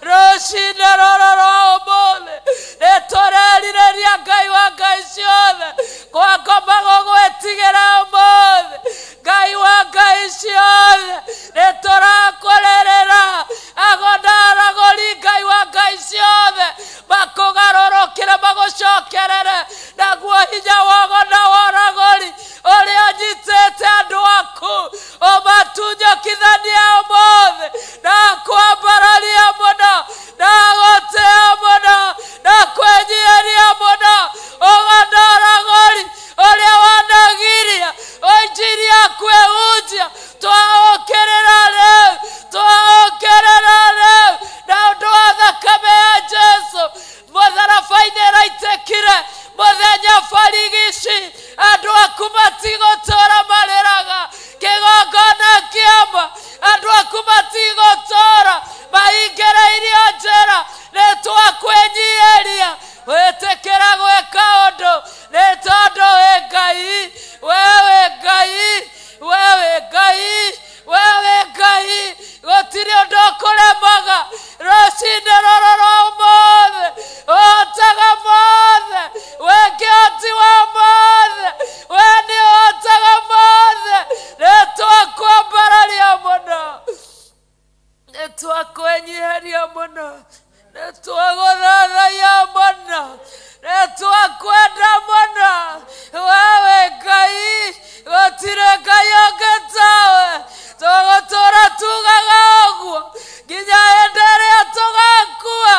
rũcinĩ rũrũ rwa ũmũthĩ nĩtũrerirĩria Ngai wa Ngai ciothe kwa ngoma gũgwĩtigĩra ũmũthĩ Ngai wa Ngai ciothe nĩtũrakũrĩrĩra ago na aragũri Ngai wa Ngai ciothe makũgarũrũkĩre magũcokerere naguo hinya wa ago na wa ũragũri ũrĩa ũnyitĩte andũ aku ũmatunyũkithanie ũmũthĩ na kwambararia mũno na gũtĩa mũno na kwĩnyiihĩria mũno ũgo na ũragũri ũrĩa wanagiria injiri yaku ĩhunjia twaũkĩrĩra rĩu twaũkĩrĩra rĩu na ũndũ wa thakame ya Jesũ mũtharaba-inĩ ĩraitĩkire mũthenya barigici andũ aku matigũtũra marĩraga kĩgongona kĩama andũ aku matigũtũra mahingĩrĩirio njĩra nĩtwakwĩnyiihĩria wĩtĩkĩra gwĩka ũndũ nĩ tondũ wĩ Ngai we wĩ Ngai we wĩ Ngai we wĩ Ngai gũtirĩ ũndũ ũkũremaga rũcinĩ rũrũ rwa ũmũthĩ ũhotaga mothe wĩ kĩhoti wa mothe we nĩ ũhotaga mothe nĩtwakwambararia mũno nĩtwakwĩnyiihĩria mũno nĩtwagũthathaiya mũno nĩtwakwenda mũno wewe Ngai gũtirĩ Ngai ũngĩ tawe tũgũtũra tugaga ũguo nginya hĩndĩ ĩrĩa tũgakua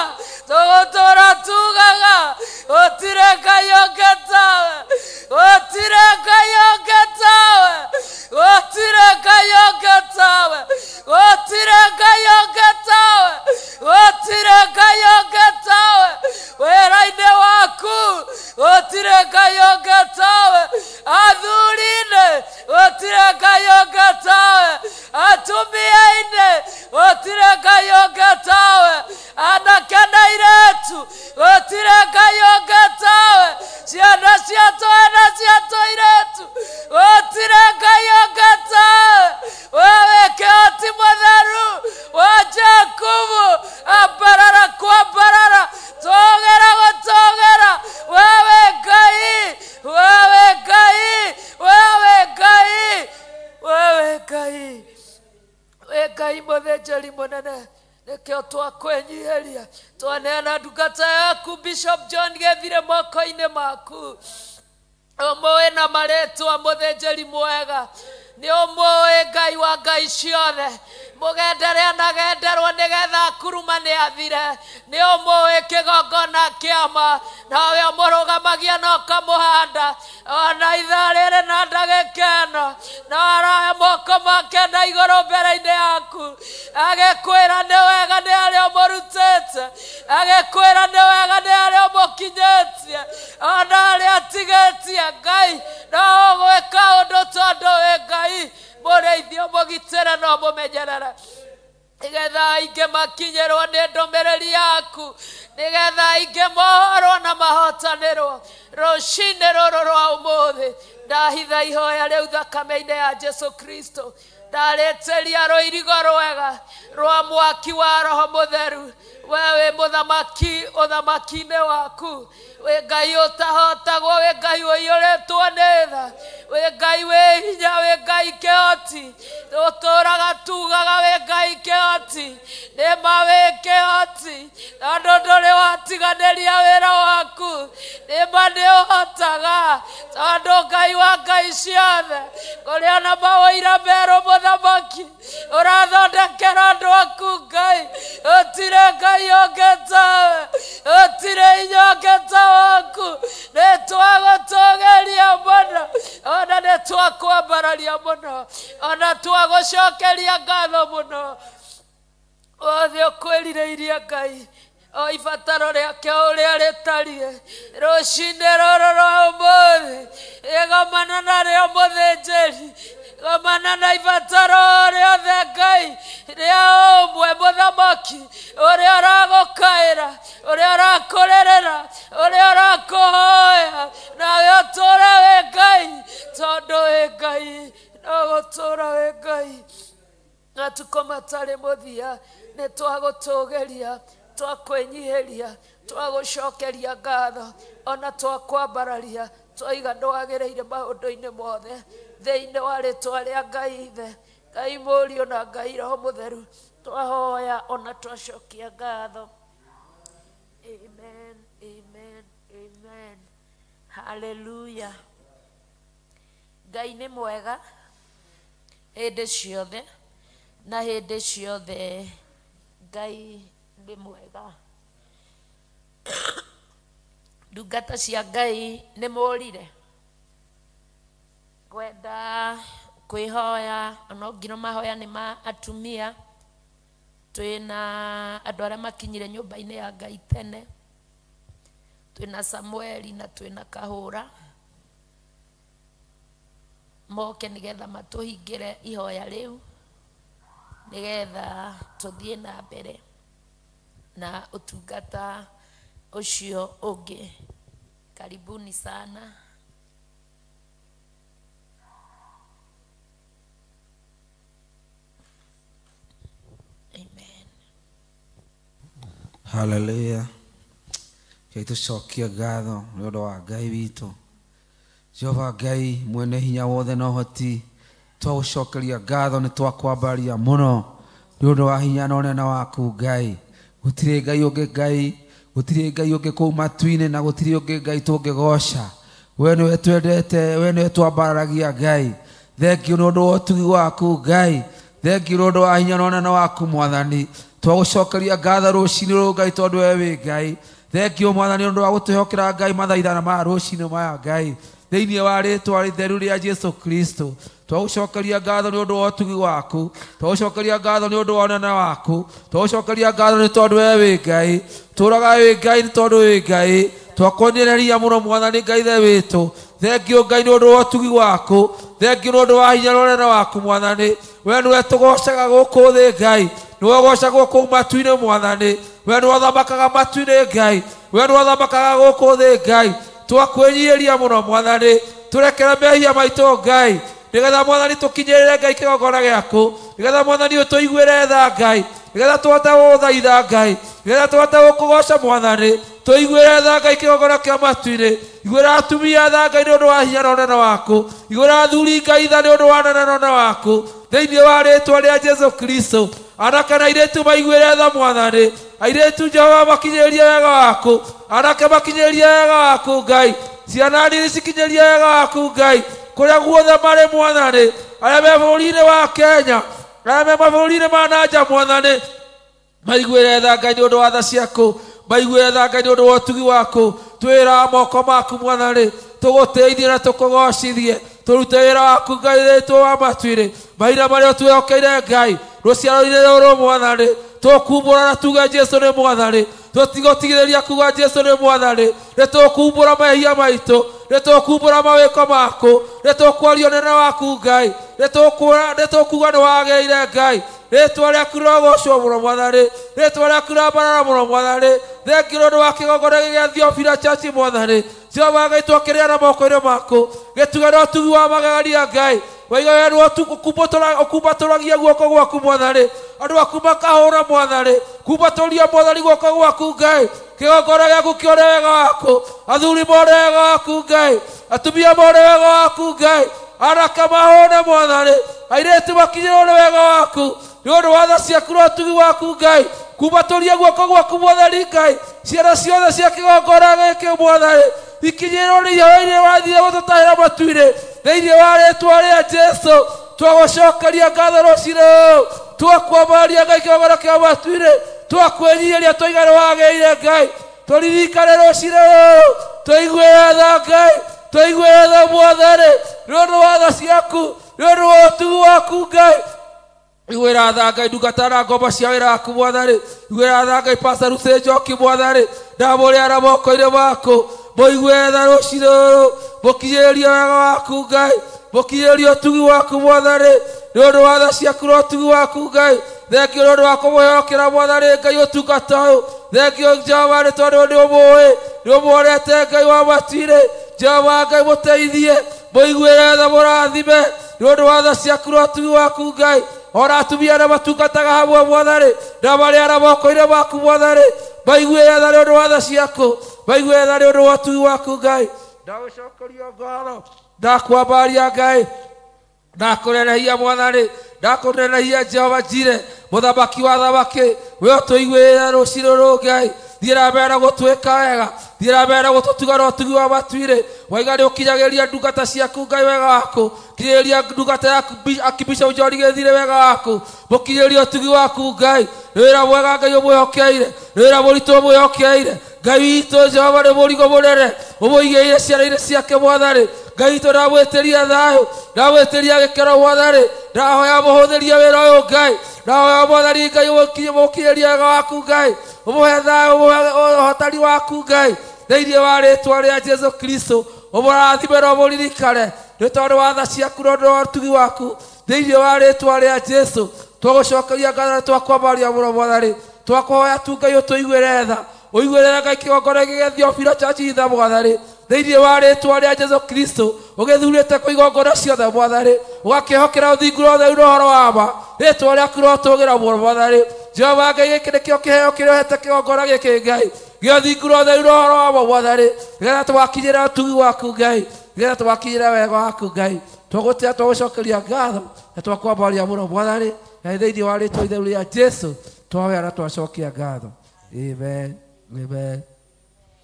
tũgũtũra tugaga gũtirĩ Ngai ũngĩ tawe gũtirĩ Ngai ũngĩ tawe gũtirĩ Ngai ũngĩ tawe gũtirĩ Ngai ũngĩ tawe gũtirĩ Ngai ũngĩ tawe wĩra-inĩ waku gũtirĩ Ngai ũngĩ tawe athuri-inĩ gũtirĩ Ngai ũngĩ tawe atumia-inĩ gũtirĩ Ngai ũngĩ tawe anake na airĩtu gũtirĩ Ngai ũngĩ tawe ciana cia twana cia tũirĩtu gũtirĩ Ngai ũngĩ tawe wewe kĩhoti mũtheru wa Jakubu ambarara kwambarara tũgĩra gũtũgĩra wewe Ngai wewe Ngai wewe Ngai wewe Ngai we Ngai mũthĩnjĩri mũnene nĩkĩo Twakwĩnyihĩria twaneana ndungata yaku Bishop John Gethire moko-inĩ maku. Ũmũĩ na marĩtwa mũthĩnjĩri mwega, nĩ ũmũĩ Ngai wa ngai ciothe, mũgendere anagenderwo nĩgetha akuruma nĩ athire. Nĩ ũmũĩ kĩgongona kĩama, nawe ũmũrũgamagia na ũkamũhanda ona ithaa rĩrĩ na ndagĩka ĩno, na aroya moko make na igũrũ mbere-inĩ yaku, agĩkwĩra nĩ wega nĩ harĩa ũmũrutĩte, agĩkwĩra nĩ wega nĩ harĩa ũmũkinyĩtie, ona harĩa atigĩtie. Ngai no ũgwĩka ũndũ tondũ wĩ Ngai mũrĩithio, mũgitĩre na ũmũmenyerere, nĩgetha aingĩ makinyĩrwo nĩ ndũmĩrĩri yaku, nĩgetha aingĩ mohorwo na mahotanĩrwo. Rũcinĩ rũrũ rwa ũmũthĩ ndahitha ihoya rĩu thakame-inĩ ya Jesu Kristo, ndarĩtĩria rũirigo rwega rwa mwaki wa Roho Mũtheru. We wĩ mũthamaki ũthamaki-inĩ waku, wĩ Ngai ũtahotagwo, wĩ Ngai ũiyũrĩtwo nĩ tha, wĩ Ngai wĩ hinya, wĩ Ngai kĩhoti, tũtũraga tugaga wĩ Ngai kĩhoti, nĩma wĩ kĩhoti, tondũ ndũrĩ watiganĩria wĩra waku, nĩma nĩ ũhotaga, tondũ Ngai wa ngai ciothe, kũrĩa na maũira merũ mũthamaki ũrathondekera andũ aku. Ngai ũtirĩ Ngai ũngĩ tawe, ũtirĩ hinya ũngĩ ta waku. Nĩ twagũtũgĩria mũno, ona nĩ twakwambararia mũno, ona twagũcokeria ngatho mũno. Othe ũkwĩrirĩirie Ngai o ibataro rĩake ũrĩa rĩtariĩ rũcinĩ rũrũ rwa ũmũthĩ, ĩgomana narĩo mũthĩnjĩri, gomana na ibataro rĩothe Ngai rĩa ũmwe mũthamaki ũrĩa ũragũkaĩra, ũrĩa ũrakũrĩrĩra, ũrĩa ũrakũhoya, nawe ũtũũre wĩ Ngai, tondũ wĩ Ngai, no gũtũũra wĩ Ngai matukũ matarĩ mũthia. Nĩ twagũtũgĩria, twakwĩnyihĩria, twagũcokeria ngatho, ona twakwambararia, twaiga ndwagĩrĩire maũndũ-inĩ mothe, thĩinĩ wa rĩtwa rĩa Ngai Ithe, Ngai Mũriũ na Ngai Roho Mũtheru, twahoya ona twacokia ngatho. Amen, amen, amen. Hallelujah. Ngai nĩ mwega hĩndĩ ciothe na hĩndĩ ciothe. Ngai nĩ mwega. Ndungata cia Ngai nĩ mũrire kwenda kwĩhoya, no nginya mahoya nĩ ma atumia. Twĩna andũ arĩa makinyire nyũmba-inĩ ya Ngai tene, twĩna Samueli na twĩna Kahũra, moke nĩgetha matũhingĩre ihoya rĩu, nĩgetha tũthiĩ na mbere na ũtungata ũcio ũngĩ. Karibuni sana. Amen. Hallelujah. Ngai tũcokie ngatho nĩ ũndũ wa Ngai witũ. Jehova Ngai mwene hinya wothe na ũhoti, twagũcokeria ngatho, nĩ twakwambaria mũno nĩ ũndũ wa hinya na ũnene waku Ngai. Gũtirĩ Ngai ũngĩ Ngai, gũtirĩ Ngai ũngĩ kũu matu-inĩ, na gũtirĩ ũngĩ Ngai tũngĩgoca. We nĩwe twendete, we nĩwe twambararagia Ngai. Thengiũ nĩ ũndũ wa ũtugi waku Ngai, thengiũ nĩ ũndũ wa hinya na ũnene waku Mwathani. Twagũcokeria ngatho rũcinĩ rũrũ Ngai, tondũ we wĩ Ngai. Thengiũ Mwathani nĩ ũndũ wa gũtwĩhokera Ngai mathaithana maya rũcinĩ maya Ngai, thĩinĩ wa rĩtwa rĩtheru rĩa Jesu Kristo. Twagũcokeria ngatho nĩ ũndũ wa ũtugi waku, twagũcokeria ngatho nĩ ũndũ wa ũnene waku, twagũcokeria ngatho nĩ tondũ we wĩ Ngai. Tũraga wĩ Ngai nĩ tondũ wĩ Ngai. Twakuonereria mũno Mwathani Ngai Ithe witũ. Thengiũ Ngai nĩ ũndũ wa ũtugi waku, thengiũ nĩ ũndũ wa hinya na ũnene waku Mwathani. We nĩwe tũgocaga gũkũ thĩ Ngai, nĩwe ũgocagwo kũu matu-inĩ Mwathani. We nĩwe ũthamakaga matu-inĩ Ngai, we nĩwe ũthamakaga gũkũ thĩ Ngai. Twakwĩnyihĩria mũno Mwathani, tũrekere mehia maitũ Ngai, nĩgetha Mwathani tũkinyĩrĩre Ngai kĩgongona gĩaku, nĩgetha Mwathani ũtũiguĩre tha Ngai, nĩgetha tũhote gũgũthaitha Ngai, nĩgetha tũhote gũkũgoca Mwathani. Tũiguĩre tha Ngai kĩgongona kĩa matu-inĩ. Iguĩra atumia tha Ngai nĩ ũndũ wa hinya na ũnene waku, iguĩra athuri Ngai tha nĩ ũndũ wa ũnene na ũnene waku, thĩinĩ wa rĩtwa rĩa Jesu Kristo. Anake na airĩtu maiguĩre tha Mwathani, airĩtu Jehova makinyĩrie wega waku, anake makinyĩrie wega waku Ngai, ciana nini cikinyĩrie wega waku Ngai, kũrĩa guothe marĩ Mwathani, arĩa me bũrũri-inĩ wa Kenya, arĩa me mabũrũri-inĩ ma na nja Mwathani, maiguĩre tha Ngai nĩ ũndũ wa tha ciaku, maiguĩre tha Ngai nĩ ũndũ wa ũtugi waku. Twĩra moko maku Mwathani, tũgũtĩithie na tũkũgocithie, tũrute wĩra waku Ngai witũ wa matu-inĩ, mahinda marĩa ũtwĩhokeire Ngai, rũciaro-inĩ rũrũ Mwathani, tũkumbũra na tuge Jesũ nĩ Mwathani, tũtigũtigithĩria kuga Jesũ nĩ Mwathani, nĩ tũkumbũra mehia maitũ, nĩ tũkumbũra mawĩko maku, nĩ tũkwaria ũnene waku Ngai, nĩ tũkuga nĩ wagĩrĩire Ngai. Rĩtwa rĩaku rĩrogocwo mũno Mwathani, rĩtwa rĩaku rĩrambarara mũno Mwathani. Thengiũ nĩ ũndũ wa kĩgongona gĩa Theophila Church Mwathani, Jehova Ngai twakĩrĩa na moko-inĩ maku, gĩtuge na ũtugi wa magegania Ngai, waiga we nĩwe ũkumbatũragia guoko gwaku Mwathani, andũ aku makahũra Mwathani, kumbatũria Mwathani guoko gwaku Ngai, kĩgongona gĩaku kĩone wega waku, athuri mone wega waku Ngai, atumia mone wega waku Ngai, anake mahũne Mwathani, airĩtu makinyĩrwo nĩ wega waku, nĩ ũndũ wa tha ciaku na ũtugi waku Ngai, kumbatũria guoko gwaku Mwathani Ngai, ciana ciothe cia kĩgongona gĩkĩ Mwathani ikinyĩrwo nĩ ihooya-inĩ wathire gũtũtahĩra matu-inĩ, thĩinĩ wa rĩtwa rĩa Jesũ twagũcokeria ngatho rũciinĩ rũrũ, twakwambaria Ngai kĩgongona kĩa matu-inĩ, twakwĩnyihĩria twoiga nĩ wagĩrĩire Ngai, tũririkane rũciinĩ rũrũ, tũiguĩre tha Ngai, tũiguĩre tha Mwathani, nĩ ũndũ wa tha ciaku, nĩ ũndũ wa ũtugi waku Ngai. Iguĩra tha Ngai ndungata na ngombo cia wĩra waku Mwathani, iguĩra tha Ngai Pastor Lucy Njoki Mwathani, ndamũrĩa na moko-inĩ maku, mũiguĩre tha rũciinĩ rũrũ, mũkinyĩrie wega waku Ngai, mũkinyĩrie ũtugi waku Mwathani, nĩ ũndũ wa tha ciaku na ũtugi waku Ngai. Thengiũ nĩ ũndũ wa kũmwĩhokera Mwathani Ngai ũtungata ũyũ, thengiũ Jehova nĩ tondũ nĩ ũmũĩ, nĩ ũmuonete Ngai wa matu-inĩ. Jehova Ngai mũteithie, mũiguĩre tha, mũrathime nĩ ũndũ wa tha ciaku na ũtugi waku Ngai. Ona atumia arĩa matungataga hamwe Mwathani, ndamarĩa na moko-inĩ maku Mwathani, maiguĩre tha nĩ ũndũ wa tha ciaku, maiguĩre tha nĩ ũndũ wa ũtugi waku Ngai. Ndagũcokeria ngoro, ndakwambaria Ngai, ndakũnenehia Mwathani, ndakũnenehia Jehova Jire, mũthamaki wa thamaki, we ũtũiguĩre rũciinĩ rũrũ Ngai, thiĩ na mbere na gũtwĩka wega, thiĩ na mbere na gũtũtuga na ũtugi wa matu-inĩ. Waiga nĩ ũkinyagĩria ndungata ciaku Ngai wega waku, kinyĩria ndungata yaku Archbishop John Gĩthire wega waku, mũkinyĩrie ũtugi waku Ngai. Nĩ wĩra mwega Ngai ũmwĩhokeire, nĩ wĩra mũritũ ũmwĩhokeire Ngai witũ Jehova, nĩ mũrigo mũnene ũmũigĩire ciana-inĩ ciake Mwathani. Ngai witũ ndamwĩtĩria thayũ, ndamwĩtĩria gĩkeno Mwathani, ndahoya mũhũthĩrie wĩra ũyũ Ngai, ndahoya Mwathani Ngai ũmũkinyĩrie wega waku Ngai, ũmũhe thayũ, ũmũhe ũhotani waku Ngai, thĩinĩ wa rĩtwa rĩa Jesũ Kristo, ũmũrathime na ũmũririkane nĩ tondũ wa tha ciaku na ũndũ wa ũtugi waku, thĩinĩ wa rĩtwa rĩa Jesũ twagũcokeria ngatho na twakwambaria mũno Mwathani, twakũhoya tu Ngai ũtũiguĩre tha, ũiguĩre Ngai kĩgongona gĩkĩ gĩa Theophila Church tha Mwathani, thĩinĩ wa rĩtwa rĩa Jesũ Kristo, ũgĩthurĩte kũ igongona ciothe Mwathani, ũgakĩhokera ũthingu na ũtheru na ũhoro wa ma, rĩtwa rĩaku rĩrotũgĩra mũno Mwathani. Jehova Ngai, gĩkĩ nĩkĩo kĩheo kĩrĩa ũhete kĩgongona gĩkĩ Ngai, gĩa ũthingu na ũtheru na ũhoro wa ma Mwathani, nĩgetha tũgakinyĩra ũtugi waku Ngai, nĩgetha tũgakinyĩra wega waku Ngai. Twagũtĩa, twagũcokeria ngatho na twakwambaria mũno Mwathani, na thĩinĩ wa rĩtwa itheru rĩa Jesũ twahoya na twacokia ngatho. Amen, amen,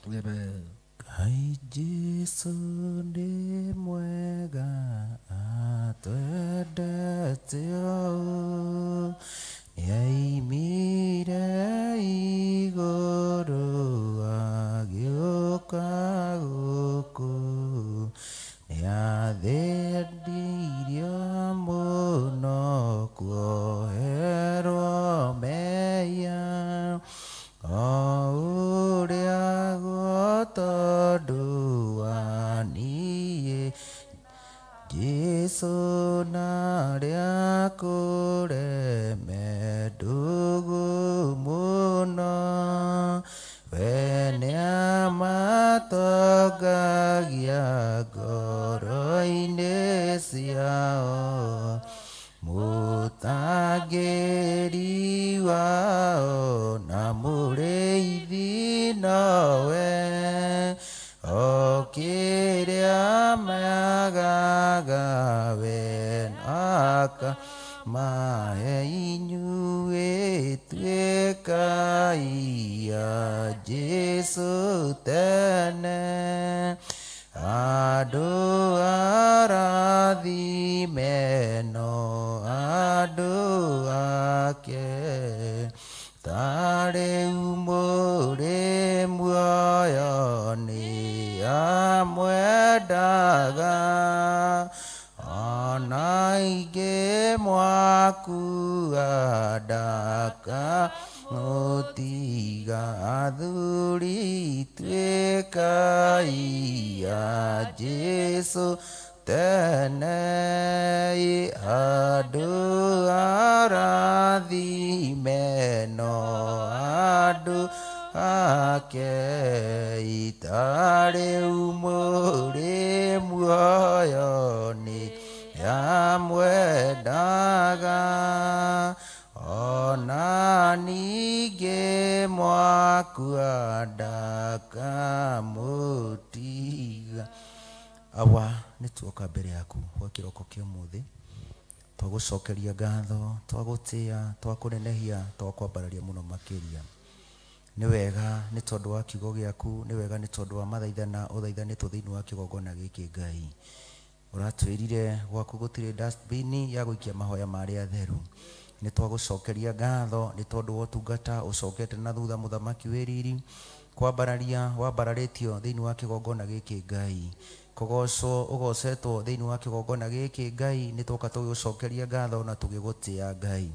amen. Ngai Jesũ nĩ mwega, atwendete ũũ, nĩaimire igũrũ agĩũka gũkũ, nĩathĩnirio mũno kuoherwo mehia, o ũrĩa guo tondũ wa niĩ Jesũ na arĩa kũreme ndũgũ mũno, we nĩamatongagia ngoro-inĩ ciao, mũtangĩri wao na mũrĩithi nowe, o kĩrĩa maagaga we akamahe inyuĩ. tene andũ arathime no andũ ake ta rĩu mũrĩ muoyo nĩ amwendaga ona ingĩ mwakua ndakamũtiga athuri tuĩkai a Jesũ tene andũ arathime no andũ ake ta rĩu mũrĩ muoyo nĩ amwendaga ona ningĩ mwakua ndakamũtiga. Awa nĩ tuoka mbere yaku gwa kĩroko kĩa ũmũthĩ twagũcokeria ngatho twagũtĩa twakũnenehia twakwambararia mũno makĩria. Nĩ wega nĩ tondũ wa kiugo gĩaku, nĩ wega nĩ tondũ wa mathaithana ũthaithanĩtwo thĩinĩ wa kĩgongona gĩkĩ Ngai. Ũratwĩrire gwaku gũtirĩ dustbin ya gũikia mahoya ma arĩa atheru. Nĩ twagũcokeria ngatho nĩ tondũ wa ũtungata ũcokete na thutha mũthamaki wĩ riri kwambararia wambararĩtio thĩinĩ wa kĩgongona gĩkĩ Ngai. Kũgocwo ũgocetwo thĩinĩ wa kĩgongona gĩkĩ Ngai nĩ twoka tũgĩgũcokeria ngatho na tũgĩgũtĩa Ngai.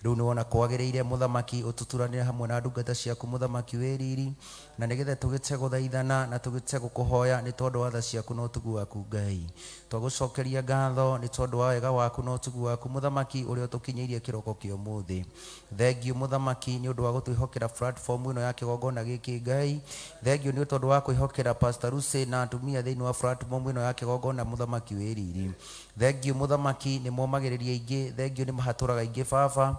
Rĩu nĩ wona kwagĩrĩire mũthamaki ũtũturanĩre hamwe na ndungata ciaku mũthamaki wĩ riri na nĩgetha tũgĩte gũthaithana na tũgĩte gũkũhoya nĩ tondũ wa tha ciaku na ũtugu waku Ngai. Twagũcokeria ngatho nĩ tondũ wa wega waku na ũtugu waku mũthamaki ũrĩa ũtũkinyĩirie kĩroko kĩa ũmũthĩ. Thengiũ mũthamaki nĩ ũndũ wa gũtwĩhokera platform ĩno ya kĩgongona gĩkĩ Ngai. Thengiũ nĩ tondũ wa kwĩhokera Pastor Lucy na atumia thĩinĩ wa platform ĩno ya kĩgongona mũthamaki wĩ riri. Thengiũ mũthamaki nĩ momagĩrĩria aingĩ, thengiũ nĩ mahatũraga aingĩ baba,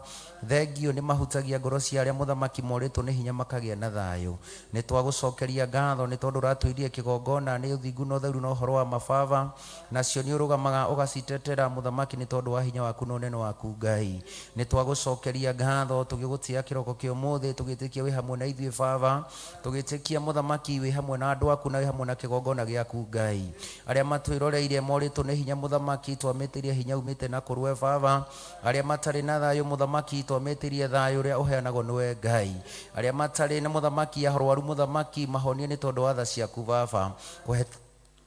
thengiũ nĩ mahutagia ngoro cia arĩa mũthamaki morĩtwo nĩ hinya makagĩa na thayũ. Nĩ twagũcokeria ngatho nĩ tondũ ũratwĩrire kĩgongona nĩ ũthingu na ũtheru na ũhoro wa mababa, nacio nĩ ũrũgamaga ũgacitetera mũthamaki nĩ tondũ wa hinya waku na ũnene waku Ngai. Nĩ twagũcokeria ngatho tũgĩgũtĩa kĩroko kĩa ũmũthĩ tũgĩtĩkia wĩ hamwe na ithuĩ baba, tũgĩtĩkia mũthamaki wĩ hamwe na andũ aku na wĩ hamwe na kĩgongona gĩaku Ngai. Arĩa matwĩroreire morĩtwo nĩ hinya mũthamaki twamĩtĩrie hinya umĩte na kũrũe baba, arĩa matarĩ na thayũ mũthamaki twamĩtĩrie thayũ ũrĩa ũheanagwo nĩwe Ngai. Arĩa matarĩ na mũthamaki arwaru mũthamaki mahonie nĩ tondũ wa tha ciaku baba.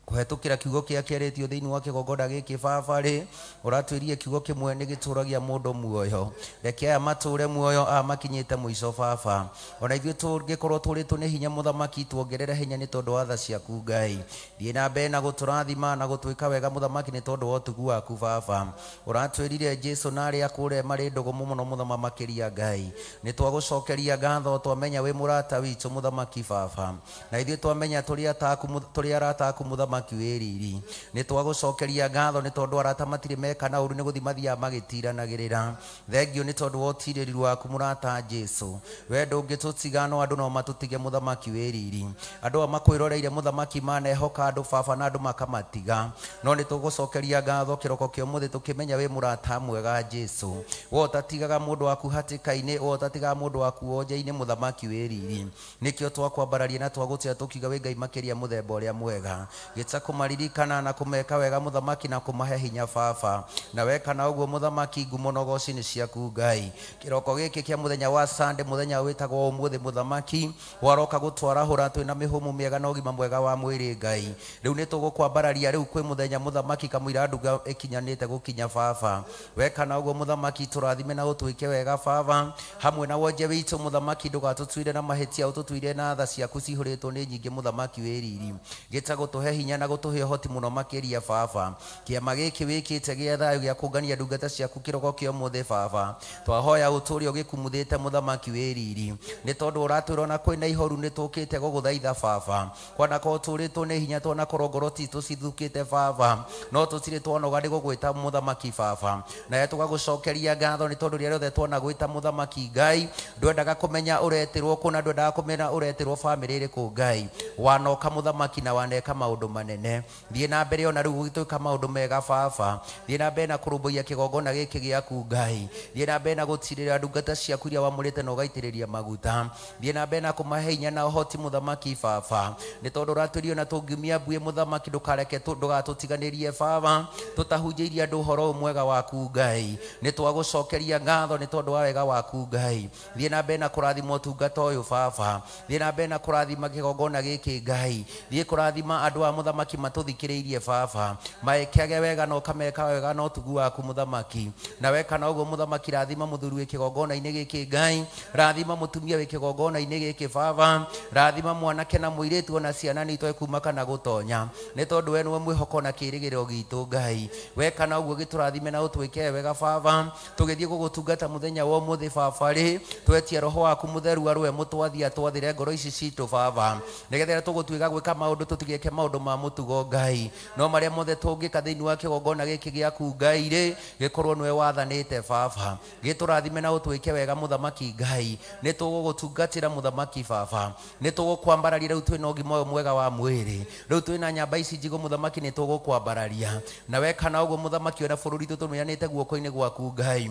Kũhetũkĩra kiugo kĩa kĩarĩtio thĩinĩ wa kĩgongona gĩkĩ baba rĩ, ũratwĩrie kiugo kĩmwe nĩ gĩtũragia mũndũ muoyo. Reke aya matũre muoyo aya makinyĩte mũico baba. Ona ithuĩ tũngĩkorwo tũrĩtwo nĩ hinya mũthamaki tuongerere hinya nĩ tondũ wa tha ciaku Ngai. Thiĩ na mbere na gũtũrathima na gũtwĩka wega mũthamaki nĩ tondũ wa ũtugu waku baba. Ũratwĩrire Jesũ na arĩa akũre marĩ ndũgũ mũno mũthama makĩria Ngai. Nĩ twagũcokeria ngatho twamenya wĩ mũrata witũ mũthamaki baba. Na ithuĩ twamenya tũrĩ arata aku mũthamaki wĩ riri. Nĩ twagũcokeria ngatho nĩ tondũ arata matirĩ meka na ũru nĩ gũthiĩ mathiaga magĩtiranagĩrĩra. Thengiũ nĩ tondũ wa ũtirĩrĩru waku mũrata Jesũ. We ndũngĩtũtiga no andũ no matũtige mũthamaki wĩ riri. Andũ aya makwĩroreire mũthamaki manehoka andũ baba na andũ makamatiga. No nĩ tũgũcokeria ngatho kĩroko kĩa ũmũthĩ tũkĩmenya wĩ mũrata mwega Jesũ. We ũtatigaga mũndũ waku hatĩka-inĩ, we ũtatigaga mũndũ waku wonje-inĩ mũthamaki wĩ riri. Nĩkĩo twakwambararia na twagũtĩa tũkiuga wĩ Ngai makĩria mũthemba ũrĩa mwega. Gĩta kũmaririkana na kũmeka wega mũthamaki na kũmahe hinya baba. Na weka na ũguo mũthamaki ngumo na ũgoci nĩ ciaku Ngai. Kĩroko gĩkĩ kĩa mũthenya wa Sunday mũthenya wĩtagwo ũmũthĩ mũthamaki waroka gũtwarahũra twĩna mĩhũmũ mĩega na ũgima mwega wa mwĩrĩ Ngai. Rĩu nĩ tũgũkwambararia rĩu kwĩ mũthenya mũthamaki kamũira nduga ĩkinyanĩte gũkinya baba. Weka na ũguo mũthamaki tũrathime na ũtwĩke wega baba. Hamwe na wonje witũ mũthamaki ndũgatũtuire na mahĩtia ũtũtuire na tha ciaku cihũrĩtwo nĩ nyingĩ mũthamaki wĩ riri. Gĩta gũtũhe hinya na gũtũhe ũhoti mũno makĩria baba. Kĩama gĩkĩ wĩkĩte gĩa thayũ gĩa kũngania ndungata ciaku kĩroko kĩa ũmũthĩ baba. Twahoya ũtũũre ũgĩkumuthĩte mũthamaki wĩ riri. Nĩ tondũ ũratwĩra ona kwĩna ihoru nĩ tũkĩte gũgũthaitha baba. Kwanakorwo tũrĩtwo nĩ hinya twanakorwo ngoro citũ cithukĩte baba. No tũtirĩ twanoga nĩ gũgwĩta mũthamaki baba. Nawe tũgagũcokeria ngatho nĩ tondũ rĩrĩa rĩothe twanagwĩta mũthamaki Ngai ndwendaga kũmenya ũretĩrwo kũ na ndwendaga kũmenya ũretĩrwo bamĩrĩ ĩrĩkũ Ngai. Wanoka mũthamaki na waneka maũndũ manene. Thiĩ na mbere ona rĩu gũgĩtwĩka maũndũ mega baba. Thiĩ na mbere na kũrũmbũiya kĩgongona gĩkĩ gĩaku Ngai. Thiĩ na mbere na gũtirĩrĩra ndungata ciaku iria wamũrĩte na ũgaitĩrĩria maguta. Thiĩ na mbere na kũmahe hinya na ũhoti mũthamaki baba, nĩ tondũ ũratwĩrio na tũngiumia mbuĩ mũthamaki, ndũkareke ndũgatũtiganĩrie baba, tũtahunjĩirie andũ ũhoro ũyũ mwega waku Ngai. Nĩ twagũcokeria ngatho nĩ tondũ wa wega waku Ngai. Thiĩ na mbere na kũrathima ũtungata ũyũ baba. Thiĩ na mbere na kũrathima kĩgongona gĩkĩ Ngai. Thiĩ kũrathima andũ a mũthamaki matũthikĩrĩirie baba, maekage wega na ũkameka wega na ũtugu waku mũthamaki. Na weka na ũguo mũthamaki, rathima mũthuri wĩ kĩgongona-inĩ gĩkĩ Ngai, rathima mũtumia wĩ kĩgongona-inĩ gĩkĩ baba, rathima mwanake na mũirĩtu ona ciana nĩ kuma kana gũtonya, nĩ tondũ we nĩwe mwĩhoko na kĩĩrĩgĩrĩro gitũ Ngai. Weka na ũguo gĩtũrathime na ũtwĩke wega baba, tũgĩthiĩ gũgũtungata mũthenya wa ũmũthĩ baba rĩ, twetia roho waku mũtheru arũe mũtwathi atwathĩre ngoro ici citũ baba, nĩgetha rĩrĩa tũgũtuĩka gwĩka maũndũ tũtigeke maũndũ ma mũtugo Ngai, no marĩa mothe tũngĩka thĩinĩ wa kĩgongona gĩkĩ gĩaku Ngai rĩ, gĩkorwo nĩwe wathanĩte baba. Gĩtũrathime na ũtwĩke wega mũthamaki Ngai. Nĩ tũgũgũtungatĩra mũthamaki baba, nĩ tũgũkwambararia rĩu twĩna ũgima ũyũ mwega wa mwĩrĩ, rĩu twĩna nyamba ici njigũ mũthamaki, nĩ tũgũkwambararia. Na weka na ũguo mũthamaki, ona bũrũri tũtũmeanĩte guoko-inĩ gwaku Ngai,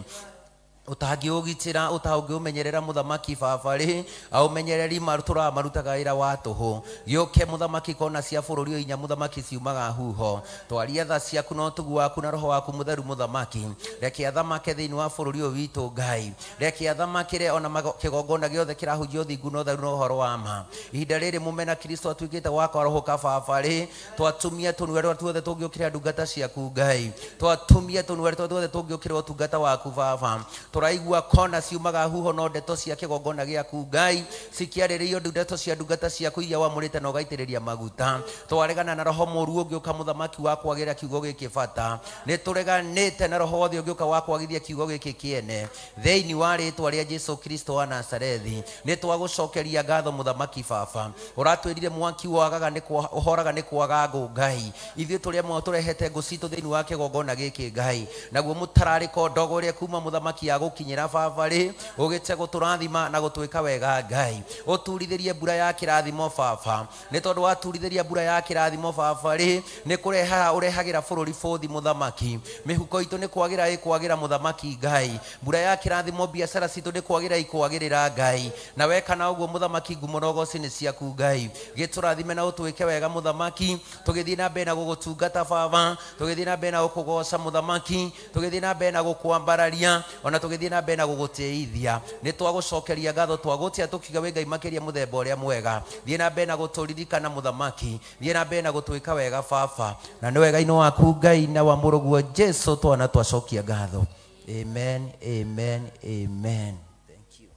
utangĩũgitĩra utangĩũmenyerera mũthamaki baba rĩ, aũmenyereri tũraga marutaga wĩra wa tũhũ. Gĩũke mũthamaki kona cia bũrũri ũyũ inya mũthamaki ciumaga huho, twaria tha ciaku na ũtugu waku na roho waku mũtheru mũthamaki. Reke athamake thĩinĩ wa bũrũri ũyũ witũ Ngai, reke athamakĩre ona kĩgongona gĩothe kĩrahunjia ũthingu na ũtheru na ũhoro wa ma. Ihinda rĩrĩ mũmena Kristo atuĩkĩte wa kwarahũka baba rĩ, twatumia tũnua rũrĩa tuothe tũngĩũkĩra ndungata ciaku Ngai, twatumia tũnua rũrĩa tuothe tũngĩũkĩra ũtungata waku baba. Tũraigua kona ciumaga huho no ndeto cia kĩgongona gĩaku Ngai cikĩarĩrĩrio ndeto cia ndungata ciaku iria wamũrĩte na ũgaitĩrĩria maguta. Twaregana na roho mũũru ũngĩũka mũthamaki wa kwagĩra kiugo gĩkĩ bata, nĩ tũreganĩte na roho wothe ũngĩũka wa kwagithia kiugo gĩkĩ kĩene thĩinĩ wa rĩtwa rĩa Jesu Kristo wa Nazarethi. Nĩ twagũcokeria ngatho mũthamaki baba, ũratwĩrire mwaki wagaga nĩ ũhoraga nĩ kwaga ngũ Ngai. Ithuĩ tũrĩ amwe tũrehete ngũ citũ thĩinĩ wa kĩgongona gĩkĩ Ngai, naguo mũtararĩko ndogo ũrĩa kuma mũthamaki ya gũkinyĩra baba rĩ, ũgĩte gũtũrathima na gũtwĩka wega Ngai. Ũturithĩrie mbura ya kĩrathimo baba, nĩ tondũ waturithĩria mbura ya kĩrathimo baba rĩ, nĩ kũrehaga ũrehagĩra bũrũri bũthi mũthamaki. Mĩhuko itũ nĩ kwagĩra ĩkwagĩra mũthamaki Ngai, mbura ya kĩrathimo biacara citũ nĩ kwagĩra ikwagĩrĩra Ngai. Na weka na ũguo mũthamaki, ngumo na ũgoci nĩ ciaku Ngai. Gĩtũrathime na ũtwĩke wega mũthamaki, tũgĩthiĩ na mbere na gũgũtungata baba, tũgĩthiĩ na mbere na gũkũgoca mũthamaki, tũgĩthiĩ na mbere na gũkwambararia, ona tũgĩthiĩ na mbere na gũgũtĩithia. Nĩ twagũcokeria ngatho, twagũtĩa tũkiuga wĩ Ngai makĩria mũthemba ũrĩa mwega. Thiĩ na mbere na gũtũririkana mũthamaki, thiĩ na mbere na gũtwĩka wega baba, na nĩ wega-inĩ waku Ngai na wa mũrũguo Jesu twana twacokia ngatho. Amen, amen, amen. Thank you.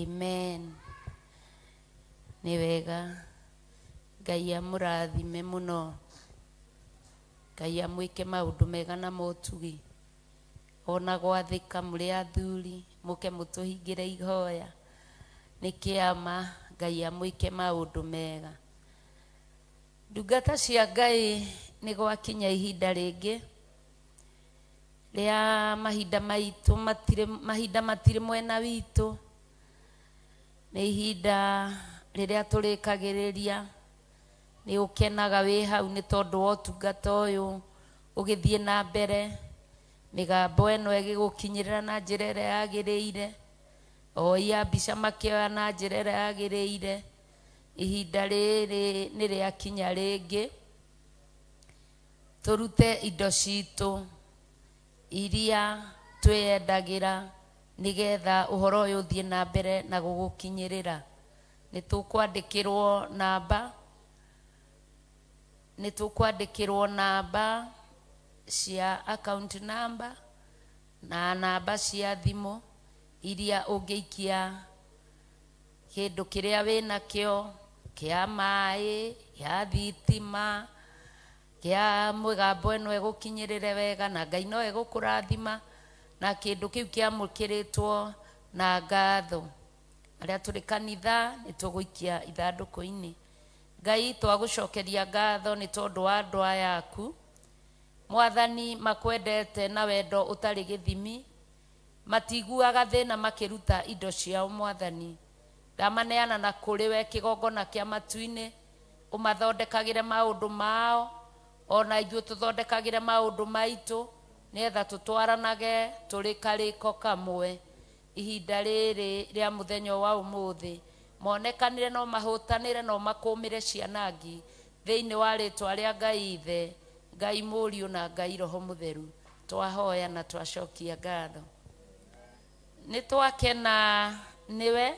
Amen. Nĩ wega Ngai amũrathime mũno, Ngai amwĩke maũndũ mega na motugi, ona gwathĩka mũrĩ athuri mũke mũtũhingĩre ihoya nĩ kĩama. Ngai amwĩke maũndũ mega. Ndungata cia Ngai, nĩ gwakinya ihinda rĩngĩ rĩa mahinda maitũ matirĩ, mahinda matirĩ mwena witũ, nĩ ihinda rĩrĩa tũrĩkagĩrĩria. Nĩ ũkenaga wĩ hau nĩ tondũ wa ũtungata ũyũ ũgĩthiĩ na mbere, mĩgambo ĩno ĩgĩgũkinyĩrĩra na njĩra ĩrĩa yagĩrĩire, oi a mbica makĩoya na njĩra ĩrĩa yagĩrĩire. Ihinda rĩrĩ nĩ rĩakinya rĩngĩ tũrute indo citũ iria twĩyendagĩra nĩgetha ũhoro ũyũ ũthiĩ na mbere na gũgũkinyĩrĩra. Nĩ tũkwandĩkĩrwo namba, nĩ tũkwandĩkĩrwo namba cia account number na namba cia thimũ iria ũngĩikia kĩndũ kĩrĩa wĩnakĩo kĩa maĩ, kĩa thitima, kĩa mũgambo ĩno ĩgũkinyĩrĩre wega, na Ngai no egũkũrathima na kĩndũ kĩu kĩamũkĩrĩtwo na ngatho. Arĩa tũrĩ kanitha nĩ tũgũikia ithandũkũ-inĩ. Ngai twagũcokeria ngatho nĩ tondũ wa andũ aya aku Mwathani, makwendete na wendo ũtarĩ gĩthimi, matiguaga thĩna makĩruta indo ciao. Mwathani, ndamaneana na kũrĩ we kĩgongona kĩa matu-inĩ, Ũmathondekagĩre maũndũ mao, ona ithuĩ tũthondekagĩre maũndũ maitũ, nĩgetha tũtwaranage tũrĩ karĩko kamwe. Ihinda rĩrĩ rĩa mũthenya wa ũmũthĩ, monekanire no mahũtanĩre no makũmĩre cianangi thĩinĩ wa rĩtwa rĩa Ngai Ithe, Ngai Mũriũ na Ngai Roho Mũtheru. Twahoya na twacokia ngatho. Nĩ twakena nĩwe,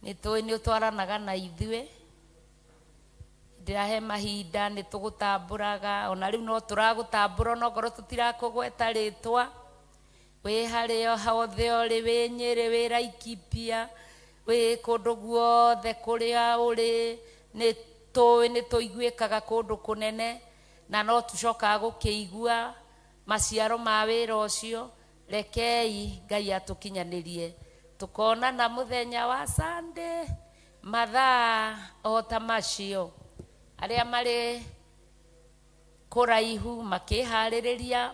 nĩ tũĩ nĩ ũtwaranaga na ithuĩ. Ndĩrahe mahinda nĩ tũgũtambũraga, ona rĩu no tũragũtambũra onokorwo tũtirakũgweta rĩtwa. Wĩ harĩa hothe ũrĩ, wĩ Nyĩrĩ, wĩ Laikipia, wĩ kũndũ guothe kũrĩa ũrĩ, nĩ tũĩ nĩ tũiguĩkaga kũndũ kũnene, na no tũcokaga gũkĩigua maciaro ma wĩra ũcio. Rekei Ngai atũkinyanĩrie, tũkonana mũthenya wa Sunday mathaa o ta macio. Arĩa marĩ kũraihu makĩharĩrĩria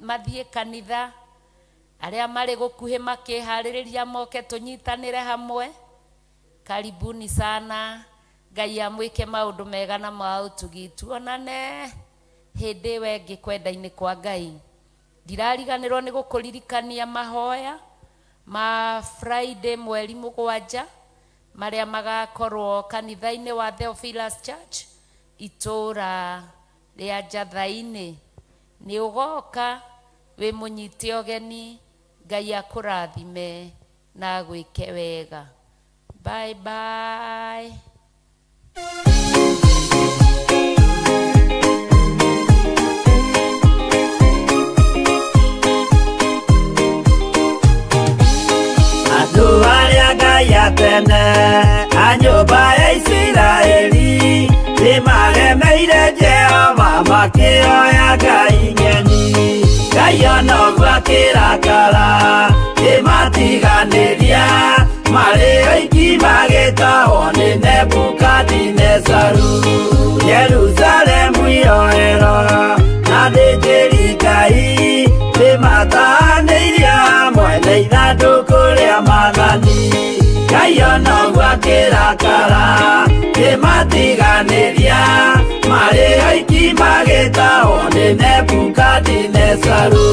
mathiĩ kanitha, arĩa marĩ gũkuhĩ makĩharĩrĩria moke tũnyitanĩre hamwe. Karibuni sana. Ngai amwĩke maũndũ mega na ma ũtugi. Tuonane hĩndĩ ĩyo ĩngĩ kwenda-inĩ kwa Ngai. Ndirariganĩrwo nĩ gũkũririkania mahoya ma Friday mweri 7 marĩa magakorwo kanitha-inĩ wa Theophilus Church itũra rĩa Njatha-inĩ. Nĩ ũgoka wĩ mũnyite ũgeni. Ngai akũrathime na agwĩke wega. Bye bye. Andũ arĩa Ngai atene a nyũmba ya Isiraeli nĩmaremeire Jehova makĩoya ngai ng'eni. Ngai ona ũguo akĩrakara kĩmatiganĩria, marĩ oiki magĩtahwo nĩ Nebukadinezaru. Jerusalemu iroero na athĩnjĩri Ngai nĩmatahanĩirio hamwe na ithandũkũ rĩa maathani. Ngai ona ũguo akĩrakara kĩmatiganĩria, marĩ oiki magĩtahwo nĩ Nebukadinezaru.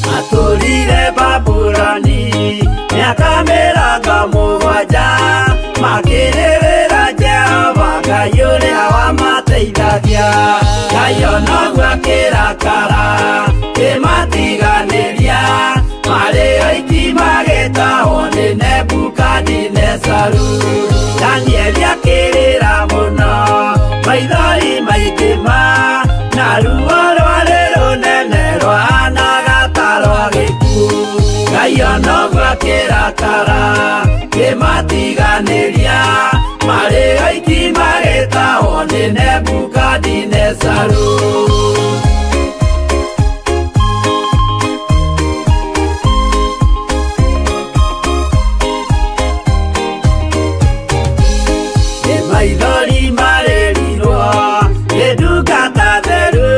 Matũrire Babuloni mĩaka 70, makĩrĩrĩra Jehova Ngai ũrĩa wamateithagia. Ngai ona ũguo akĩrakara kĩmatiganĩria, marĩ oiki magĩtahwo nĩ Nebukadinezaru. Danieli akĩrĩra mũno, maithori maingĩ ma, na ruo rwarĩ rũnene rwahanaga ta rwa gĩkuũ. Ngai ona ũguo akĩrakara kĩmatiganĩria, marĩ oiki magĩtahwo nĩ Nebukadinezaru. Nĩ maithori marĩrirwo nĩ ndungata theru,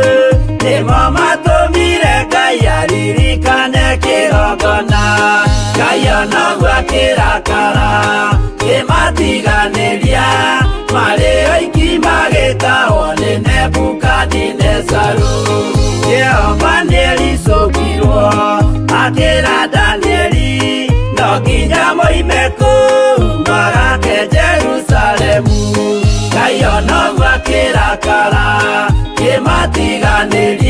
nĩmo matũmire Ngai aririkane kĩgongona. Ngai ona ũguo akĩrakara kĩmatiganĩria, marĩ oiki magĩtahwo nĩ Nebukadinezaru. Jehova nĩericũkirwo akĩra Danieli, no nginya moime kũu magake Jerusalemu. Ngai ona ũguo akĩrakara kĩmatiganĩria,